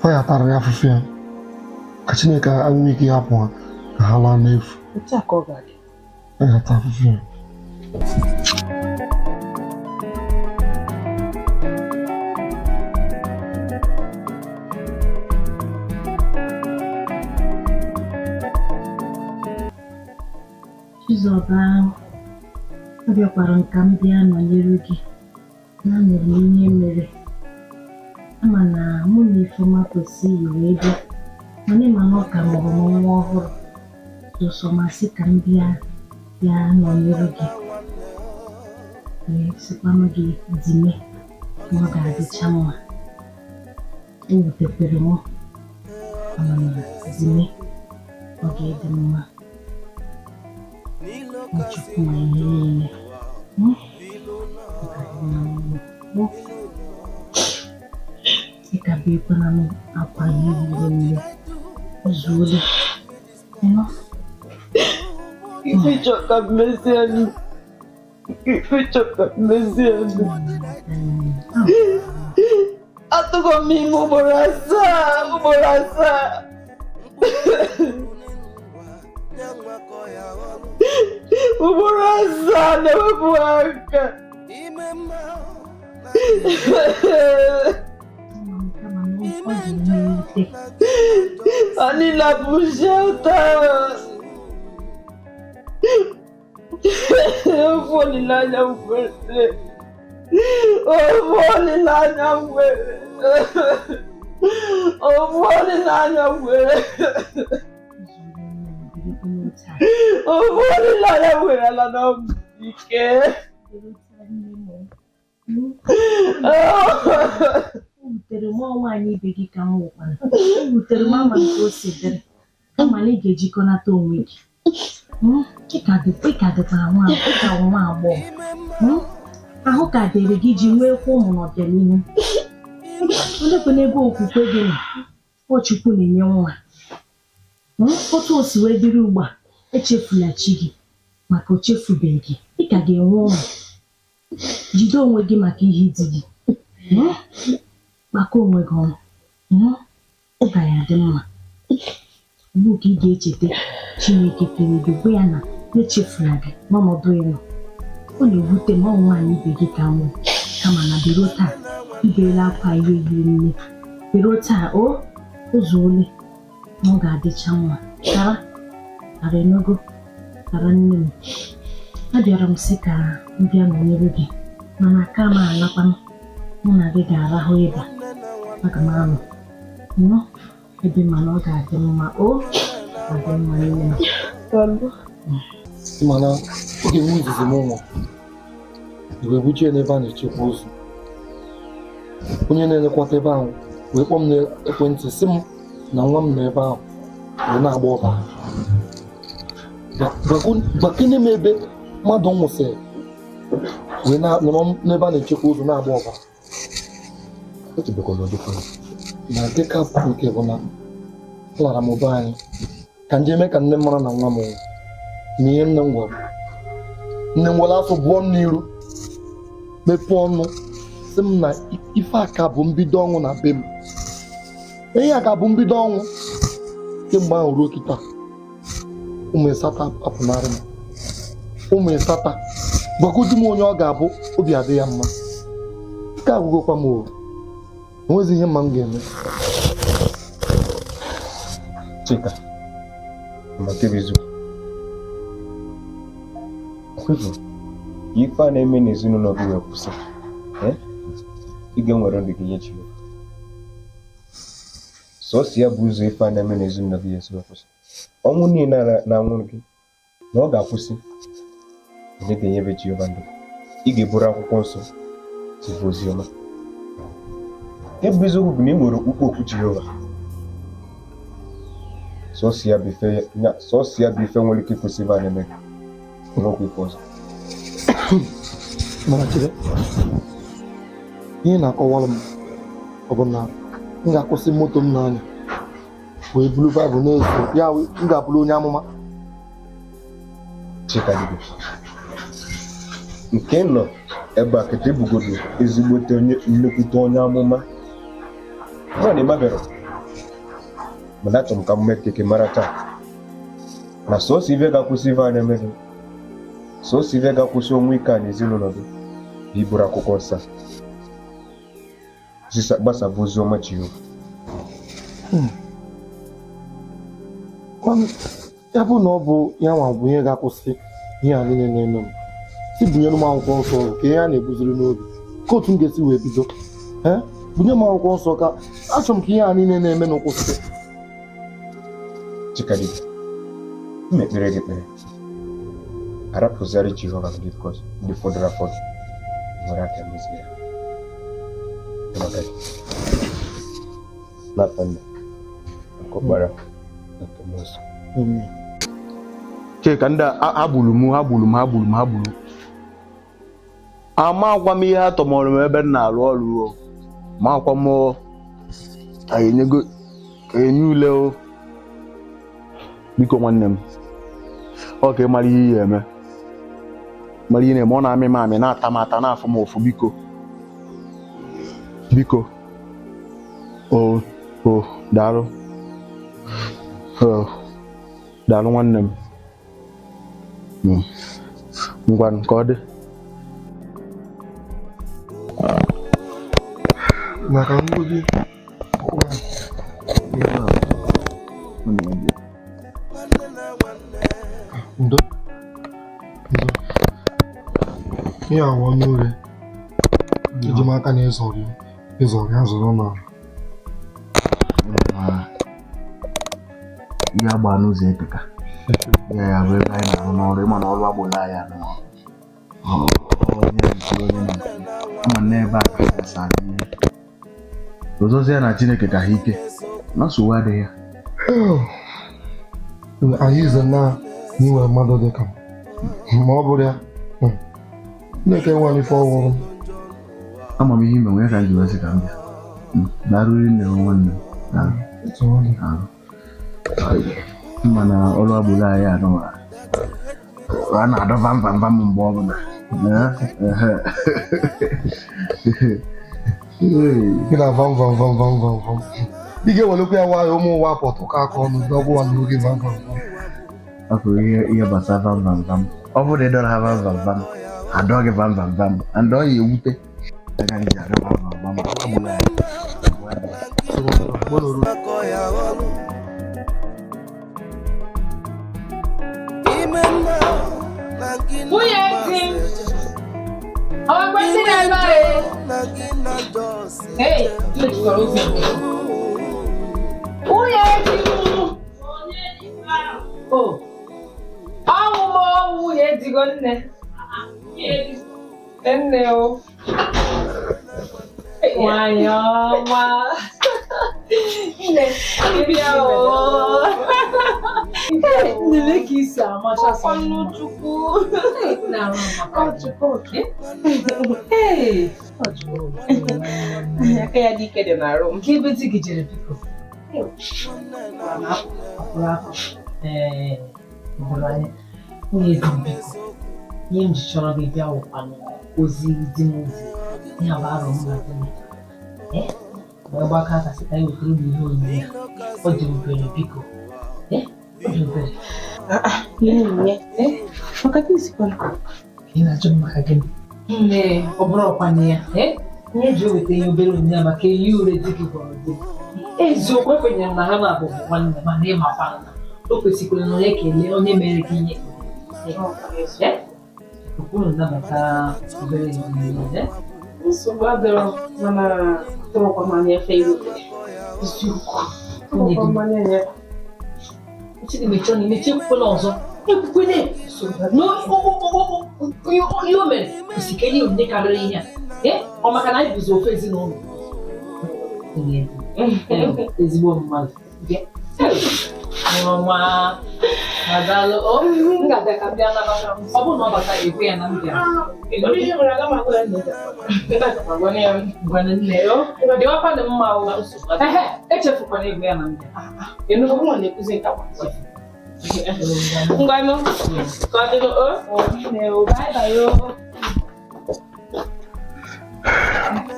Ọ ya tara ya afụfụ ya ka Chineke anwụ ike hapụ ha ka ha laa n'efu. Otu a ka ọ ga-adị. Ọ ya ata afụfụ ya. Chizọba, abịakwara m ka m bịa nọnyere gị n'anụrụ m ihe mere. Ama na mụ na Ifeọma kwesịghị wee bịa, mana ịma na ọ ka mụrụ m nwa ọhụrụ, sọsọ masị ka m bịa nọnyere gị wee sịkwanụ gị dime na ọ ga-adịcha mma. O wutekwere m, mana na dime ọ ga-ịdị mma. Chukwu ma ihe niile. Ị ka bụ ekwela m akwa ihe riri nne ozuole. Ife chọ ka mmezie nụ. Ife chọ ka mmezie nụ. Atụgo m ime ugboro asaa, ugboro asaa. Ugboro asaa na-ewepụ aka. Anyị na-abụ shelter. Ofu olileanya m nwere. Ofu olileanya m nwere. Ofu olileanya m nwere. Ofu olileanya m nwere ala na ike. O wutere m nwaanyị ibe gị ka m nwụkwara. O wutere m ama nke o si dịrị, kama na ị ga-ejikọnata onwe gị. Ị ka dịkwara nwa agbọghọ, ahụ ka dịrị gị iji nwee kwa ụmụ n'ọbịanihu. Olekwe n'ebe okwukwe gị nọ, ọ Chukwu na-enye nwa. Otu o si wee dịrị ugbu a, echefula chi gị, maka o chefubeghị gị. Ị ka ga-enwe ụmụ. Jide onwe gị maka ihe di gị. Maka onwe gị ọnụ, ọ ga ya dị mma. Ugbu ka ị ga-echeta Chineke kere gị, gwa ya na echefula gị n'ọnọdụ ịnọ. Ọ na-ewute m ọ nwaanyị ibe gị ka nwụọ, kama na biro taa ibeela akwa ihe yiri nne. Biro taa o zuole na ọ ga-adịcha mma. Tara tara enogo, tara nne m. Abịara m sị ka m bịa nọnyere gị, mana aka m alakwanụ. Mụ na gị ga-arahụ ebe a, aga m anọ nọ ebe, mana ọ ga-adị mma. O ga-adị mma nne m. Mana oge m izizi m nwụrụ, wee bujie n'ebe a na-echekwa ozu. Onye na-elekwata ebe ahụ wee kpọọ m n'ekwentị sị m na nwa m nọ ebe ahụ wee na-agba ọbara. Gbakene m ebe mmadụ nwụsịrị wee nọrọ n'ebe a na-echekwa ozu na-agba ọbara. Na nke ka nke bụ na alara m be anyị ka nje mee ka nne m mara na nwa m nwụrụ. Na ihe nne m gwara nne m gwara afọ bụọ m n'iru mepee ọnụ sị m na ife a ka bụ mbido ọnwụ na be m. Ihe a ka bụ mbido ọnwụ kemgbe ahụ ruo kịta ụmụ ịsata apụnarị m. Ụmụ ịsata gwagodi m onye ọ ga-abụ obi adị ya mma. Nke agwụgokwa m o enwezi ihe mma m ga-eme. Chika, maka eziokwu kwefu ife a na-eme n'ezinụlọ gị wee kwụsị, ị ga-enwere ndụ gị nye Chineke. Sọọsọ ya bụ ụzọ ife a na-eme n'ezinụlọ gị esi wee kwụsị. Ọnwụ niile na-anwụ gị na ọ ga-akwụsị na ị ga-enyebe Jehova ndụ. Ị ga-eburu akwụkwọ nsọ zibe ozi ọma. Nke bụ eziokwu bụ na ị nwere okpukpe okwu Jehova. Sọọsọ ya bụ ife nwere ike ịkwụsị ife a na-eme gị. Nwekwa ife ọzọ. Mana chere, ihe na-akọwara m ọ bụ na m ga-akwụsị moto m n'anya wee buru Baịbụl na-eso ya, m ga-abụrụ onye amụma. Chika dibịa, nke nọ ebe a kịta ebugodo ezigbote onye nnekwute onye amụma. Mụ na ịmabere mana achọrọ m ka m mee keke mara taa na sọọsọ ife ga-akwụsị ife a na-eme gị, sọọsọ ife ga-akwụsị ọnwụ ike a n'ezinụlọ gị bụ iburu akwụkwọ nsọ gbasaba ozi ọma Jehova. Ya bụ na ọ bụ ya nwa bụ ihe ga-akwụsị ihe a niile na-eme m, si bunyere m akwụkwọ nsọ ka ihe a na-ebuziri n'obi ka otu m ga-esi wee bido. Bunye m akwụkwọ nsọ ka achọrọ m ka ihe a niile na-eme na kwụsị. Chika dibịa, m ekpere gị ekpere arapụziri Jehova ndị fọdụrụ afọdụ nwere aka mezie ya. N'afọ nna nke Ọkpara nke Mmụọ Nsọ. Chika, ndị a gburu m ha gburu m ha gburu m ha gburu ama akwa m ihe a tọmọrọ m ebe m na-arụ ọrụ o ma akwa m enye ule o. Biko nwanne m, ọ ka ị mara ihe ya eme, mara ihe na-eme ọ na-amị m amị na-ata m ata na-afụ m ụfụ. Biko biko o o daalụ daalụ nwanne m. Ngwa ka ọ dị. Maka ngwụgị ndo ndo ihe awọ n'ure eji m aka na ịzọrị ịzọrị azụrụ na ihe agba n'ụzọ eteka ya ya bụ ebe anyị na-arụ n'ọrụ ịma na ọrụ agboro anyị anụ onye nke onye na ama n'ebe a ka ha sara ihe ọzọzi ya na Chineke ka ha ike na nsogbu adịghị ya. Anyị ize na inwe mmadụ dị ka m ma ọ bụrụ ya Chineke nwere ife ọhụrụ. Ama m ihe ime nwere ka m ji wee sị ka m bịa darụri nne m nwanne m mma na ọrụ agboro anyị anụ a na-adọ vam vam vam mgbe ọbụla. Gị na vam vam vam vam vam vam ị ga-ewelekwa ya nwayọ ụmụ ụwa pọtụ ka aka ọnụ ọgwụ nwa n'oge vam vam vam. Ọ bụ ihe gbasara vam vam vam ọ bụrụ na ị dọrọ ha vam vam vam adọ gị vam vam vam and ọ ya ewute aga m ji adọ vam vam vam agboro anyị. Nwunye di m, ọ ekwentị na-ebe a e? Hey, mechikọrọ ụzọ. Nwunye di m, o, ọnwụ m nwunye digo nne. Nne o. Nwanyị ọma. Nne, ịbịa o. Nne, ka isi amacha sọ. Chukwu. Na-arụ maka gị. Ee, ọ Chukwu. Aka ya dị ike dị n'arụ m. Ka ebe di gị jere biko. Apụrụ apụ. Ee, hụrụ anya. Nwunye di m biko. Ihe m ji chọrọ gị bịa wụkwanụ ozi di m ozi. Ya bụ arọ m na di m. Ee, wee gbakọ aka sị ka anyị wetara unu ihe onyinye a. Ọ dị obere biko. Ee, ọ dị obere. Ihe onyinye? Maka gị sikwana. Ị na-ajụ m maka gịnị? Nne, ọ bụrụ ọkwanye ya. Ee, ihe eji eweta ihe obere onyinye a maka eyi ure di gị gwọrọ di m. Eziokwu, ekwenyere m na ha na-abụ bụ nwanne, mana ịmakwa na o kwesịkwara na onye kelee onye mere gị ihe. Ee, unu nabata obere onyinye. Nsogbu adịrọ, mana tụrụkwa m anya efe iwetere. Eziokwu. Tụrụkwa m anya ya. Chidi mechie ọnụ, mechie ekwukwela ọzọ. Ekwukwele na ihe o mere kwesịrị ka enye onyinye karịrị ihe a. Ee, ọ maka na anyị bụzi ofu ezinụlọ. Ezigbo mmadụ. Bịa. Ọma. Adaalụ. O, m ga-abịa ka m bịa nabata. Ọ bụrụ na ọ bata, ekwe ya na m bịara. Ihe nwere aga m agwa ya nne. Agwa ya. Gwana nne o. Dịwakwanụ mma o. Ehe, echefukwana egwu ya na m bịara. Ịnụ nwa na-ekuzi nka kwa. Ngwanụ, ka ọ dịnụ o. Nne o, bye bye o.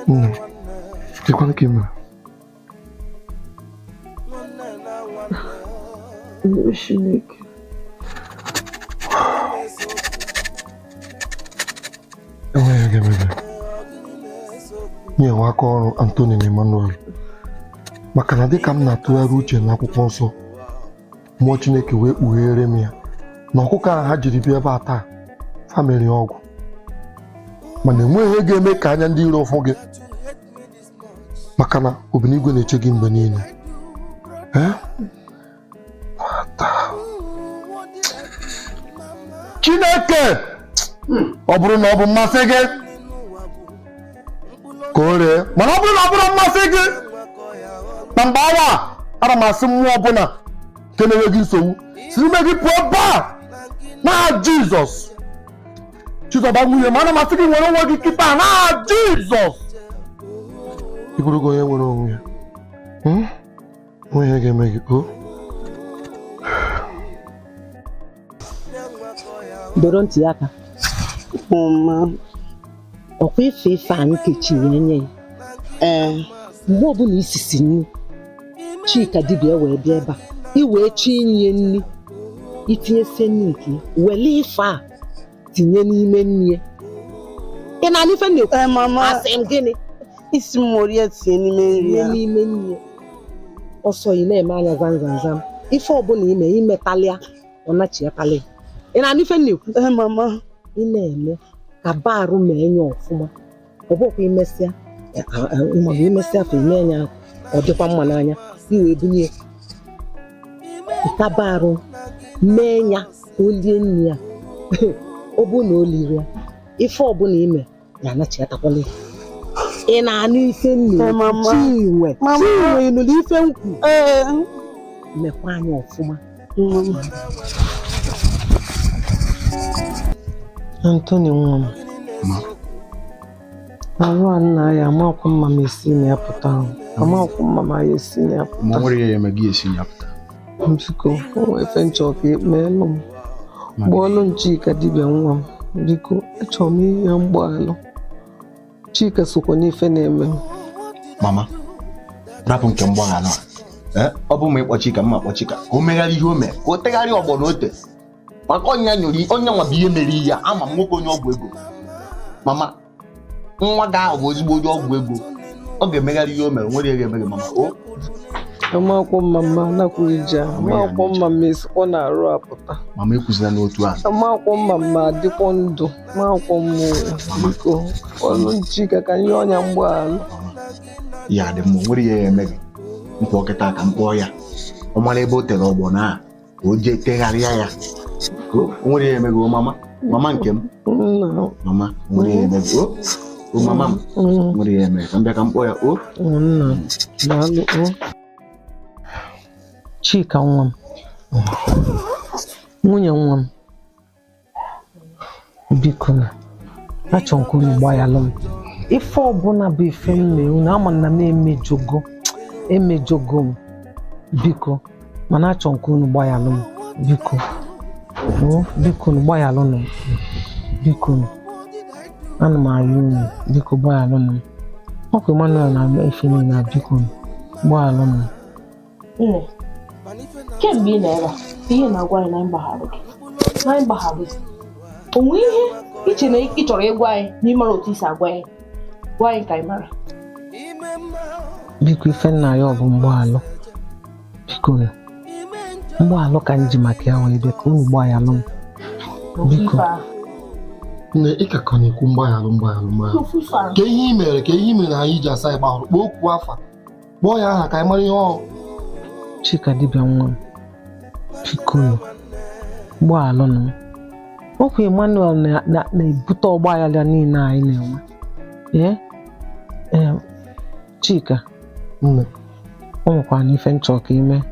Nne, chekwana ka ị mere. Chineke. Enweghị ihe ga-eme gị. Nyewe aka ọrụ Anthony na Emmanuel, maka na dịka m na-atụgharị uche n'akwụkwọ nsọ, mmụọ Chineke wee kpughere m ya na ọkụkọ ahụ ha jiri bịa ebe a taa famili ọgwụ, mana enweghị ihe ga-eme ka anya ndị iro fụ gị, maka na obinigwe na-eche gị mgbe niile. Ee? Chineke, ọ bụrụ na ọ bụ mmasị gị ka o ree, mana ọ bụrụ na ọ bụrụ mmasị gị na mgbe awa ana m asị mmụọ ọbụla nke na-enwe gị nsogbu si n'ime gị pụọ ebe a n'aha Jizọs. Chizọba nwunye m, ana m asị gị nwere onwe gị kịta n'aha Jizọs. Ị bụrụ gị onye nwere onwe ya, onwe ihe ga-eme gị o. Doro ntị ya aka. Ọkwa ife ife a Nkechi wee nye ya. Ee, mgbe ọbụla isisi nri, Chika dibịa wee bịa ebe a, i wee chi inye nri, itinyesie nri nke ya, wele ife a tinye n'ime nri ya. Ị na-anụ ife m na-ekwu? Asị m gịnị? Isi m were ya tinye n'ime nri ya. Tinye n'ime nri ya. Ọsọ ị na-eme anya zam zam zam. Ife ọbụla ime imetalịa, ọ nachiatalị. Ị na-anụ ife m na-ekwu? Ị na-eme ka barụ mee ya ọfụma. Ọ bụkwa imesịa maọbụ imesịa afọ ime ya ọ dịkwa mma n'anya, i wee bunye nkaba arụ mee ya ka o lie nri ya. Ọ bụrụ na o liri ya, ife ọbụla ime ya anachiatakwala ya. Ị na-anụ ife m na-ekwu? Chinwe, Chinwe, ị nụrụ ife m kwu? Mekwa anya ọfụma. Anthony nwa m, arụ a nna ya amakwa mma m esi na ya pụta ahụ. Amakwa mma ma ya esi na ya pụta. Ma nwere ya eme gị esi na ya pụta. Biko, o nwere ife nchọ ka ekpeelụ m. Gbuolụ m Chika dibịa nwa m. Biko, achọrọ m ihe mgbaalụ. Chika sokwa n'ife na-eme m. Mama, rapụ nke mgbaghara a. Ọ bụ ma ịkpọ Chika, mma akpọ Chika ka o megharị ihe o mere, ka o tegharịa ọgbọ na ote. Maka ọnya nyụrụ onye nwa bụ ihe mere ihe a, ama m nwoke onye ọgwụ ego. Mama, nwa gị ahụ bụ ezigbo onye ọgwụ ego. Ọ ga-emegharị ihe o mere, nwere ihe ga-eme gị mama. O Amakwọ mma mma anakwuru ije ahụ. Amakwọ mma mma esikwa na arụ apụta. Mama ekwuzila n'otu ahụ. Amakwọ mma mma adịkwọ ndụ. Amakwọ mma biko ọlụ Chika ka nye ọnya mgbaghalụ. Ya dị mma, nwere ihe ya eme gị. Mkpọ kịta ka m kpọọ ya. Ọ mara ebe o tere ọgbọ na ka o jee tegharịa ya. O nwere ihe eme gị o mama? Mama nke m. Mama, nwere ihe eme gị o. O mama m nwere ya eme ka m bịa ka m kpọọ ya o. Nna, daalụ o. Chika nwa m, nwunye nwa m, biko na achọ nke unu gbaghalụ m. Ife ọbụla bụ ife m mee unu, ama na m emejogo m, biko, mana achọ nke unu gbaghalụ m, biko. O, biko unu gbaghalụnụ m, biko unu. Ana m arịọ unu, biko gbaghalụnụ m. Ọkwa Emmanuel na-eme ife niile a, biko unu gbaghalụnụ m. Nne, kemgbe ị nọ ebe a, ihe na-agwa anyị na anyị gbagharụ gị. Na anyị gbagharụ gị. O nwee ihe iche na ị chọrọ ịgwa anyị na ị mara otu i si agwa anyị? Gwa anyị ka anyị mara. Biko ife nna ya ọ bụ mgbaghalụ, biko nụ. Mgbaghalụ ka m ji maka ya wee bịa ka unu gbaghalụ m, biko. Nne, ị ka ka na-ekwu mgbaghalụ mgbaghalụ mgbaghalụ. Ka ihe i mere, ka ihe i mere anyị ji asa anyị gbagharụ, kpọọ okwu afa, kpọọ ya aha ka anyị mara ihe ọ. Chika dibịa nwa m, biko nụ, gbaghalụnụ m. Okwu Emmanuel na-ebute ọgbaghara niile anyị na-enwe. Ee, Chika, nne, o nwekwara na ife nchọ ka ime.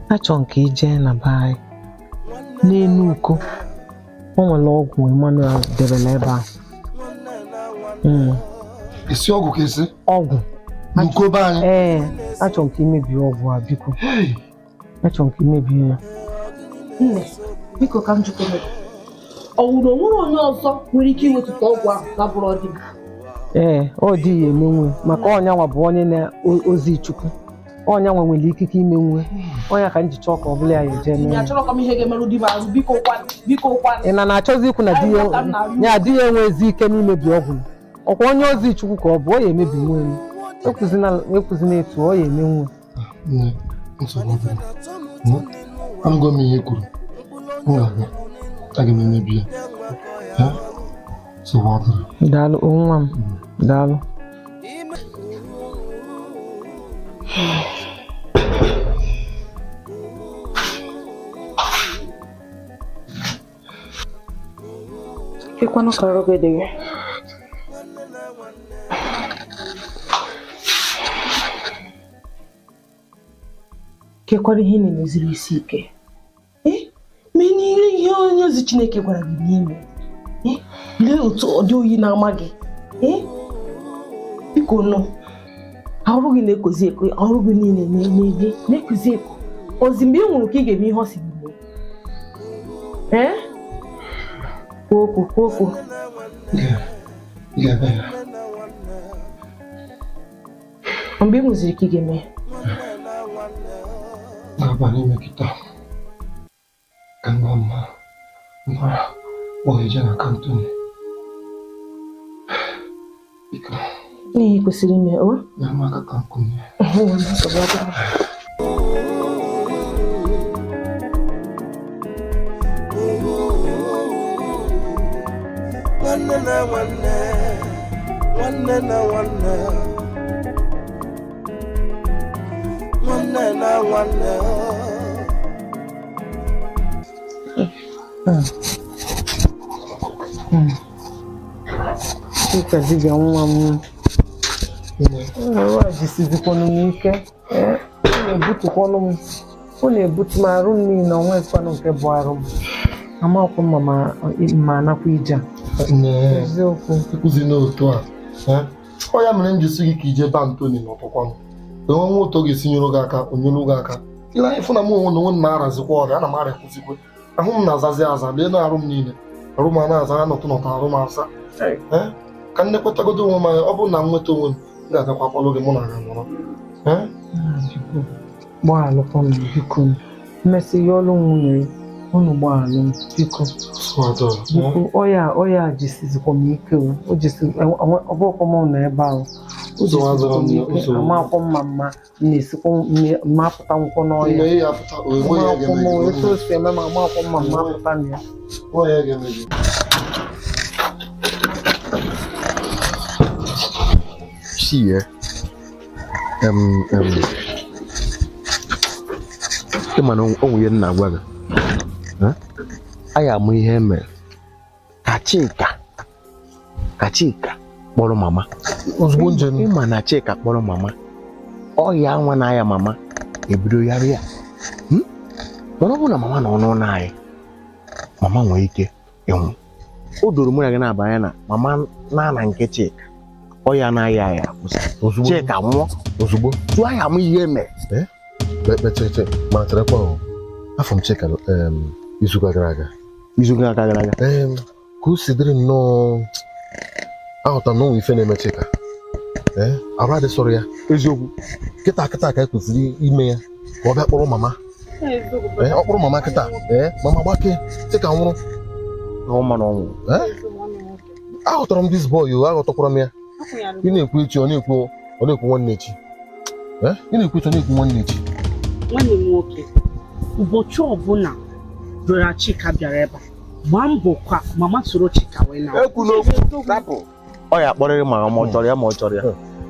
Achọ nke ijee na be anyị n'enu uko, o nwere ọgwụ Emmanuel debere ebe ahụ. Esi ọgwụ ka esi? Ọgwụ. N'uko be anyị? Ee, achọ nke imebi ọgwụ a, biko. Achọ nke imebi ya. Nne, biko ka m jụkwa gị. Ọ wụrụ onwere onye ọzọ nwere ike iwetụta ọgwụ ahụ ka bụrụ ọdị m? Ee, ọ dị ya emenwe maka ọnyanwa bụ onye na-ozi Chukwu. Ọnyanwa nwere ikike imenwe. Ọnya ka m ji chọọ ka ọ bụla ya eje mee. Ị achọrọ ka m ihe ga-emerụ di m arụ, biko kwanụ, biko kwanụ. Ị na na-achọzi ikwu na di ya adịghị enwe ezi ike n'imebi ọgwụ. Ọkwa onye ozi Chukwu ka ọ bụ, ọ ya emebi nwe m. Ekwuzina etu ọ ya emenwe. Nne, nsogbu adịghị. Anụgo m ihe i kwuru. M ga-aga. Aga m emebi ya. Nsogbu adịghị. Daalụ nwa m, daalụ. Kekwanụ ka arụ gị dị gị? Kekwanụ ihe ị na-emeziri isi ike? Mee n'ihe ihe onye ozi Chineke gwara gị n'ime. Lee otu ọ dị oyi na-ama gị. Biko nụ, arụ gị na-ekozi eko, arụ gị niile na-ekozi eko. Ozi mgbe ị nwụrụ ka ị ga-eme ihe ọ sị gị mee. Kwuo okwu, kwuo okwu. Mgbe ị nwụziri ka ị ga-eme? N'abalị mekịta ka nwa mma mara kpọọ na kantoni. Biko. N'ihi kwesịrị ime, o? Nyere m aka ka m kụnye. Nwanne na nwanne, nwanne na nwanne, nwanne na nwanne. Chika dibịa nwa m, arụ a jisizikwanụ m ike. Ọ na-ebutukwanụ m, ọ na-ebutu m arụ m niile, o nwekwanụ nke bụ arụ m. Amakwa mma ma anakwa ije a. Eziokwu. Ịkụzi n'otu a. Ọ ya mere m ji sị gị ka ije ba Antoni n'ọtụkwanụ. Enwe nwa ụtọ ga-esi nyere gị aka, o nyere gị aka. Ile anya fụ na m onwe na onwe m na-arazikwa ọrịa, ana m arịakwụzikwe. Ahụ m na-azazi aza, lee na arụ m niile. Arụ m a na-aza, anọtụ nọtụ arụ m asa. Ka m nekwetagodo onwe m anya, ọ bụrụ na m nweta onwe m, m ga-agakwa akpọrọ gị mụ na gị nọrọ. Gbaghalụkwa m, biko. Mmesị ya ọlụ nwunye unu gbaghalụ m, biko. Biko, ọya jisizikwa m ike o. Ọ bụrụkwa m nọ ebe ahụ. O jisizikwa m ike, amakwa mma mma m na-esikwa mma apụta nkwụ n'ọhịa. Amakwa m etu o si eme ma amakwa mma mma apụta na ya. See, ịma na o nwere nna agwa gị anyị amụ ihe mere ka Chika Kpọrọ mama. Ozugbo njem. Ịma na Chika kpọrọ mama. Ọya nwa na-aya mama ebido yara ya. Mana ọ bụrụ na mama nọ n'ụlọ anyị, mama nwere ike ịnwụ. O doro mụ na gị na-abanye na mama na-ana nke Chika. Ọya na-aya ya akwụsị. Chika nwụọ. Ozugbo. Tụọ ya amụ ihe mere. Kpekpecheche mana cherekwa o. Afọ m Chika izuụka gara aga. Izuụka gara aga. Ka o si dịrị nnọọ aghọtara na onwe ife na-eme Chika. Arụ adị sọrọ ya. Eziokwu. Kịta kịta ka e kwesịrị ime ya ka ọ bịa kpọrọ mama. Ọ kpọrọ mama kịta. Mama gbake Chika nwụrụ. Aghọtara m this boy o, aghọtakwara m ya. Ị na-ekwu echi ọ na-ekwu nwanne echi. Ị na-ekwu echi ọ na-ekwu nwanne echi. Nwanne m nwoke, ụbọchị ọbụla brother Chika bịara ebe a, gbaa mbọ ka mama soro Chika wee na. Ekwu n'okwu, rapụ. Ọ ya akpọrịrị ma ọ chọrọ ya ma ọ chọrọ ya.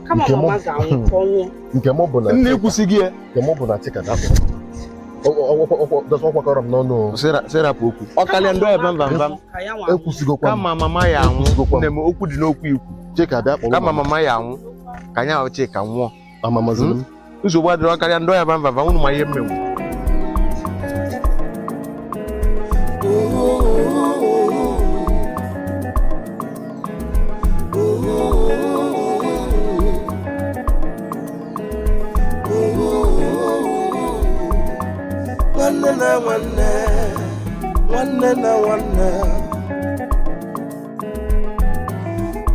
Kama mama ga-anwụ ka ọ nwụọ. Nke mụ bụ na nna ekwusi gị ya. Nke mụ bụ na Chika ga-akpọrọ. Ọ kwakọrọ m n'ọnụ. Serapụ okwu. Ọ karịa ndị ọbịa mba mba. Ekwusigokwa m. Kama mama ya anwụ. Nne m okwu dị n'okwu ikwu. Chika bịa kpọrọ. Kama mama ya anwụ. Ka anyị ahụ Chika nwụọ. Amamaziri m. Nsogbu adịrọ karịa ndị ọbịa mba mba unu ma ihe mmenwu. Nwanne na nwanne, nwanne na nwanne,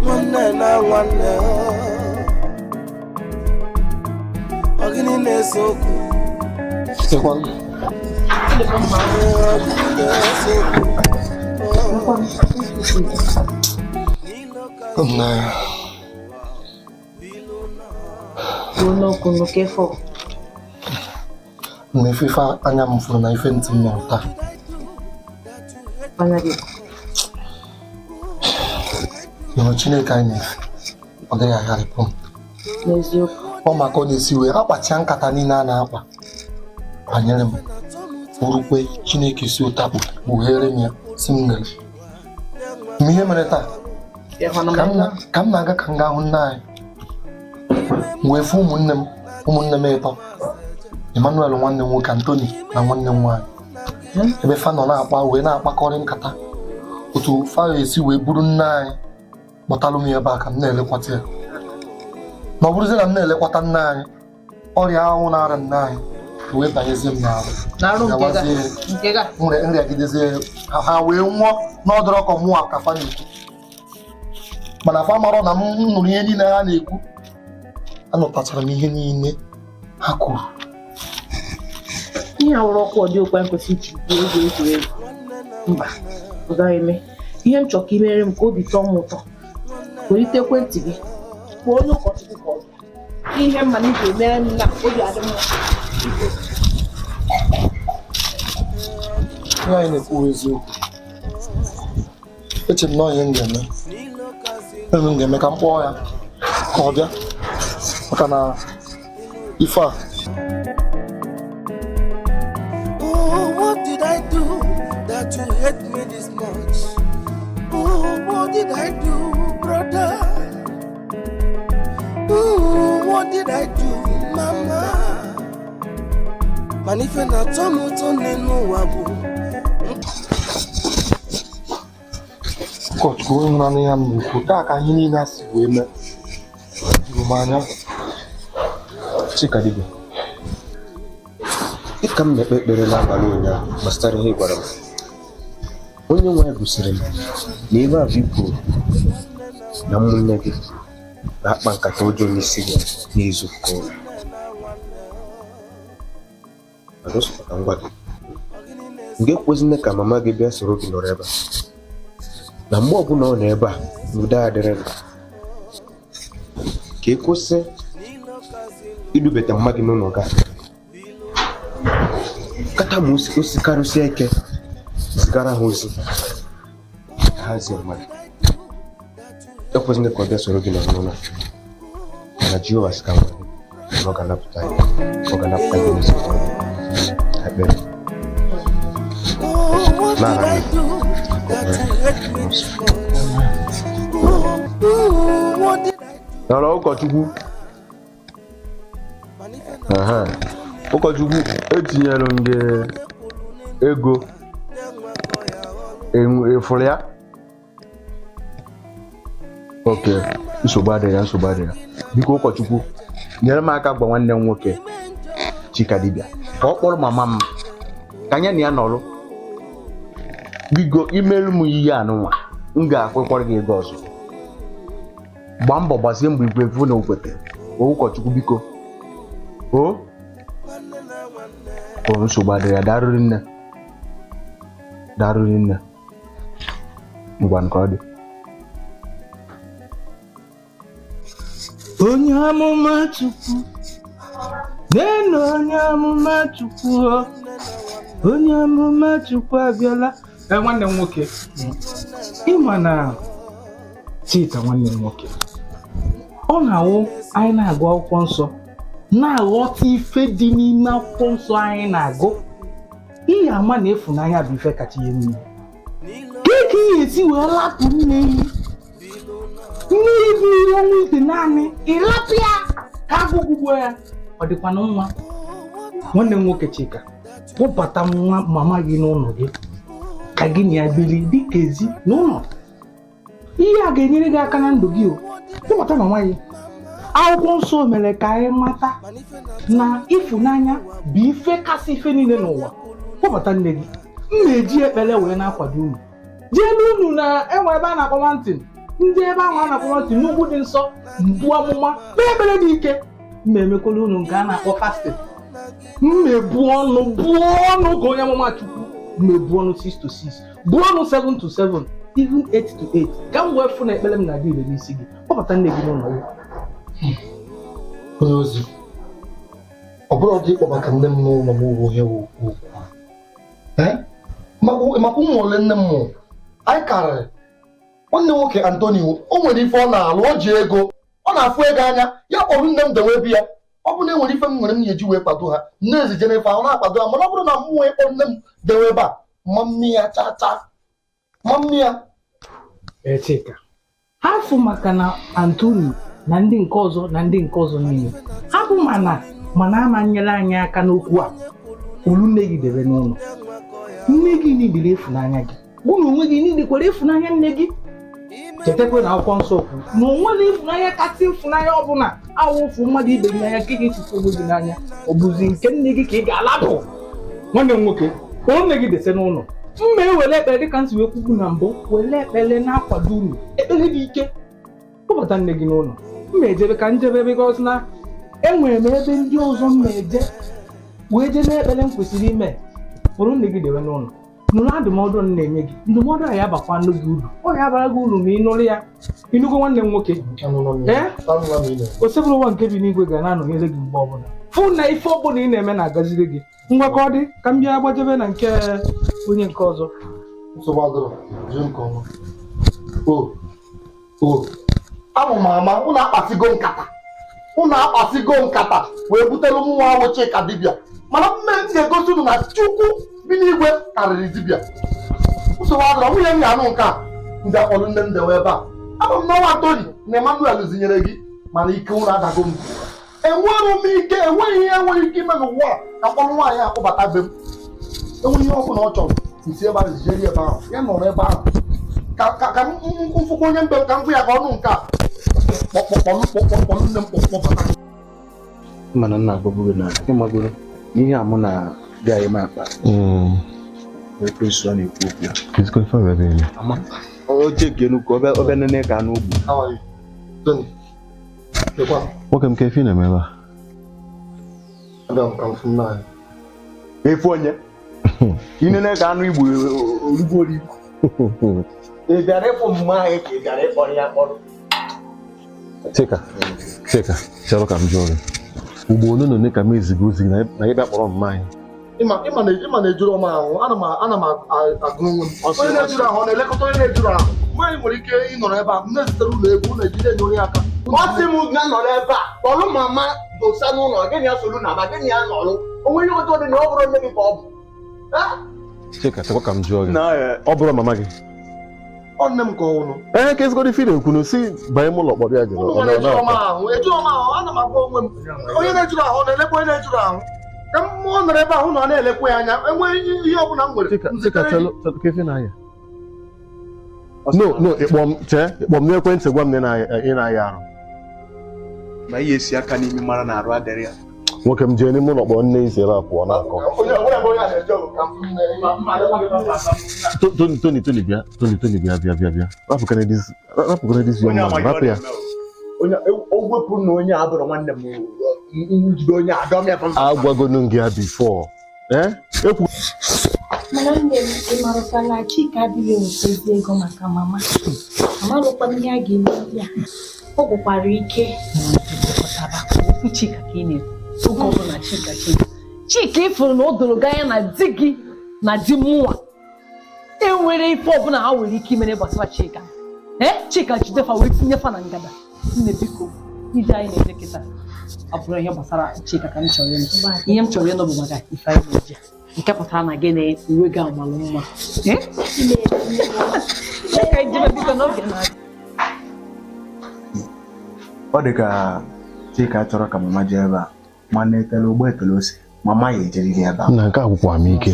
nwanne na nwanne, ọ gịnị na-ese okwu? Ọ gịnị na-ese okwu? Na ife anya m fụrụ na ife ntị m nụrụ taa. Nụrụ Chineke anyị na-efe, ọ dịghị agharịpụ m. Ọ maka ọ na-esi wee akpachia nkata niile a na-akpa banyere m bụrụkwe Chineke si ụta kpughere m ya si m lere. Ma ihe mere taa ka m na-aga ka m gaa hụ nna anyị wee fụ ụmụnne m ịtọ, Emmanuel nwanne m nwoke, Anthony na nwanne m nwaanyị, ebe fa nọ na-akpa wee na-akpakọrị nkata otu fa esi wee buru nna anyị kpọtalụ m ebe a ka m na-elekwata ya. Ma ọ bụrụzie na m na-elekwata nna anyị, ọrịa ahụ na-arịa nna anyị wee banyezie m n'arụ, nrịagidezie ha wee nwụọ n'ọdụrọ ka mụọ ka fa na-ekwu. Mana fa marọ na m nụrụ ihe niile ha na-ekwu, anụtachara m ihe niile ha kwuru. Ihe awụrụ ọkụ ọ dị okwe nkwesị iji gwuo egwu egwuregwu. Mba, ọ gaghị eme. Ihe m chọrọ ka ị mere m ka obi tọọ m ụtọ. Welite ekwentị gị kpọọ onye ụkọchukwu ka ọ bịa. Ihe mma na ị ga-emere m na obi adị m. Ihe anyị na-ekwu eziokwu. Eche m na ihe m ga-eme. Ihe m ga-eme ka m kpọọ ya ka ọ bịa, maka na ife a. What did I do that you hate me this much? Oh, what did I do, brother? Oh, what did I do, mama? Manife na tomuto nenu wabu. Ụkọchukwu onye nọ n'ihe m na-ekwu taa ka ihe niile a si wee mee juru m anya. Chika dibịa, dịka m na-ekpe ekpere n'abalị ụnyaahụ gbasara ihe ị gwara m, onye nwe ya gosiri m na ebe ahụ i kwuru na ụmụnne gị na-akpa nkata ọjọọ n'isi gị n'izu ka ụra. Ka m gwa gị, m ga-ekwezina ka mama gị bịa soro gị nọrọ ebe a. Na mgbe ọbụla ọ nọ ebe a, n'udo adịrị gị. Ka ị kwụsị idubata mma gị n'ụlọ gị. Kata ma o sikarịsịa ike, zigara ha ozi ka ha zie mmadụ. Ekwesịghị ka ọ bịa soro gị n'ụlọ. Mana Jehova sị ka m gwa gị na ọ ga-anapụta gị, ọ ga-anapụta gị n'ezinụlọ gị. Ekpere. Oh, what did I do that you hate me this much? Oh, Hello, ụkọchukwu. Ụkọchukwu, etinyere m gị ego ịfụrụ ya? Ok, nsogbu adịghị ya, nsogbu adịghị ya. Biko ụkọchukwu, nyere m aka gwa nwanne m nwoke Chika dibịa ka ọ kpọrọ mama m ka anya na ya nọrọ. Biko imelu m ihe anụnwa, m ga-akwụkwọrọ gị ego ọzọ. Gbaa mbọ gbasie mbọ igwe vu na okwete. Ụkọchukwu biko. O nsogbu adịghị ya, darụrị nne. Darụrị nne. Ngwa nke ọ dị. Onye amụma Chukwu, nenu onye amụma Chukwu, onye amụma Chukwu abịala. Nwanne m nwoke, ịma na Chika nwanne m nwoke, ọ na-awụ anyị na-agụ akwụkwọ nsọ, na-aghọta ife dị n'ime akwụkwọ nsọ anyị na-agụ. Ihe ama na ịfụnanya bụ ife kacha ihe niile. Ka ka ị ga-esi wee lapụ nne gị? Nne gị bụ ihe ọnwa ite naanị, ị lapụ ya ka agụgụ gbuo ya. Ọ dịkwa na nwa. Nwanne m nwoke Chika, kpọbata nwa mama gị n'ụlọ gị ka gị na ya biri dịka ezi n'ụlọ. Ihe a ga-enyere gị aka na ndụ gị o. Kpọbata mama gị. Akwụkwọ nsọ mere ka anyị mata na ịfụnanya bụ ife kasị ife niile n'ụwa. Kpọbata nne gị. M na-eji ekpere wee na-akwado unu. Jee unu na enwe ebe a na-akpọ mountain, ndị ebe ahụ a na-akpọ mountain n'ugwu dị nsọ, mbu amụma, kpee ekpere dị ike. M na-emekwala unu nke a na-akpọ fasting. M na-ebu ọnụ buo ọnụ ka onye amụma Chukwu. M na-ebu ọnụ 6 to 6, buo ọnụ 7 to 7, even 8 to 8. Ka m wee fụ na ekpere m na-adị ire n'isi gị. Kpọbata nne gị n'ụlọ gị. Onye ozi, ọ bụrụ dị ịkpọ maka nne m n'ụlọ m bụ ihe okwu. Maka ụmụ ole nne m mụrụ, anyị karịrị. Nwanne nwoke Anthony, o nwere ife ọ na-alụ, o ji ego, ọ na-afụ ego anya, ya kpọrọ nne m dewe bi ya. Ọ bụrụ na e nwere ife m nwere m ga-eji wee kwado ha, nne ezije n'efe ahụ na-akwado ha, mana ọ bụrụ na m wee kpọrọ nne m dewe ebe a, mma mmi ya chaa chaa, mma mmi ya. Chika, ha fụ maka na Anthony na ndị nke ọzọ na ndị nke ọzọ niile ha bụ mana ama nyere anyị aka n'okwu a. Olu nne gị debe n'ụlọ. Nne gị niile ịfụnanya gị, gụ na onwe gị niile kwere ịfụnanya nne gị. Chetakwa na akwụkwọ nsọ kwuru na o nwere ịfụnanya kasị ịfụnanya ọbụla awụfụ mmadụ ibe gị n'anya ka ị ga-echite onwe gị n'anya. Ọ bụzi nke nne gị ka ị ga-alapụ. Nwanne m nwoke, kpọrọ nne gị dese n'ụlọ. Mma ewere ekpere dịka m si wee kwubu na mbụ, were ekpere na-akwado unu, ekpere dị ike. Kpọbata nne gị n'ụlọ. M ejebe ka njebe bikos na enwere m ebe ndị ọzọ m na-eje wee jee n'ekpere m kwesịrị ime. Kpọrọ nne gị dewe n'ụlọ. Nụrụ ndụmọdụ m na-enye gị. Ndụmọdụ a ya abakwa nụ gị uru. Ọ ya abara gị uru ma ị nụrụ ya. Ịnụgo nwanne m nwoke? Ee? Osebụrụ ụwa nke bi n'igwe ga na-anọnyere gị mgbe ọbụla. Fụ na ife ọbụla ị na-eme na-agaziri gị. Ngwa ka ọ dị ka m bịa gbajebe na nke onye nke ọzọ. Nsogbu adịrọ, jee nke ọma. O amụ m ama, unu akpasigo nkata. Unu akpasigo nkata wee butere m nwa ahụ Chika dibịa. Mana mme m ga-egosi unu na Chukwu bi n'igwe karịrị dibịa. Nsogbu adịrọ, nwunye m ga-anụ nke a. Ndị akpọrọ nne m dewe ebe a. Ama m n'ọnwa Anthony na Emmanuel zinyere gị, mana ike ụra adago m. Enwere m ike, enweghị ihe enwere ike ime n'ụwa a ka mkpọrọ nwaanyị akpọbata be m. Enweghị ihe ọ bụla ọ chọrọ, nsi ebe ahụ zijeri ebe ahụ, ya nọrọ ebe ahụ. Ka m mfụkwa onye mbe m ka m gwa ya ka ọnụ nke a. Kpọkpọkpọlụ nne m kpọkpọbata. Mana nna agwagbugo na ịmagoro n'ihe a mụ na gị anyị ma akpa. Ekwensu a na-ekwu okwu ya. Kedu ife ọ bịa eme? Ama. O chekenu ka ọ bịa nene ka anụ ugwu. Nwoke m ka efi na-eme ebe a? Efu onye? Inene ka anụ igbo origbo origbo. Ị bịara ịfụ mma anyị ka ị bịara ịkpọrọ ya kpọrọ. Chika, Chika, chere ka m jụọ gị. Ugbo ole na ole ka m eziga ozi na ị bịa kpọrọ mma anyị? Ịma na ejuru m ahụ, ana m agụ onwe m. Onye na-ejuru ahụ ọ na-elekọta onye na-ejuru ahụ. Nwaanyị nwere ike ịnọrọ ebe a, m na-ezitere ụlọ ego, ụlọ ejide enye onye aka. Ọ sị m na nọrọ ebe a, kpọrọ mama dosa n'ụlọ, gịnị ya soro na ama, gịnị ya nọrọ. Onwe ihe ọjọọ dị na ọ bụrụ nne gị ka ọ bụ. Chika, chekwa ka m jụọ gị. Ọ bụrụ mama gị? Ọ nne m ka ọ wụnụ. Ee, ka ezigbo ife ị na-ekwu si banye m ụlọ kpọrọ ya jere. Ụnụ na-ejuru m ahụ, ejuru m ahụ, ana m agwa onwe m. Onye na-ejuru ahụ ọ na-elekwa onye na-ejuru ahụ. Ka mmụọ nọrọ ebe ahụ na ọ na-elekwa ya anya, enweghị ihe ọ bụla m nwere. Chika, chelu, ka ife na-aya. No, ịkpọ m chee, ịkpọ m n'ekwentị gwa m na ị na-aya arụ. Ma ihe esi aka n'imi mara na arụ adịrị ya. Nwoke m jee n'ime ụlọ kpọọ nne isi ebe a pụọ na-akọ. Tony, Tony, bịa, Tony, Tony, bịa, bịa, bịa, bịa. Rapụ Kennedy young man, rapụ ya. Onye o wepụ na onye a bụrụ nwanne m njide onye adọm ya. Agwagonu gị ya before. Ekwu. Mana nne m, ị marụkwa na Chika adịghị ewetezi ego maka mama. Amarụkwa ihe a ga-eme ya. Ọ gwụkwara ike. Okwu Chika ka ị na-ekwu. Oge ọbụla Chika Chika. Chika ịfụrụ na o doro gị anya na di gị na di mụnwa enwere ife ọbụla ha nwere ike imere gbasara Chika. Chika jidefa wee tinyefa na ngada. Nne biko, ije anyị na-eje kịta abụrụ ihe gbasara Chika ka m chọrọ ịnụ. Ihe m chọrọ ịnụ bụ maka ife anyị na-eje. Nke pụtara na gị na uwe gị amalụ mma. Chika ijebe biko n'oge na-adị. Ọ dị ka Chika chọrọ ka mama jee ebe a, mana etele ụgbọ etele ose, mama ya ejeriri ebe a. Na nke akwụkwọ m ike.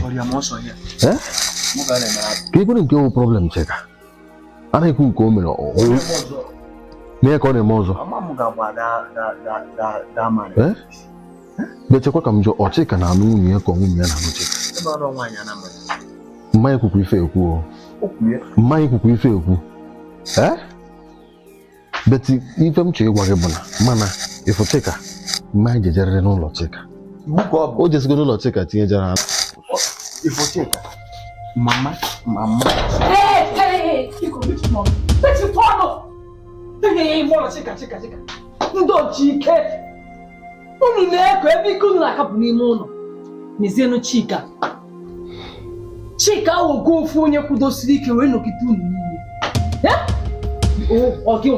Ka ekwere nke wụ problem Chika. A na-ekwu nke o mere mee ka ọ na-eme ọzọ. Bechekwa ka m jụọ, ọ Chika na-anụ nwunye ya ka nwunye ya na-anụ Chika? Mmanya kwukwa ife ekwu. Mmanya kwukwa ife ekwu. Beti ife m chọrọ ịgwa gị bụ na mana ịfụ Chika, mmanya jejerịrị n'ụlọ Chika. O jesigo n'ụlọ Chika tinyejara ha. Ịfụ Chika, mama, mama. Ndị oji ike unu na-eko ebe ike unu na-akapụ n'ime ụlọ. Mezienụ Chika. Chika awogo ofu onye kwudosiri ike wee nọgide unu niile. Ọ gị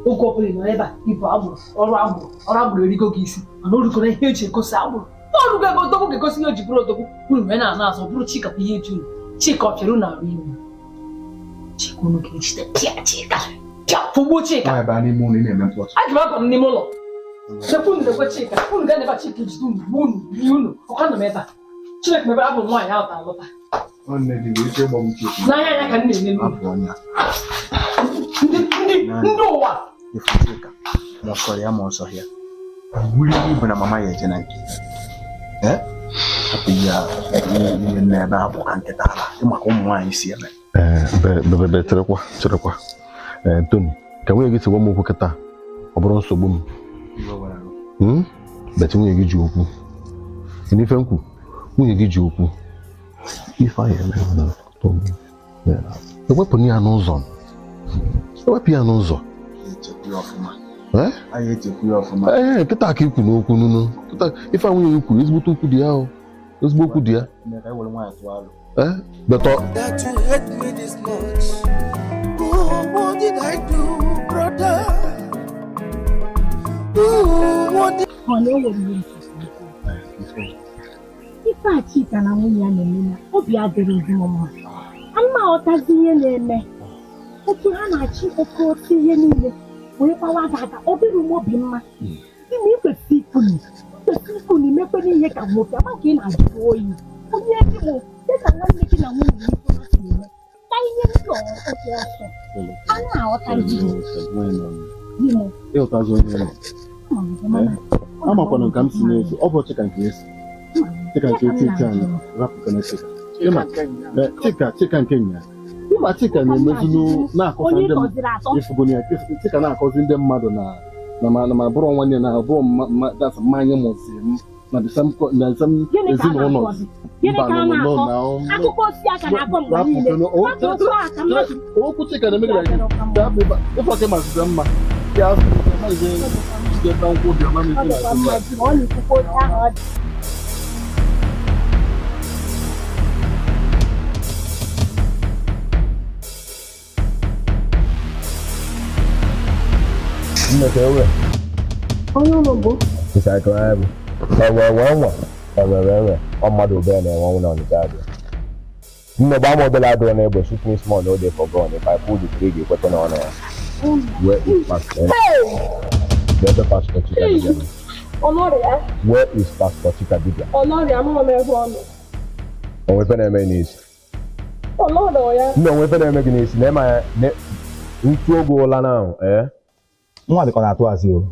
oge ọbụla nọ ebe a ibu agbụrụ ọrụ agbụrụ ọrụ agbụrụ erigo gị isi mana o rugoro ihe eji egosi agbụrụ. Ọ rugo ebe odogwu ga-egosi ihe o ji bụrụ odogwu unu wee na-ana azụ ọ bụrụ Chika bụ ihe eji unu. Chika ọ pịara unu arụ ime. Chika unu ga-ejide pịa Chika pịa fụgbuo Chika. Aga m aba m n'ime ụlọ. Sekwu unu lekwe Chika unu gaa n'ebe Chika ejide unu gbuo unu rie unu ọkwa nọ m ebe a. Chineke mebere abụ m nwaanyị ahụ ta alọta. N'anya anya ka m na-eme n'ụlọ. Ndị ụwa. Ma ọ sọrọ ya ma ọ sọ ya. Wuri bụ na mama ya eje na nke. Hapụ ya ihe n'ebe a bụ ka nkịta ala maka ụmụ nwaanyị si eme. Bebe cherekwa cherekwa. Tony, ka nwunye gị si gwa m okwu kịta ọ bụrụ nsogbu m. Beti nwunye gị ji okwu. N'ife nkwu, nwunye gị ji okwu. Ife anyị eme ewepụ ya n'ụzọ. Ewepụ ya n'ụzọ. Ee, kịta ka ikwu n'okwu nunu. Kịta ife nwunye gị kwuru ezigbo okwu dị ya o. Ezigbo okwu dị ya. Beto. That you hate me this much. Oh, what did I do, brother? Oh, what did Ife a Chika na nwunye ya na-eme na obi adịrịghị m mma. Ama ọtazi ihe na-eme. Otu ha na-achị oke otu ihe niile wee gbawa gị aka ọ dịrị m obi mma. Ime ikwesị ikwu na imekwere ihe ka nwoke ama nke ị na-ajụ oyi. Onye dị m dịka nwanne gị na nwunye gị ha si eme. Ka ihe ndị ọkụ ọsọ. A na-aghọtazi Ịghọtazi onye nọ. Amakwana ka m si na-eso ọ bụ Chika nke esi. Chika nke esi eti anyị rapụkana Chika. Chika Chika nke nya. Ịma Chika na-emezunu na-akọsa ndị ifugonu ya Chika na-akọzi ndị mmadụ na na ma bụrụ nwanne na abụọ das mmanya mụzi m na the same ezinụlọ. Okwu Chika na-emegide gị ịfọ ka ịmasịzi mma ya nkwụ obi ọma Onye ụlọ bụ mmadụ obere na-enwe ọnwụ na Ọnịcha abịa. Nne gbaa m obere adịrọ n'egbe, shoot me small no dey for gun. If I pull the trigger, ekweta na ọnụ ya. Where is Pastor? Where Pastor Chika Dibia? Ọnọrịa. Where is Pastor Chika Dibia? Ọnọrịa, amaghị m ebe ọ nọ. Onwe ife na-eme n'isi. Ọnọrọ ya. Nne, onwe ife na-eme gị n'isi na ịma ya ntu oge ụla na ahụ, ee? Nwa dịka ọ na-atụ asị o.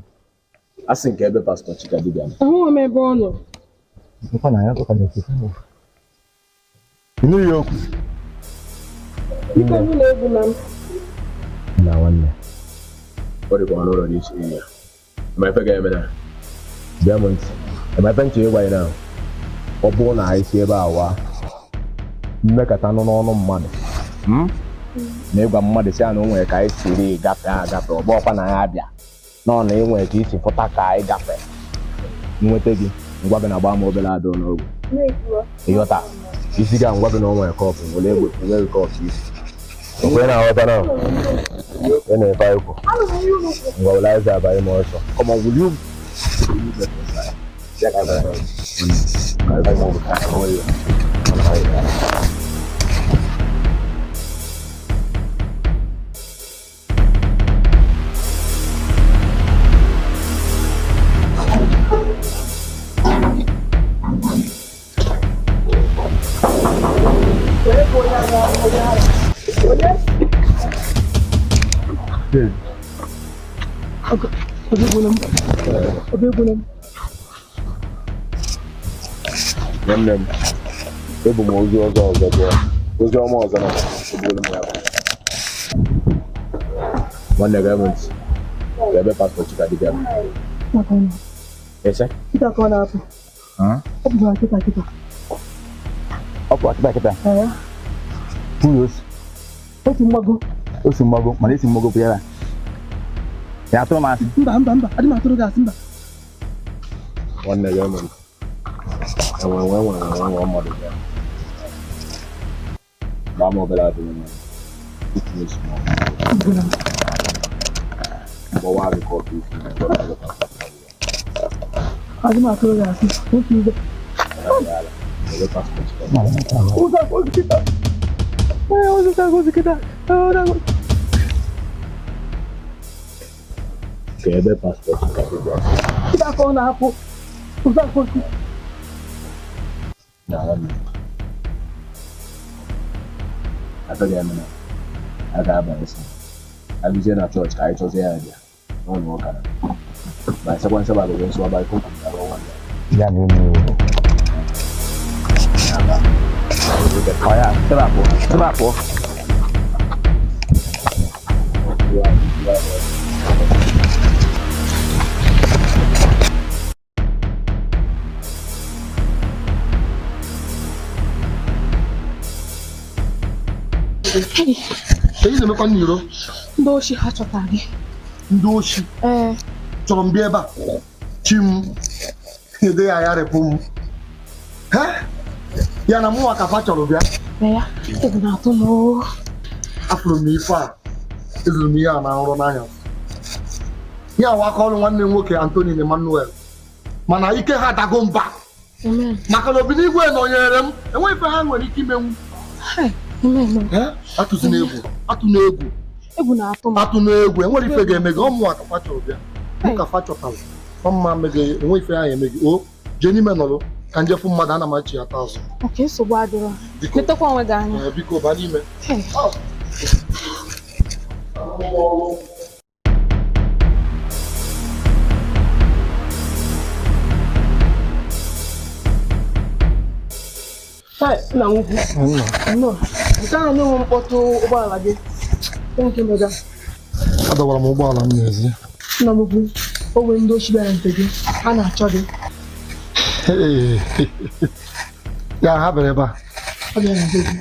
A sị nke ebe Pastor Chika Dibia nọ. Ahụghị m ebe ọ nọ. Nkwa na ya ka na-ekwu. Ị nụghị ya okwu? Biko mụ na egwu na m. Na nwanne. Ọ dịkwa ọnụ ụlọ n'isi ya. Ma ife ga-eme na. Bịa m ntị. Ma ife ntị ịgwa ya na. Ọ bụrụ na anyị si ebe a waa, mmekọta nụ n'ọnụ mmadụ. Na ịgwa mmadụ si ya na o nwere ka anyị siri gafee agafe, ọ bụ ọkwa na anyị abịa. Nọ na ị nwere ka isi fụta ka anyị gafee. Nweta gị, ngwa gị na gbaa m obere adụ n'ogwe. Ịghọta? Isi ga ngwa gị na o nwere kọpụ, were egbe were kọpụ isi. Okwe na aghọta na ị na-ebe ikwu. Ngwa were aịza abanye m ọsọ. Come on, will you? Nwanne m, ebu m ozi ọzọ ọzọ bịa, ozi ọma ọzọ na ebuolu m ya. Nwanne gị ntị, ebe Pastor Chika Dibia nọ. Ese? Kịta ka ọ na-apụ. Ọ pụkwara kịta kịta. Ọ pụkwara kịta kịta? Kwuru osi. Osi mgbago. Osi mgbago, mana esi mgbago pụrụ ya. Ya atụrụ m asị. Mba mba mba, adị m atụrụ gị asị mba. Nwanne gị ntị. Enwe mmadụ bịa. Gbaa m obere adịghị mma. Itinye small. Gbawa gị kọfị isi. Adị m atụrụ gị asị. Nwoke ibe. Ụzọ ozi kịta. Ee, ozi ozi kịta. Ka ebe Pastor Chika Dibia. Kịta ka ọ na-apụ. Ụzọ ozi. Na nwanne. Agaghị eme na a ga-abanye sị abịzie na chọọchị ka anyị chọzie ya bịa n'ụlọ ụka na ma sekwa nsaba bụ nsọ abalị kụkụ na nwanne ya na eme ewu. Ọ ya, sebe apụọ, sebe apụọ. Ihe na-emekwa n'iro? Ndị oshi ha chọtara gị. Ndị oshi? Ee. Chọrọ m bịa ebe a. Chi m ede ya agharịpụ m. Ya na mụnwa ka fa chọrọ bịa. Ya, egwu na-atụ m oo. Afụrụ m ife a, ezuru m ihe a na nrọ n'anya. Ya awa aka ọrụ nwanne m nwoke Anthony na Emmanuel. Mana ike ha adago mba. Maka na Obinigwe nọnyere m, enweghị ife ha nwere ike imenwu. Atụzina egwu, atụna egwu. Egwu na-atụ m. Atụna egwu, enwere ife ga-eme gị, ọ mụnwa ka fa chọrọ bịa. Mụ ka fa chọtara. Ọ mma megị, enwe ife ahụ eme gị. O, jee n'ime nọrọ ka njefu mmadụ ana m achị ata azụ. Oke, nsogbu adịrọ. Letakwa onwe gị anya. Biko, baa n'ime. Nna m ukwu. Nnọọ. Nke a na-enwe mkpọtụ ụgbọala gị. Nke mega. Adọwara m ụgbọala m n'ezi. Nna m ukwu, o nwere ndị oshi bịara nke gị. Ha na-achọ gị. Ya ha bịara ebe a. Ọ bịara nke gị.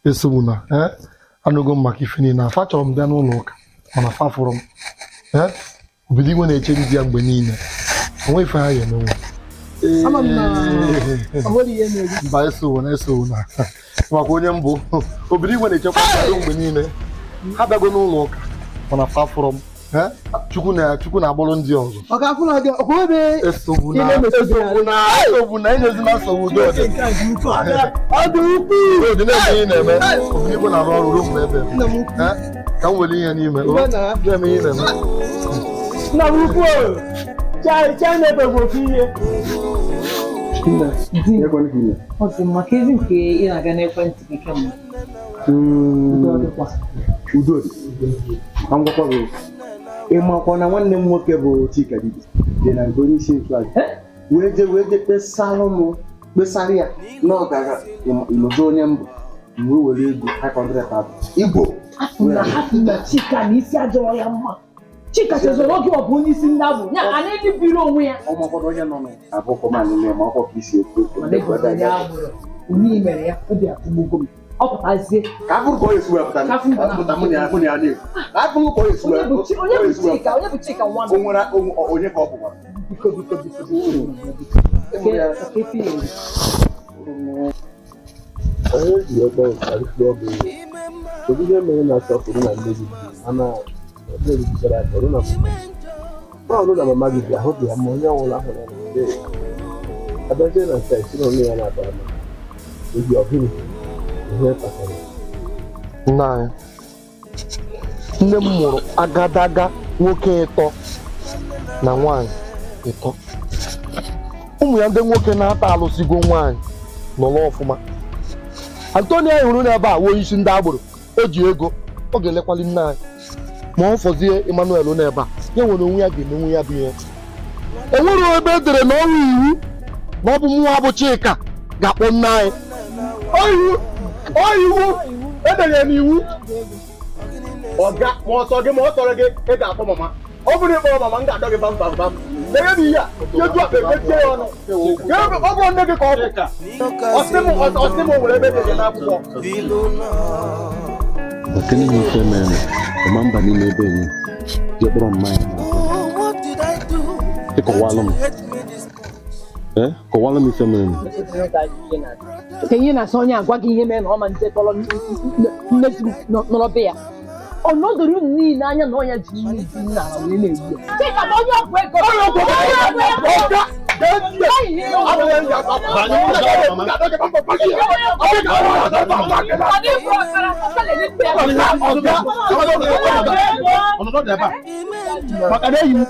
Esogbu na anụgo m maka ife niile. Afa chọrọ m bịa n'ụlọ ụka mana fa fụrụ m. Obinigwe na-eche ndị ya mgbe niile. Onwe ife ha ga-emenwu. Ama m na ọ nwere ihe mere. Mba, esogbu na esogbu na maka onye mbụ. Obinigwe na-echekwa mmadụ mgbe niile. Ha bịago n'ụlọ ụka mana fa fụrụ m. Chukwu na Chukwu na-agbụrụ ndị ọzọ. Ọ ga-afụ na gị ọkwa ebe Esogbu na esogbu na esogbu na enyezina nsogbu udo dị. Ọ dị ukwuu. Udo dị na-eme ihe ị na-eme. Obodo na-arụ ọrụ ruo mgbe ebe. Ka m were ihe n'ime. Na-eme ihe ị na-eme. Nna m ukwu chai chai na-ebe bụ ofu ihe. Ọ dị mma ka ezi nke ị na-aga n'ekwentị gị kemgbe. Udo dịkwa. Udo dị. Ka m gwakwa gị, ị makwa na nwanne m nwoke bụ Chika Dibia dị na nke onye isi nchụaja wee jee kpesara m kpesara ya na ọ gara ịlụzi onye mbụ wee were ego 500,000 igbo Afụ na Chika na isi adịrọ ya mma. Chika chezoro oge ọ bụ onye isi ndị agbụ ya a na-elibiri onwe ya. Ọ makwara onye nọ abụkọ ma nụ ma akwụkwọ ka isi ekwu ekwu. Mana ego onye agbụrụ onye mere ya obi atụgbugo m. Ọ pụtazie. Ka afụrụ ka ọ esi wepụta pụta mụ na ya na-ekwu. Ka afụrụ ka ọ esi wepụta. Onye bụ Chika? Onye bụ Chika nwa m? O nwere onye ka ọ bụkwa. Biko biko biko biko. Onye ji ebe karịsịa ọgụ kedu ihe mere na asọpụrụ na nne gị mana ọrụ na mama gị bịa hụ ya ma onye ọbụla hụrụ ya na nde abịazie na nke esi na onye ya na-abara ma eji ọgịnị ihe kpatara. Nna anyị, nne m mụrụ agadaga nwoke ịtọ na nwaanyị ịtọ. Ụmụ ya ndị nwoke na-ata alụsigo nwaanyị nọrọ ọfụma. Antonio anyị hụrụ n'ebe a wee isi ndị agboro, o ji ego, ọ ga-elekwali nne anyị. Ma ọ fọzie Emmanuel n'ebe a, ya nwere onwe ya ga-emenwu ya bụ ihe. E nwere ebe e dere na ọnwụ iwu na ọ bụ mụnwa bụ Chika ga-akpọ nne anyị. Ọ iwu edere n'iwu. Ọga ma ọsọ gị ma ọ sọrọ gị ị ga-akpọ mama. Ọ bụrụ ịkpọrọ mama m ga-adọ gị bam bam bam. Dege m ihe a, jeju akpa emechie ya ọnụ. Ọ bụrụ nne gị ka ọ bụ. Ọsị m nwere ebe edere n'akwụkwọ. Okene m ife mere ọma mba n'ime ebe enyi jee kpọrọ mmanya ịkọwalụ m kọwalụ m ife mere. Ka ihe na-asọ onye agwa gị ihe mere na ọ ma nje kpọrọ nne di nọrọ be ya. Ọnọdụrụ unu niile anya na ọnya ji nne di nna ala wee na-egbu ya. Chika bụ onye ọgwụ ego. Onye ọgwụ ego. Maka na enyi m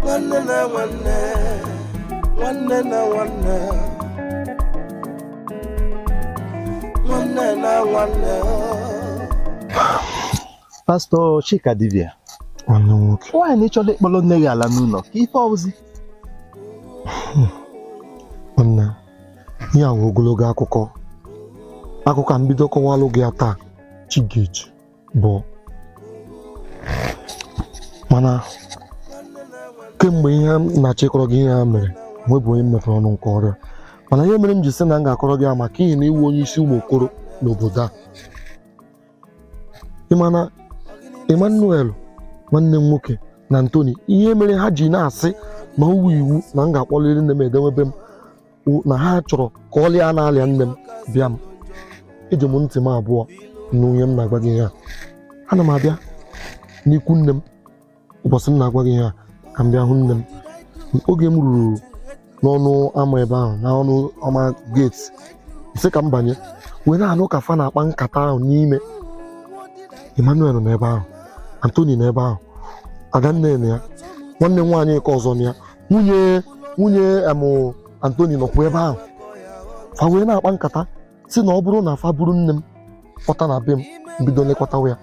Nwanne na nwanne, nwanne na nwanne, nwanne na nwanne. Pastọ Chika Dibia, nwanne m nwoke, nwaanyị na ịchọrọ ịkpọrọ nne gị ala n'ụlọ ka ife ọwụzi. Nwanne, ihe a wụ ogologo akụkọ. Akụkọ a mbido kọwalụ gị ya taa, Chigechi bụ mana kemgbe ihe m na-achịkọrọ gị ihe a mere nwebụ onye m mepere ọnụ nke ọrịa. Mana ihe mere m ji sị na m ga-akọrọ gị ya maka ihi na iwu onye isi ụmụ okoro n'obodo a. Ị ma na Emmanuel nwanne m nwoke na Anthony, ihe mere ha ji na-asị na ọwụ iwu na m ga-akpọliri nne m edewebe m na ha chọrọ ka ọlịa na-alịa nne m bịa m. Eji m ntị m abụọ na onye m na-agwa gị ihe a. Ana m abịa n'ikwu nne m ụbọchị m na-agwa gị ihe a ka m bịa hụ nne m. Oge m ruru n'ọnụ ama ebe ahụ, n'ọnụ ama geeti, sị ka m banye wee na-anụ ka fa na-akpa nkata ahụ n'ime. Emmanuel nọ ebe ahụ, Anthony nọ ebe ahụ, Adanne nọ ya, nwanne m nwaanyị nke ọzọ nọ ya, nwunye Anthony nọkwa ebe ahụ. Fa wee na-akpa nkata si na ọ bụrụ na fa buru nne m kpọta na be m bido lekọtawa ya,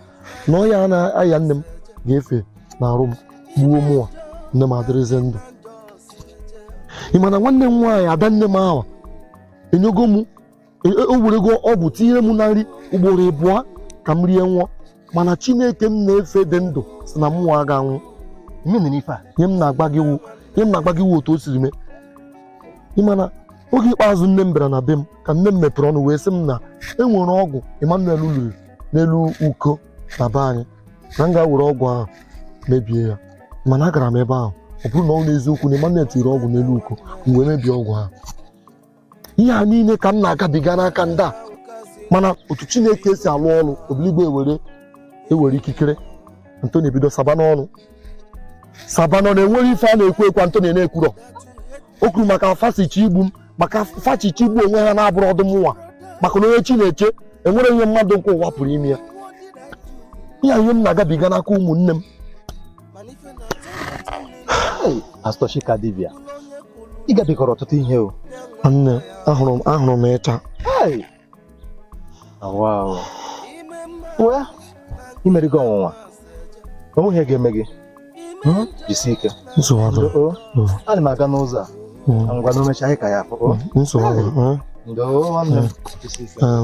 na ọya na-aya nne m ga-efe na arụ m gbuo mụnwa, nne m adịrịzi ndụ. Ị ma na nwanne m nwaanyị ada nne m ahụ enyego m o werego ọgwụ tinyere m na nri ugboro ịbụọ ka m rie nwụọ, mana Chineke m na-efe dị ndụ si na mụnwa aga-anwụ. Ihe m na-agba gị wụ otu o siri mee. Ị ma na oge ikpeazụ nne m bịara na be m ka nne m mepere ọnụ wee sị m na e nwere ọgwụ Emmanuel liri n'elu uko na be anyị, na m ga-ewere ọgwụ ahụ mebie ya. Mana agara m ebe ahụ, ọ bụrụ na ọ n'eziokwu na Emmanuel tiri ọgwụ n'elu uko, m wee mebie ọgwụ ahụ. Ihe a niile ka m na-agabiga n'aka ndị a, mana otu Chineke si alụ ọrụ, obiligbo ewere ikikere. Anthony ebido saba n'ọnụ enwere ife a na-ekwu ekwu. Anthony na-ekwurọ o kwuru maka fasichi igbu m, maka fachichi igbu onwe ha na-abụrụ ọdụm nwa, maka na onye chi na-eche enwere ihe mmadụ nke ụwa pụrụ ime ya. Ihe m na-agabiga n'aka ụmụnne m. Pastọ Chika dibịa, ị gabigara ọtụtụ ihe o. Nwanne, ahụrụ m ịcha. Well, imerigo ọnwụnwa, onwe ihe ga-eme gị. Jisie ike. Ana m aga n'ụzọ a, ngwa na omecha anyị ka ya afọ.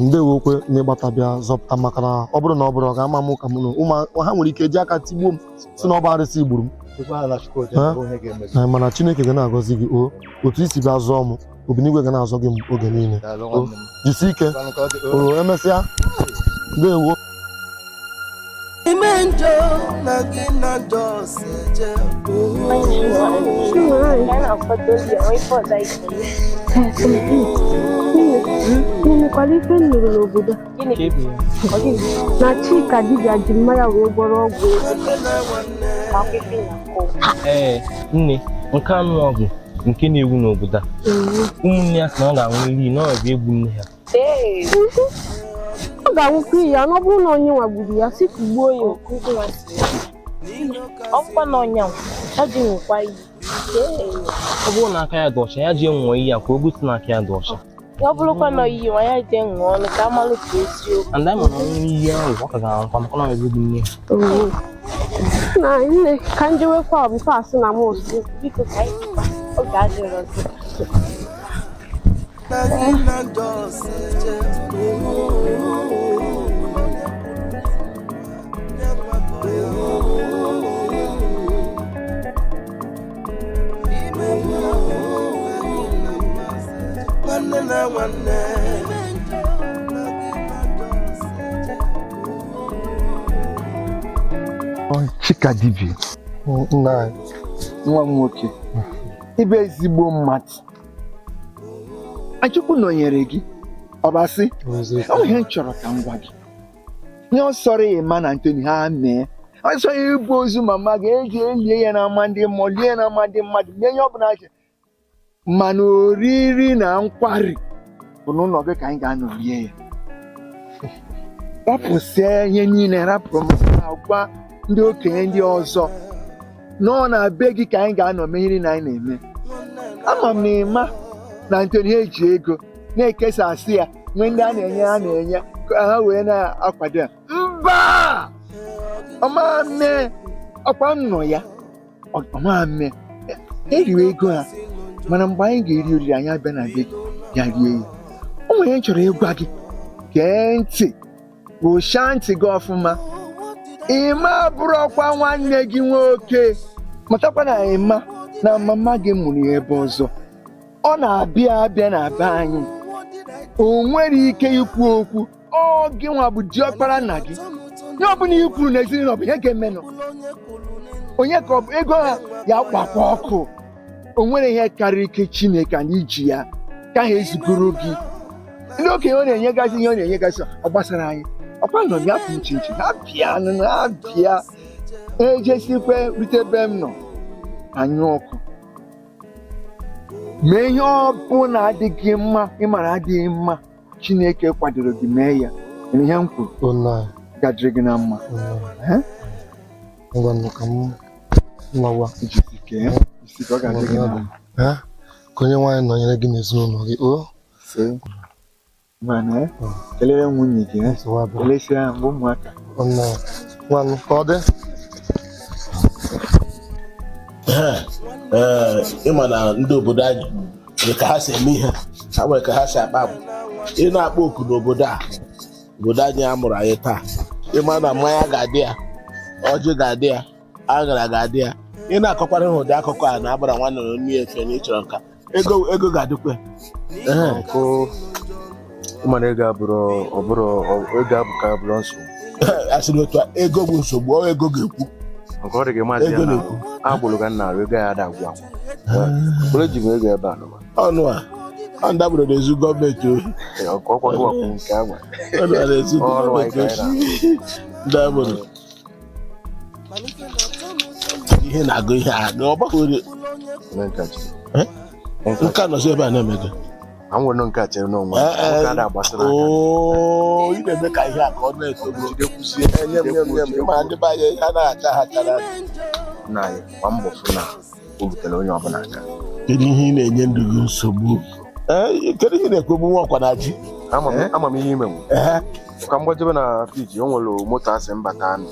Ndewokwe na ịgbata bịa zọpụta, maka na ọ bụrụ na ọ bụrụ ọ ga-ama m ka m ha nwere ike ji aka tigbuo m si na ọ bụ arịsị gburu m. Mana Chineke ga na-agọzi gị o otu isi bịa zọọ m, obinigwe ga na-azọ gị oge niile. Jisie ike o, emesịa. Ndewo. Ime njọ na gị na njọ si eje. Nnekwara ife m nụrụ n'obodo na Chika dibịa ji mmanya wee gwọrọ ọgwụ ego. Ee, nne, nke anụ ọgwụ nke na-ewu n'obodo a, ụmụnne ya sị na ọ ga-anwụ iyi na ọ bụ egbu nne ha. Ọ ga-anwụkwa iyi ya na ọ bụrụ na onye nwa gburu ya, si kugbuo ya. Ọkwa na ọnya ọ dị nwekwa iyi. Ọ bụrụ na aka ya dị ọcha, ya jee ṅụọ iyi ya ka o gosi na aka ya dị ọcha. Ọ bụrụkwa na iyi nwa ya jee ṅụọ ọnụ ka amalụ ka eziokwu. And anyị mana ọnwụ iyi ahụ ọ ka ga-anwụkwa maka na ọ bụ nne ya. Na nne ka njewekwa bụ pasị na mọsụ. Biko ka anyị oge adịrọzi. Nwanne na nwanne. Chika dibịa, nwa m nwoke, ịbụ ezigbo mmadụ. Achukwu nọnyere gị, ọbasị ọ ihe m chọrọ ka m gwa gị. Nye ọsọrọ ịma na Anthony ha mee ọsọ ibu ozu mama gị eji elie ya n'ama ndị mmụọ, lie ya n'ama ndị mmadụ, mee ihe ọbụla achị. Mana oriri na nkwari bụ n'ụlọ gị ka anyị ga-anọ rie ya. Rapụsịa ihe niile, rapụrụ m agwa ndị okenye ndị ọzọ nọ na be gị ka anyị ga-anọ mee ihe na anyị na-eme. Ama m na ịma na Anthony eji ego na-ekesasị ya nwee ndị a na-enye a na-enye ka ha wee na-akwado ya. Mba! Ọma mme ọkwa m nọ ya, ọma mme eriwe ego ha, mana mgbe anyị ga-eri oriri anyị abịa na be gị ya rie ya. O nwere ihe m chọrọ ịgwa gị, gee ntị, gụchaa ntị gị ọfụma. Ịma bụrụkwa nwanne gị nwoke, matakwa na ịma na mama gị mụrụ ya ebe ọzọ. Ọ na-abịa abịa na be anyị, o nwere ike ikwu okwu. Ọ gị nwa bụ diọkpara nna gị, ihe ọbụla i kwuru n'ezinụlọ bụ ihe ga-emenụ. Onye ka ọ bụ ego ha ya gbakwa ọkụ. O nwere ihe karịrị ike Chineke anyị ji ya ka ha ezugoro gị. Ndị okenye ọ na-enyegasị ihe ọ na-enyegasị ọ gbasara anyị. Ọkwa nọ ya pụ nchi nchi ha bịa ha bịa ejesikwe rute ebe m nọ anyụ ọkụ. Mee ihe ọbụla adịghị mma, ịmara adịghị mma, Chineke kwadoro gị mee ya. Ihe m kwuru gadịrị gị na mma. Ka onye nwaanyị nọnyere gị n'ezinụlọ gị o. Mana kelere nwunye gị, kelesia mgbe ụmụaka. Nwanụ ka ọ dị. Ee, ịma na ndị obodo anyị nwere ka ha si eme ihe, ha nwere ka ha si akpa agwa. Ị na-akpọ oku n'obodo a, obodo anyị a mụrụ anyị taa, ịma na mmanya ga-adị ya, ọjị ga-adị ya, aṅara ga-adị ya. Ị na-akọkwara ha ụdị akụkọ a na-agbara nwanne na onye efe na ịchọrọ nka ego, ego ga-adịkwa ya. Nkụ mana ego abụrụ ọbụrụ ego abụ ka abụrụ nsogbu. Asịrị otu a, ego bụ nsogbu, ọ ego ga-ekwu. Nke ọ dị gị maazị ya Ego na na-ekwu. agbụrụ ka nna arụ ego ya ada agwụ agwụ. Bụrụ eji m ego ebe a nọ. Ọnụ a ọ ndabụrụ na-ezu gọọmenti ohi. Ọkwa gị wakwu nke anwa. Ọnụ a na-ezu Ọrụ anyị gọọmenti ka anyị ohi. Ndabụrụ ihe na-agụ ihe a na ọgbakọ ori. Nke a nọzi ebe a na-eme gị. A nwere nke a chere n'onwe. Ee, Nwoke ada agbasara aka. Oo, ị na-eme ka ihe a ka ọ na-eto nye m nye m nye m ịma ndị be anyị ha na-acha ha chara. Nna anyị gba mbọ fụ na o butere onye ọbụla aka. Kedu ihe ị na-enye ndụ gị nsogbu? Ee, kedu ihe ị na-ekwegbu nwa ọkwa na ji? Ama m ihe ime m. Ka m gbajebe na friji, o nwere moto asị mbata anụ.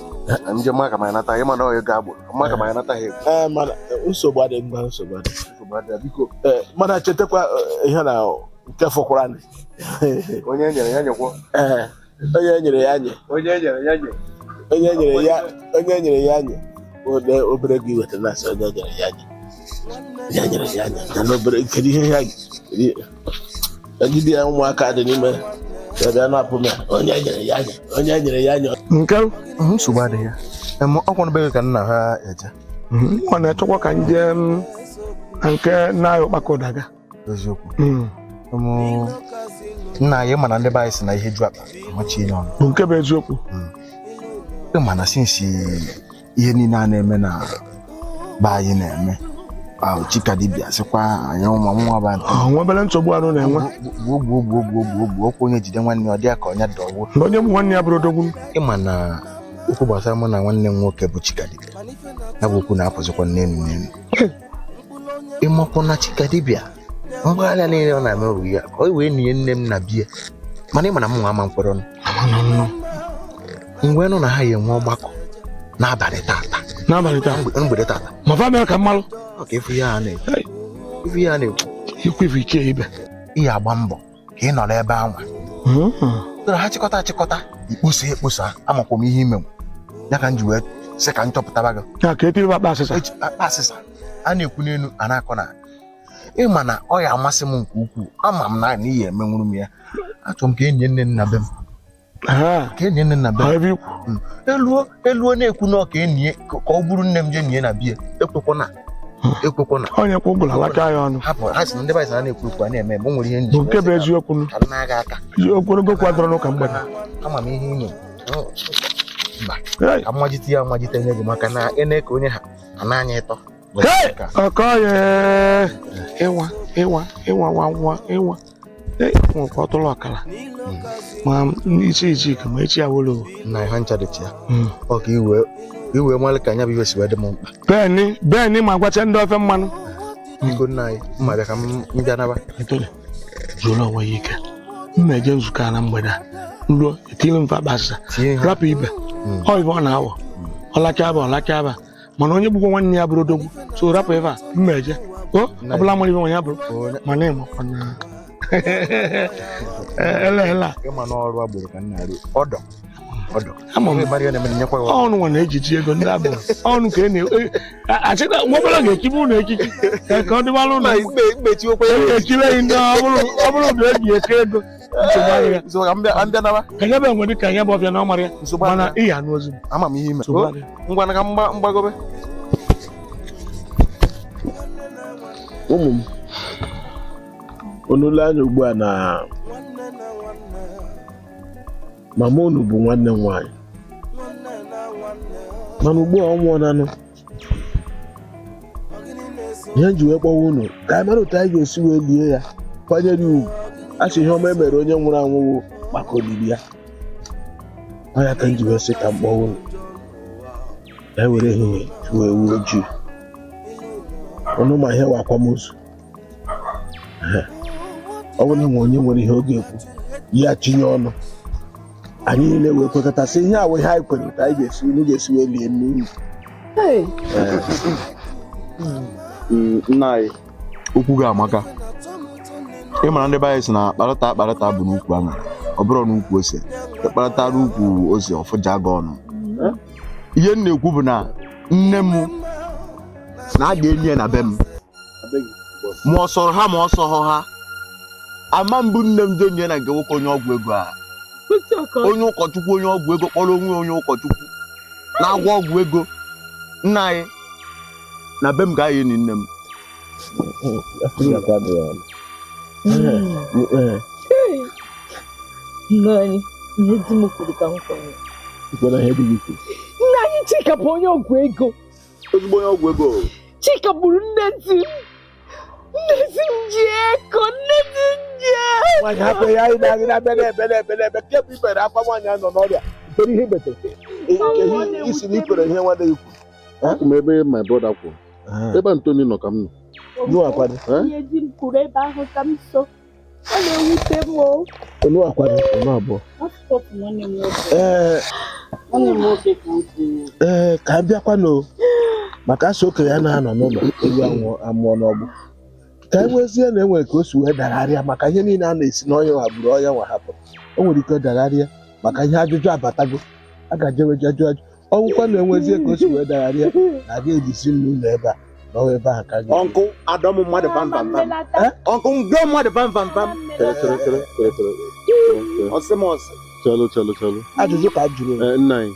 Na njem aka ma anata ịma na ọ ego agbụrụ. Mma ka ma anata ha ego. Ee, mana nsogbu adịghị mgba, nsogbu adịghị. Nsogbu adịghị, biko. Ee, mana chetakwa ihe na nke fọkwara anyị. Onye e nyere ya nyekwa. Ee, onye e nyere ya nye. Onye e nyere ya nye. Onye e nyere ya, onye e nyere ya nye. Ode obere gị wetara na asị onye e nyere ya nye. Ya nyere ya nye. Ya na obere kedu ihe ya kedu ejide ya ụmụaka dị n'ime ya bịa na-apụ m ya onye e nyere ya nye, onye e nyere ya nye. Nke nsogbu adịghị ya. Ọkwa nbeghị ka nna ha eje. Ọ na-echekwa ka nje m na nke nna ụkpaka ụdaga. Eziokwu. Nna anyị mana ndị be anyị si na ihe ju akpa amachie n'ọnụ. Bụ nke bụ eziokwu. Ị ma na sinsi ihe niile a na-eme na be anyị na-eme ahụ Chika dibịa sịkwa anyị ụmụ nwa ba Ọ nwebere nsogbu arụ na-enwe. Gbuo gbuo gbuo gbuo gbuo gbuo okwu onye jide nwanne ya ọ dị ya ka onye dọwuo. Mgbe onye bụ nwanne ya bụrụ odogwu. Ịma na okwu gbasara mụ na nwanne m nwoke bụ Chika dibịa ya bụ okwu na-apụzikwa n'elu n'elu. Ịmakwu na Chika dibịa mgbagharị niile ọ na-eme bụ ya ka ọ wee nie nne m na bie, mana ịma na m nwa ama mkpọrọ nụ mgbe nụ na ha ya enwe ọgbakọ n'abalị tata. N'abalị taa. Mgbede tata. Ma fa mere ka mmalụ. Ọ ka ifu ya a na-ekwu. Ifu ya a na-ekwu. Ikwu ife ike ibe. Ị ya agba mbọ ka ị nọrọ ebe anwa. Tụrụ ha chịkọta achịkọta ikposa ekposa amakwa m ihe ime m. Ya ka m ji wee sị ka m chọpụtaba gị. Ya ka etiri akpa asịsa. Akpa asịsa. A na-ekwu n'elu a na-akọ na ịma na ọ ya amasị m nke ukwuu. Ama m na n'ihi emenwuru m ya. Achọrọ m ka enyi nne nna be m. Ka enyi nne nna be m. Eluo eluo na-ekwu na ọ ka enyi ka ọ bụrụ nne m jee nye na biya ekwekwana ekwekwana. Onye kwụ ụgwọ alacha ya ọnụ. Hapụ ha sị na ndị be anyị sị na na-ekwu ekwu a na-eme eme o nwere ihe nji. Bụ nke bụ eziokwu nụ. Ka m na-aga aka. Ogologo okwu adọrọ n'ụka mgbede. Ama m ihe ị mba ka mmajite ya mmajite nye gị maka na ene ka onye ha ana anya ịtọ. Ọkọye ịwa ịwa ịwa nwa nwa ịwa nwekwa ọtụrụ ọkara ma isi isi ka ma echi ya wolo. Nna ihe ncha dịcha ya. Ọ ka iwe malị ka anya bụ ihe si wee dị m mkpa. Beni beni ma gwacha ndị ofe mmanụ. Biko nna anyị mma bịa ka m bịa naba. Zuola onwe ya ike. M na-eje nzukọ a na mgbede a. Nruo etiri m akpa asịsa rapụ ibe. Ọ ibe ọ na-awọ. Ọlacha aba ọlacha aba. Mana onye gbukwa nwanne ya bụrụ odogwu so rapụ ebe a m na-eje. O ọbụla mara ibe nwa ya bụrụ mana ịmakwa na ele ele a. Ịma n'ọrụ agboro ka nna arụ ọdọ ọdọ. Ama m. Ọnụ nwa na-ejiji ego ndị agboro. Ọnụ ka e na-achịkwa nwa obere ga-ekibe ụlọ ekiki ka ọ dịbara ụlọ ekibe ya ndị ọ bụrụ na eji eke ego. Ka ya bụ enwe dị ka ya bụ ọbịa na ọ mara ya mana ị ya anụ ozi m. Ama m ihe ime. Ngwa na ka mgbagobe. Ụmụ m unu lee anya ugbu a na mama unu bụ nwanne m nwaanyị mana ugbu a ọ nwụọlanụ. Ihe m ji wee kpọwa unu ka anyị mara otu anyị ga-esi wee lie ya kwanyere ya ugwu. A sị ihe ọma e mere onye nwụrụ anwụ wụ maka olili ya. Ọ ya ka m ji wee sị ka m kpọwa unu ka anyị were ehihie chụọ ewu ojii. Ọnụ ma ihe wa akwamozu. Ọ bụrụ na onye nwere ihe ọ ga-ekwu ya tinye ọnụ anyị niile wee kwekọta sị ihe awụ ihe anyị kwere ka anyị ga-esi unu ga-esi wee lie nne unu. Nna anyị, okwu gị amaka. Ị mara ndị be anyị sị na akparata akparata bụ n'ukwu aṅara, ọ bụrụ n'ukwu ose. Ịkparata n'ukwu ose ọfụja gị ọnụ. Ihe m na-ekwu bụ na nne m na a ga-enyi ya na be m, ma ọ sọrọ ha ma ọ sọghọ ha. Ama mbụ nne m jenye na nke nwoke onye ọgwụ ego a, onye ụkọchukwu, onye ọgwụ ego kpọrọ onwe onye ụkọchukwu na-agwọ ọgwụ ego. Nna anyị, na be m ka anyị enyi nne m. Nna anyị, ihe di m kwuru ka m kwere. Nna anyị, Chika bụ onye ọgwụ ego. Ezigbo onye ọgwụ ego. Chika gburu nne di m. Nne di m ji ego, nne di m ji ego. Nwaanyị, hapụ ya. Anyị na-agị na-abịa na-ebe na-ebe na-ebe kemgbe ibere akwa. Nwaanyị a nọ n'ọrịa, kedu ihe ibetere nke isi na ikwere ihe nwanne gị kwuru? Akwụ m ebe my brother kwụ, ebe Antoni nọ ka m nọ. Ihe di m kwuru ebe ahụ ka m so. Ọ na-ewute m o. Onu akwado onu abụọ. Passport nwanne m nwoke. Ee. Nwanne m nwoke ka m kwuru. Ee, ka a bịakwanụ maka asị okenye ya na-anọ n'ụlọ ewu anwụ amụọ n'ọgbụ, ka e nwezie na enwere ka o si wee dagharịa maka ihe niile a na-esi n'ọnya nwa gburu ọnya nwa hapụrụ. O nwere ike dagharịa maka ihe ajụjụ abatago, a ga-ejewe ajụ ajụ ọgwụkwa na enwezie ka o si wee dagharịa na aga ejisi n'ụlọ ebe a na ọwa ebe ahụ ka a ga- Ọnkụ adọm mmadụ pam pam pam. Ọnkụ ngọ mmadụ pam pam pam. Chere, chere, chere, chere, chere, chere. Ọsị m ọsị. Chelụ, chelụ, chelụ. Ajụjụ ka m jụrụ. Ee, nna anyị,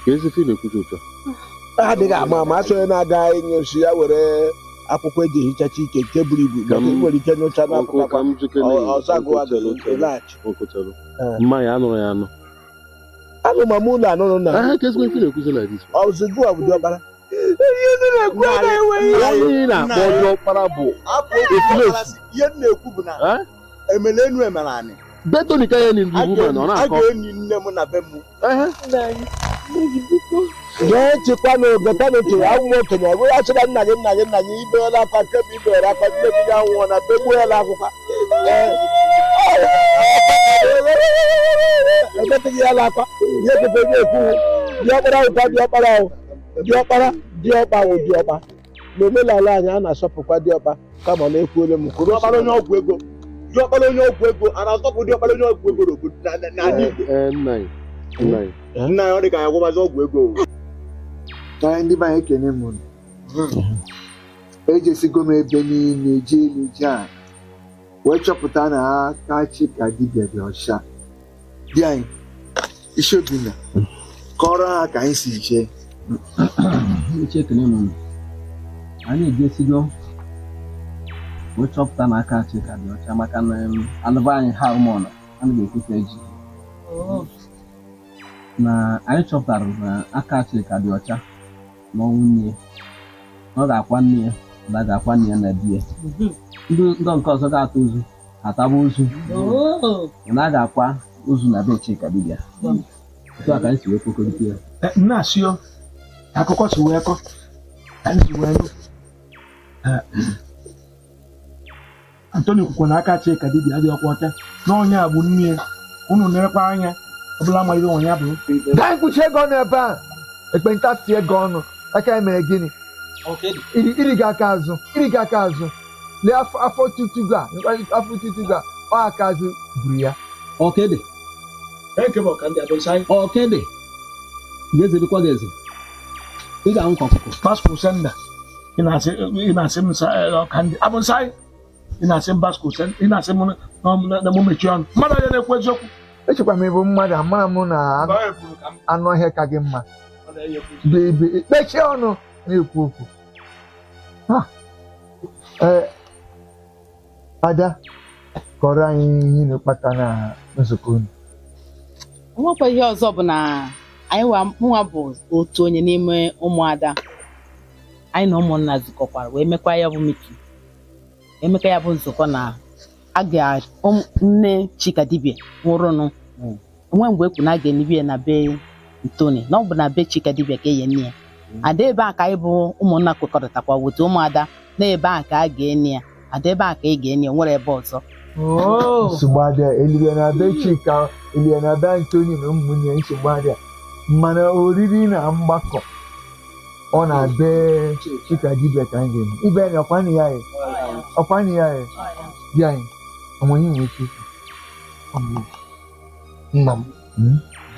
ka ezi ife ị na-ekwuchi otu a? Adịghị ama ama asị onye na-aga enyochi ya were akwụkwọ eji ehichacha ike nke buru ibu, Ka maka m- ị nwere ike nyocha Ọnkụ, ka m jikere. Ọzọ agụwa Ọnkụ, chelụ, chelụ. ịlaghachi. Ọnkụ, chelụ. Mmanya anụrụ ya anụ. Anụ ma mụ ụlọ anụrụ na Aha, ka ezigbo ife na-ekwuzi like this. Ọzụgụ a bụ diọkpara. Onye ị na-akpọ diọkpara bụ efulefu. Ihe m na-ekwu bụ na emele enu emere anị. Betoni ka ya na ndị woman ọ A na-akọ. ga-enyi nne m na be m. Gee chịkwanụ getanụ ntị, awụ m okenye. Ọ bụrụ asịra nna gị, nna gị, nna gị ibeela akwa kemgbe ibere akwa, nne gị ya nwụọ na begbuo ya n'akwụkwọ. Emetụghị ya n'akwa ihe ekwekwe nye ekwu. Diọkpara wụkwa diọkpara ahụ, diọkpara, diọkpa wụ diọkpa. N'omenala anyị, a na-asọpụkwa diọkpa, kama na ekwuole m kwuru. Diọkpara onye ọgwụ ego, diọkpara onye ọgwụ ego, a na-asọpụ diọkpara onye ọgwụ ego n'obodo n'ala Igbo? Ee, nna anyị, nna anyị. Nna anyị, ọ dị ka anyị agwụbazi ọgwụ ego. Ka ndị be anyị, ekene m unu. Ejesigo m ebe niile jee elu jee ala wee chọpụta na aka Chika dibịa dị ọcha. Di anyị, isi Obinna, kọrọ ha ka anyị si jee. Uche, ekele m unu. Anyị ejesigo wee chọpụta na aka Chika dị ọcha maka na alụba anyị ha ụmụọna anaghị ekwesa eji na anyị chọpụtara na aka Chika dị ọcha n'ọnwụ nne ya, na ọ ga-akwa nne ya, na a ga-akwa nne ya na di ya. Ndị ndị nke ọzọ ga-ata ozu ataba ozu, na a ga-akwa ozu na be Chika dibịa. Otu a ka anyị si wee kwekọrịta ya. Nna asị o, ka akụkọ si wee kọ ka anyị si wee nụ. Antoni kwukwa na aka Chika dibịa adịghị ọkwa ọcha na onye a bụ nne ya. Unu nerekwa anya ọbụla amalite onwe ya bụ Gaa mkpuchi ego ọnụ ebe a, ekpenta si ego ọnụ aka ya mere gịnị? Iri gị aka azụ, iri gị aka azụ. Lee afọ, afọ tutu a, afọ tutu a, ọ aka azụ buru ya. Ọkịdị. Ọkịdị. Ga-ezebekwa gị eze. Ị ga-anwụ ka ọkụkọ. Pascal Senda, ị na-asị m ọka ndị abụ nsị anyị, ị na-asị m Pascal Senda, ị na-asị m na mụ mechie ọnụ, mmadụ onye na-ekwu eziokwu. Echekwa m ịbụ mmadụ amara m na anụ ọhịa ka gị mma. Bebe kpechie ọnụ na-ekwu okwu. Ha! Ee, Ada, kọrọ anyị ihe na-akpata na nzukọ unu. Nwekwa ihe ọzọ bụ na anyị mụnwa bụ otu onye n'ime ụmụada anyị na ụmụnna zukọkwara wee mekwa ya bụ meeting, emeka ya bụ nzukọ na a ga nne Chika dibịa nwụrụnụ onwe mgbe ekwu na a ga-enibi ya na be Ntoni, na ọ bụ na be Chika dibịa ka enye nne ya. Ada, ebe a ka anyị bụ ụmụnna kwekọrịtakwa weta ụmụada na ebe a ka a ga-eni ya. Ada, ebe a ka ị ga-eni ya, nwere ebe ọzọ. Nsogbu adịa. Eliri na be Chika, eliri na be Antoni na ụmụnne, nsogbu adịa. Mana oriri na mgbakọ Ọ na-be Chika dibịa ka anyị ga-eme. Ibe ya ọkwa ya ya. Ọkwa ya ya. Di anyị. Onwe ihe nwere ike ikwu. Nna m,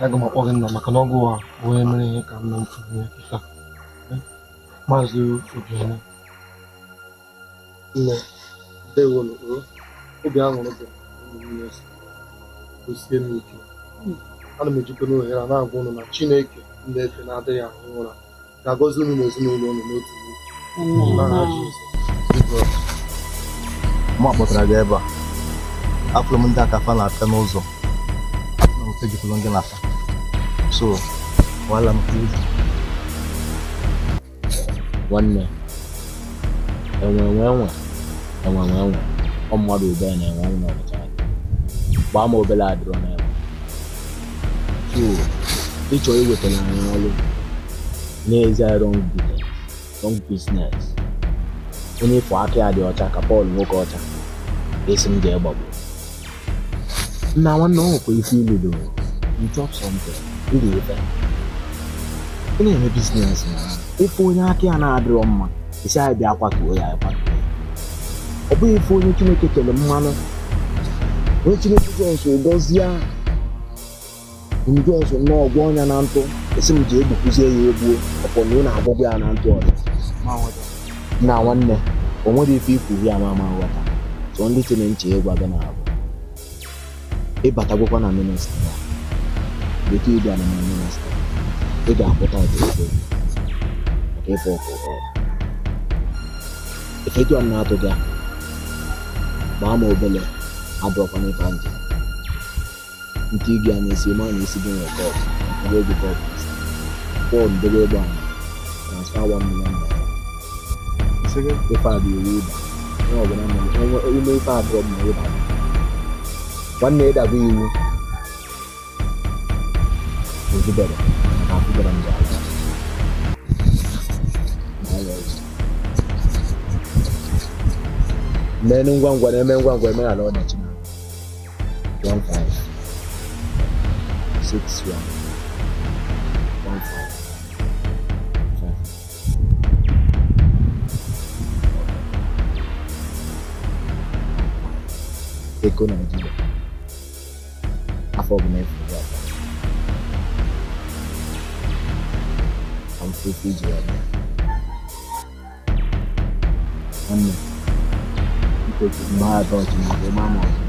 aga m akpọ gị nna maka na ọgụ a onye mere ihe ka nna m furu ya kịta. Maazị Obianọ, nne, ndewonu, obi aṅụrị dị m gosie m ike. Ana m ejikwa n'ohere a na-agwa ụnụ na Chineke na-efe na-adịghị ahụ ụra ga-agọzi unu na ezinụlọ unu n'otu n'otu. N'aha Jizọs. Mụ akpọtara gị ebe a. Afụrụ m ndị aka fa na-apịa n'ụzọ. Afụrụ m ejikọrọ gị na fa. So, wala m ka nwanne enwe enwe enwe enwe enwe enwe ọ mmadụ ube na-enwe ọnwụ n'ọnịcha gbaa ma obele adịrọ n'enwe. So ịchọ iwetara anyị ọrụ n'ezie wrong business, wrong business. Onye ịfụ aka ya dị ọcha ka Pọl nwoke ọcha esi m jee gbagbuo nna nwanne. O nwekwa ife iludo, you chop something iri ife ị na-eme business na ife onye aka ya na-adịrọ mma isi anyị bịa kwatuo ya, kwatuo ya. Ọ bụghị ife onye Chineke kere mmanụ, onye Chineke Jọs gọzie ndị ọzọ n'ọgwọ ọnya na ntụ esi m ji egbukwuzie ya egbuo ọpọ na ị na-agwọgwọ ya na ntụ ọzọ. Nna nwanne, o nwere ife ikwu ya ama ama nghọta. So ndị tinye nche ịgwa gị na-abụ ịbatagwakwa na ministry ya dịka ịbịa na ministry ị ga-akwụta ego maka ịfụ ọkụ ife etu a na-atụ gị gbaa ma obele adọkwa n'ife njem nke ị ga na-esi ma na isi gị nwere kọp ebe ego kọp Pọl dobe ebe a transfer 1 million naira. Ife a bụ iwu ịba onye ọbụla nọ ime ife abụọ ma ịba nwanne ịdaba iwu ozubere maka afụbere m ala. Mmenụ ngwa ngwa na-eme ngwa ngwa eme ala ọdachi na 15 6 1 1 5 5. Eko Nigeria afọ ọbụla efu gị aka ka m fụ ife iji ya bịa nwanne mgbe ha atọ ọchị na abụọ ma ọzọ.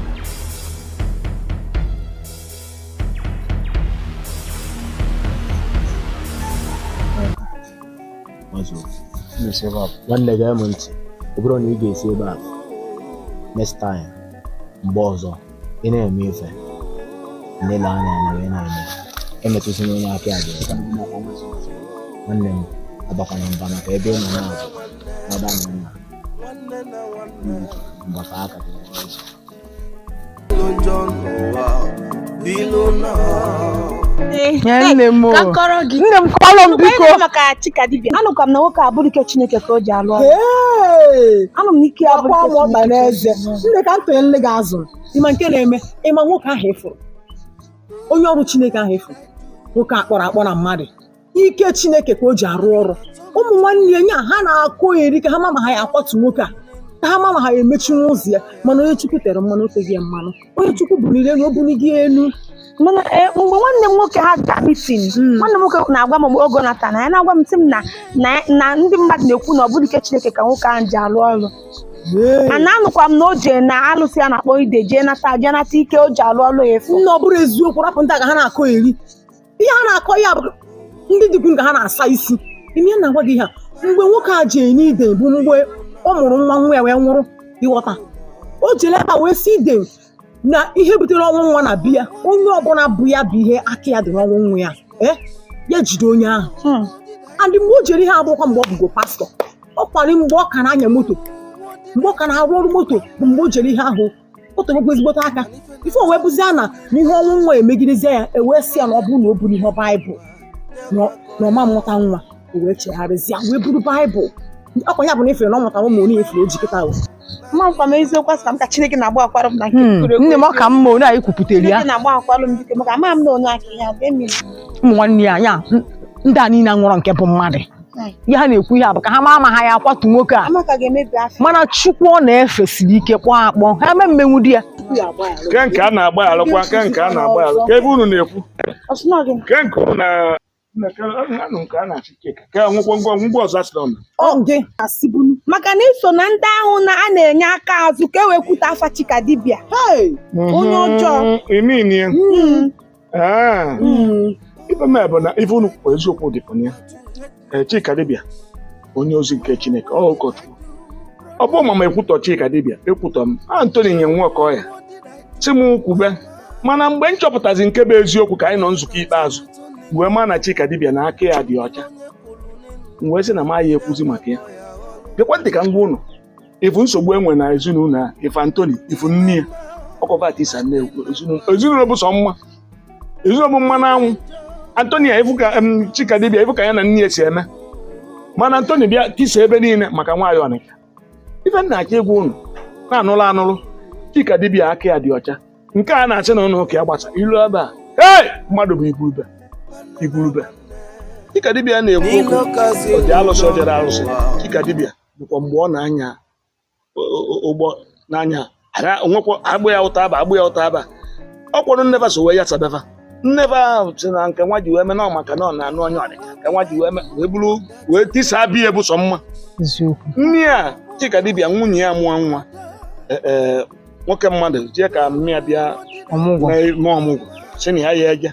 Nwanne gee m ntị, ọ bụrụ na ị ga-esi ebe a next time mgbe ọzọ ị na-eme ife nlele anya anya wee na-eme emetụsina onye aka ya dị ọcha. Nwanne m abakwana mba maka ebe ị nọ na-abụ ebe a na nna mgbakọ aka gị. Nne m nne m kọrọ m biko maka Chika dibịa. Anụkwa m na nwoke a bụrụ ike Chineke ka o ji alụ ọrụ. Anụ m n'ike ya bụrụ akwa m ọkpa n'eze. Nne ka ntụnye nne gị azụ ịma nke na-eme ịma nwoke ahụ ịfụrụ onye ọrụ Chineke ahụ ịfụrụ nwoke a kpọrọ akpọ na mmadụ ike Chineke ka o ji arụ ọrụ. Ụmụ nwanne ya ha na-akụ eri ka ha ma ma ha ya akwatu nwoke a ka ha ma ma ha emechi ụzọ ya, mana onye Chukwu tere mmanụ oteghị ya mmanụ, onye Chukwu buliri elu o buli gị elu. Mana mgbe nwanne m nwoke ha ga mitin, nwanne m nwoke na-agwa m oge nata na ya na-agwa m sị m na ndị mmadụ na-ekwu na ọ bụrụ ike Chineke ka nwoke ahụ ji alụ ọrụ. Mana anụkwa m na o jee na alụsị a na-akpọ ide jee nata ike o ji alụ ọrụ ya efu. Nna ọ bụrụ eziokwu, rapụ ndị a ka ha na-akọ eri ihe ha na-akọ ya bụ ndị dịkwu ka ha na-asa isi. Ime na-agwa gị ihe a mgbe nwoke a jee n'ide bụ mgbe ọ mụrụ nwa nwa ya wee nwụrụ, ịghọta o jere ebe a wee si ide na ihe butere ọnwụ nwa na biya onye ọbụla bụ ya bụ ihe aka ya dị n'ọnwụ nwa ya ya jide onye ahụ. And mgbe o jere ihe abụrụkwa mgbe ọ bụgo pastọ, ọ kwari mgbe ọ ka na-anya moto, mgbe ọ ka na-arụ ọrụ moto bụ mgbe o jere ihe ahụ o togokwa ezigbote aka ife o wee bụzie na n'ihe ọnwụ nwa emegidezie ya ewee sị ya na ọ bụrụ na o buru ihe baịbụl na ọma mmụta nwa o wee chegharịzịa wee buru baịbụl. Ọkwa ya bụ na efere na ọ mụtara ụmụ onye efere o ji kịta o. Mma nkwa m eziokwu asị ka m ka Chineke na-agba akwara m na nke mkpụrụ Nne m ọ ka mma onye anyị kwupụtara ya. Chineke na-agba akwara m biko maka ama m na onye aka ihe a emiri. Ụmụ nwanne ya ya ndị a niile nwụrụ nke bụ mmadụ Ihe ha na-ekwu ihe a bụ ka ha mara ma ha ya akwatu nwoke a. Amaka ga-emebi afọ. Mana Chukwu ọ na-efe siri ike kpọọ akpọ ha eme mmenwu di ya. Ke nke a na-agbaghalụkwa, ke nke a na-agbaghalụ, ka ebe unu na-ekwu ke nke unu na anụ nke a na-achị Chika ka nwekwa ngwa ngwa ọzọ asịrị ọnụ. Ọ asịbunu maka na iso na ndị ahụ na a na-enye aka azụ ka e wee kwute afa Chika dibịa. Onye ọjọọ. Imini ya. Ife mee bụ na ife unu kwuru eziokwu dịkwa na ya. Ee, Chika dibịa onye ozi nke Chineke, ọ ụkọchukwu. Ọ bụ ma m ekwutọ Chika dibịa, ekwutọ m Anthony nye nwa ọkọ ya sị m kwube, mana mgbe m chọpụtazi nke bụ eziokwu ka anyị nọ nzukọ ikpeazụ wee maa na Chika dibịa na aka ya dị ọcha, m wee sị na m ya ekwuzi maka ya. Gekwe ntị ka m gwa unu ifu nsogbu enwe na ezinụlọ a, ifu Anthony, ifu nne ya ọkọvatisa na-ekwu ezinụlọ bụ sọ mma, ezinụlọ bụ mmanụ anwụ. Anthony a ifu ka Chika dibịa ifu ka ya na nne ya si eme, mana Anthony bịa tisa ebe niile maka nwaanyị Ọnịcha. Ife m na-achọ ịgwa unu na-anụlụ anụlụ, Chika dibịa aka ya dị ọcha. Nke a na-asị na ụlọ ụka ya gbasa ilu ebe a, ee, mmadụ bụ igwurube igwurube. Chika dibịa na-ekwu okwu ọ dị alụsị, ọ jere alụsị. Chika dibịa bụkwa mgbe ọ na-anya ụgbọ n'anya nwekwa agbụ ya ụta aba, agbụ ya ụta aba, ọ kwọrọ nneba so wee ya sabefa nneba ahụ si na nke nwa ji wee mee na ọ maka na ọ na-anụ onye Ọnịcha, nke nwa ji wee mee wee buru wee tisaa biya bụ sọ mma. Nne ya Chika dibịa nwunye ya mụọ nwa, nwoke mmadụ jee ka mmịa bịa mee ọmụgwọ si na ya ya eje,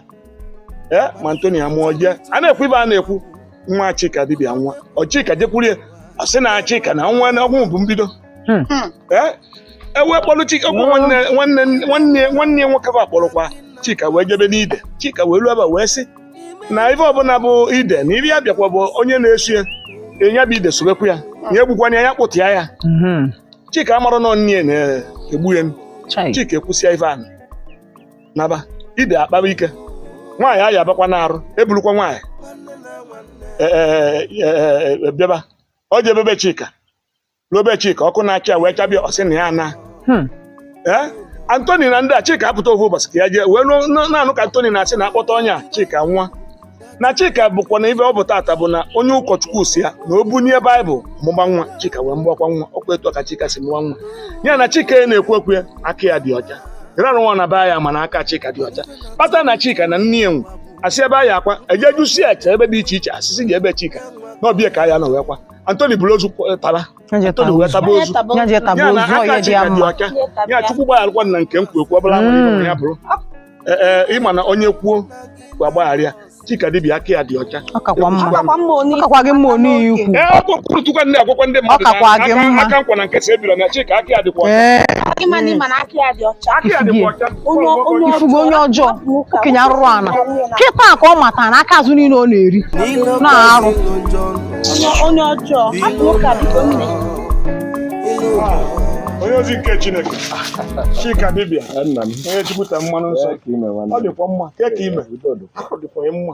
ee, ma Anthony amụọ jee a na-ekwu ibe a na-ekwu nwa Chika dibịa nwa ọ Chika jekwurie ọ sị na Chika na nwa ọgwụ bụ mbido. Ee, ewee kpọrọ Chika ọgwụ nwanne ya nwoke bụ akpọrọkwa Chika wee jebe n'ide. Chika wee ruo ebe wee sị na ife ọbụla bụ ide na ibe ya bịakwa bụ onye na-eso ya enya bụ ide sobekwu ya ya egbukwana ya, ya kpụtịa ya. Chika amarụ nọ nne ya na-egbu ya. Chika ekwusịa ife ahụ naba ide akpaba ike, nwaanyị aya abakwa n'arụ ebulukwa nwaanyị bịaba ọ jebebe Chika ruobe Chika ọkụ na-achị ya wee chabịa ọ sị na ya na ee Anthony na ndị a Chika apụta ofu ụbọchị ka ya jee wee na-anụ ka Anthony na-asị na akpọta ọnya Chika nwa na Chika bụkwa na ibe ọ bụ tata bụ na onye ụkọchukwu si ya na o bunye Baịbụl mụgba nwa. Chika wee mgbakwa nwa, ọkwa etu ka Chika si mụwa nwa ya na Chika na-ekwu okwu ya aka ya dị ọcha ịrarụ nwa na be ya, mana aka Chika dị ọcha kpata na Chika na nne ya nwe asị ebe a ya akwa eje jusi eche ebe dị iche iche asịsị ji ebe Chika na ọbịa ka ya nọ wee kwa Anthony buru ozu tara Anthony wee taba ozu ya na aka Chika dị ọcha ya. Chukwu gbagharakwa na nke m kwu ekwu ọbụla nwere ibe ya bụrụ ee, ịma na onye kwuo gbaghara ya. Chika dibịa aka ya dị ọcha. Ọkakwa gị mma onye ikwu. Ee, ọkụ ndị agwakwa ndị mmadụ aka nkwa na nke si ebiro na Chika aka ya dịkwa ọcha. Ifugo onye ọjọọ okenye arụrụ ana kịta ka ọ matara na aka azụ niile ọ na-eri na-arụ. Onye ọjọọ hapụ ụka biko nne. Onye ozi nke Chineke Chika dibịa onye chupụta mmanụ nsọ ọ dịkwa mma ke ka ime ọ dịkwa mma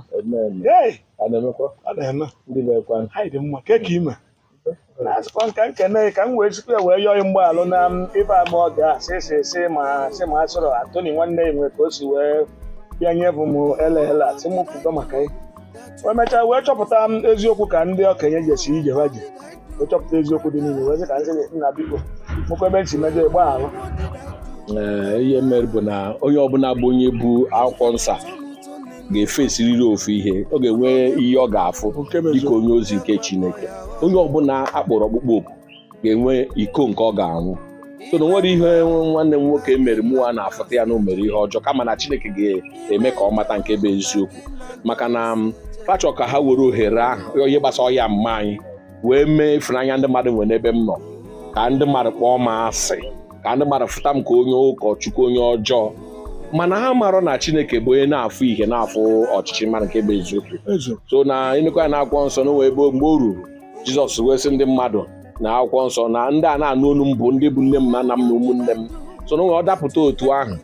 anyị dị mma ke ka ime na-asịkwa nka nkene ka m wee sikwa wee yọọ mgbaalụ na ife ama ọ ga sị sị sị ma sị ma asịrọ Anthony nwanne ya nwere ka o si wee bịa nye bụ m eleghele asị m kwugo maka ya wee mechaa wee chọpụta eziokwu ka ndị okenye jesi ije ha ji wee chọpụta eziokwu dị n'ime wee sị ka nsị nna biko mụkwa ebe nsi mejọ ịgba ahụ. Ihe mere bụ na onye ọbụla bụ onye bu akwụkwọ nsọ ga-efesiriri ofu ihe, ọ ga-enwe ihe ọ ga-afụ dịka onye ozi nke Chineke. Onye ọbụla akpọrọ ọkpụkpọ oku ga-enwe iko nke ọ ga-anwụ. So na nwere ihe nwanne m nwoke mere mụnwa na-afụta ya na o mere ihe ọjọọ, kama na Chineke ga-eme ka ọ mata nke bụ eziokwu. Maka na fachọ ka ha were ohere ahụ ihe gbasara ọhịa mma anyị wee mee ịfụnanya ndị mmadụ nwere n'ebe m nọ, ka ndị mmadụ kpọọ m asị, ka ndị mmadụ fụta m ka onye ụkọchukwu onye ọjọọ. Mana ha marọ na Chineke bụ onye na-afụ ihe na-afụ ọchịchị mmadụ nke bụ eziokwu. So na ịnekwa ya na akwụkwọ nsọ n'onwe ebe mgbe o ruru Jizọs wee sị ndị mmadụ na akwụkwọ nsọ na ndị a na-anụ olu m bụ ndị bụ nne m na nna m na ụmụnne m. So na ọ dapụta otu ahụ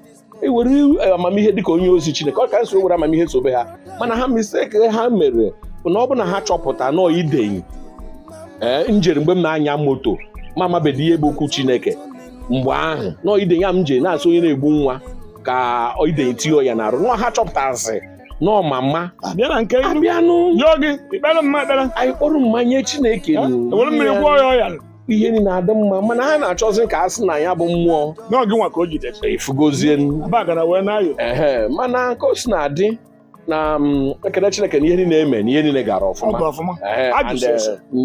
ewere amamihe dịka onye ozi Chineke, ọ ka nso were amamihe sobe ha. Mana ha mistake ha mere bụ na ọ bụ na ha chọpụta nọọ idenyi njere mgbe m na-anya moto ma amabeghị ihe bụ okwu Chineke mgbe ahụ nọọ idenyi a m je na-asị onye na-egbu nwa ka idenyi tinye ya n'arụ nwa ha chọpụtasị Nọ mama. Abịa na nke abịanụ. Yọọ gị, ikpere mma ekpere. Anyị kpọrọ mma nye Chineke. Ewere mmiri gwọọ ya ọya. Ihe niile adị mma, mana ha na-achọzi ka a sị na ya bụ mmụọ. N'oge nwa ka o jidere. Efugozie. Abagana wee na-ayọ. Ehe, mana ka o si na-adị na ekele Chineke na ihe niile eme na ihe niile gara ọfụma. Ọ bụ ọfụma. Ehe, and,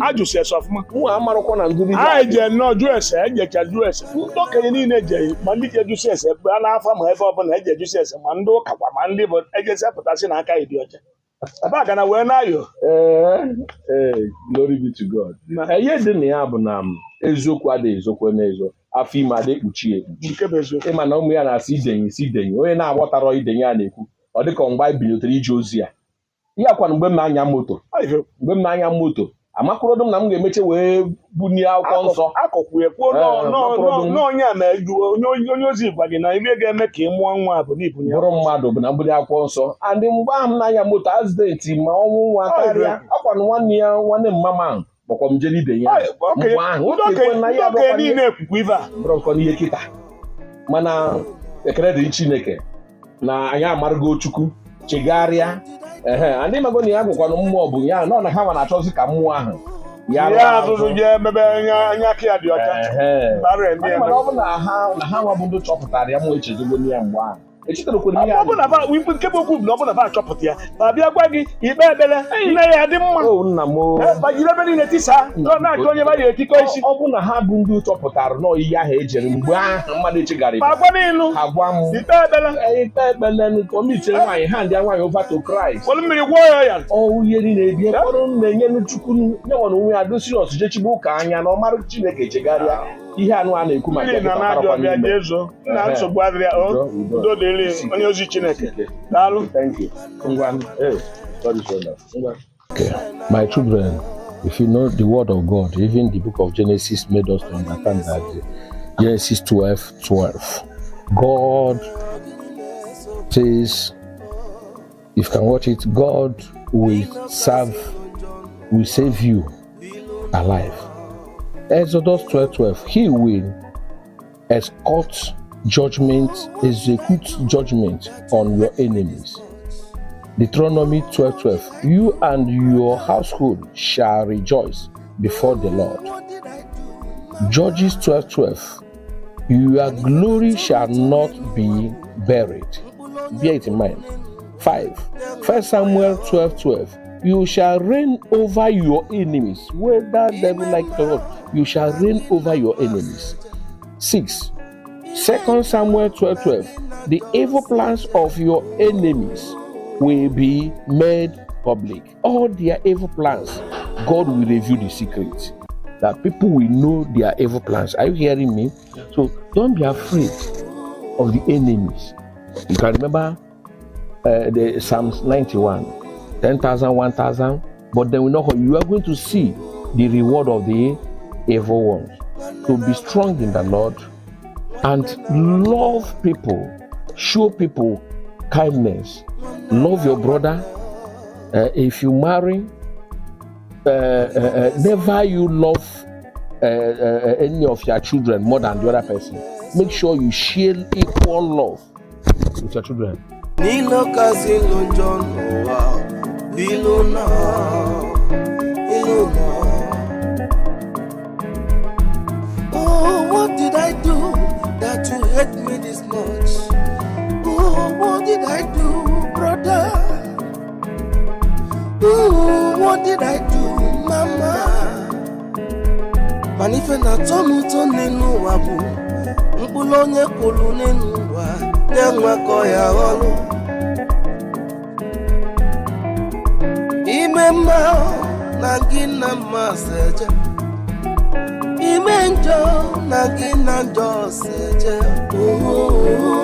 Ajụsị ese ọfụma. Mụ amarụkwa na ndụ Anyị je nnọọ jụ ese, ejecha jụ ese. Ndị okenye niile je, ma ndị ji ejusi ese a n'afọ ma ebe ọbụla eji ejusi ese, ma ndị ụka kwa ma ndị bụ ejesi apụtasị na aka ịdị ọcha. Abagana wee na-ayọ. Ee, glory be to God. Ihe dị na ya bụ na eziokwu adịghị ezokwe n'ezo, afọ ime adị ekpuchi ekpuchi. Ịma na ụmụ ya na-asị idenye si idenye, onye na-aghọtarọ idenye a na-ekwu, ọ dịka mgbe anyị bilitere ije ozi ya. Ihe akwa mgbe m na-anya moto, mgbe m na-anya moto, amakwụrọdụ m na m ga-emeche wee bunie akwụkwọ nsọ. Akọkwuye kwuo n'onye a onye ozi gwa gị na ihe ga-eme ka ị mụọ nwa bụ n'ibunye bụrụ mmadụ bụ na mbunye akwụkwọ nsọ. Andị mgbe ahụ m na-anya moto azidenti ma ọnwụ nwa karịa, akwanụ nwanne ya nwanne mama ahụ kpọkwa m jere ibe ya. Mgbe ahụ bụrụkọ n'ihe kịta, mana ekele dịrị Chineke na anyị amarụgo Chukwu chegharịa. Ehe, ndị mago na ya gwụkwanụ mmụọ bụ ya nọ na ha ma na-achọzi ka mmụọ ahụ ya azụzụ jee emebe anya aka ya dị ọcha. Mana ọ bụ na ha nwa bụ ndị chọpụtara ya, mụ echezogbo ya mgbe ahụ. Nke bụ okwu bụ na ọ bụ na ba achọpụta ya ma bịa gwa gị ikpe ekpere nne ya dị mma bajiri ebe niile tisaa na-achọ onye ba ya etikọ isi. Ọ bụ na ha bụ ndị chọpụtara nọọ ihe ahụ ejere mgbe ahụ mmadụ echegara ma gwa n'ilu ha gwa m ikpe ekpere ikpe ekpere kọmiti nwaanyị ha ndị nwaanyị over to Christ kpọrọ mmiri gwọọ ya ya ọwụ ihe niile ebie kpọrọ na-enye Chukwu nye nwere onwe ya dị serious jechigbu ụka anya na ọmarụ Chineke chegharịa. Ihe anụ a na-ekwu maka na na-abịa ọbịa jezo na nsogbu adịrị ya. Udo dịrị onye ozi Chineke. Daalụ. Thank you. Okay. My children, if you know the word of God, even the book of Genesis made us to understand that Genesis 12:12, God says, if you can watch it, God will save you alive. Exodus 12:12, he will escort judgment, execute judgment on your enemies. Deuteronomy 12:12, you and your household shall rejoice before the Lord. Judges 12:12, your glory shall not be buried. Bear it in mind. 5. 1 Samuel 12:12, you shall reign over your enemies, whether devil like it or not, you shall reign over your enemies. 6. 2 Samuel 12:12, the evil plans of your enemies will be made public. All their evil plans, God will reveal the secret, that people will know their evil plans. Are you hearing me? So don't be afraid of the enemies. You can remember the Psalms 91, 10,000, 1,000, but then we know you are going to see the reward of the evil ones. So be strong in the Lord and love people, show people kindness, love your brother. If you marry, never you love any of your children more than the other person. Make sure you share equal love with your children. Oh, what did I do that you hate me this much? Oh, what did I do, brother? Oh, what did I do, mama? Manife na tomuto nenu wabu, mkpụrụ onye kwuru n'enu ụwa, nye nwakọ ya ọrụ. Ime mma na gị na mma seje, ime njọ na gị na njọ seje. Oh.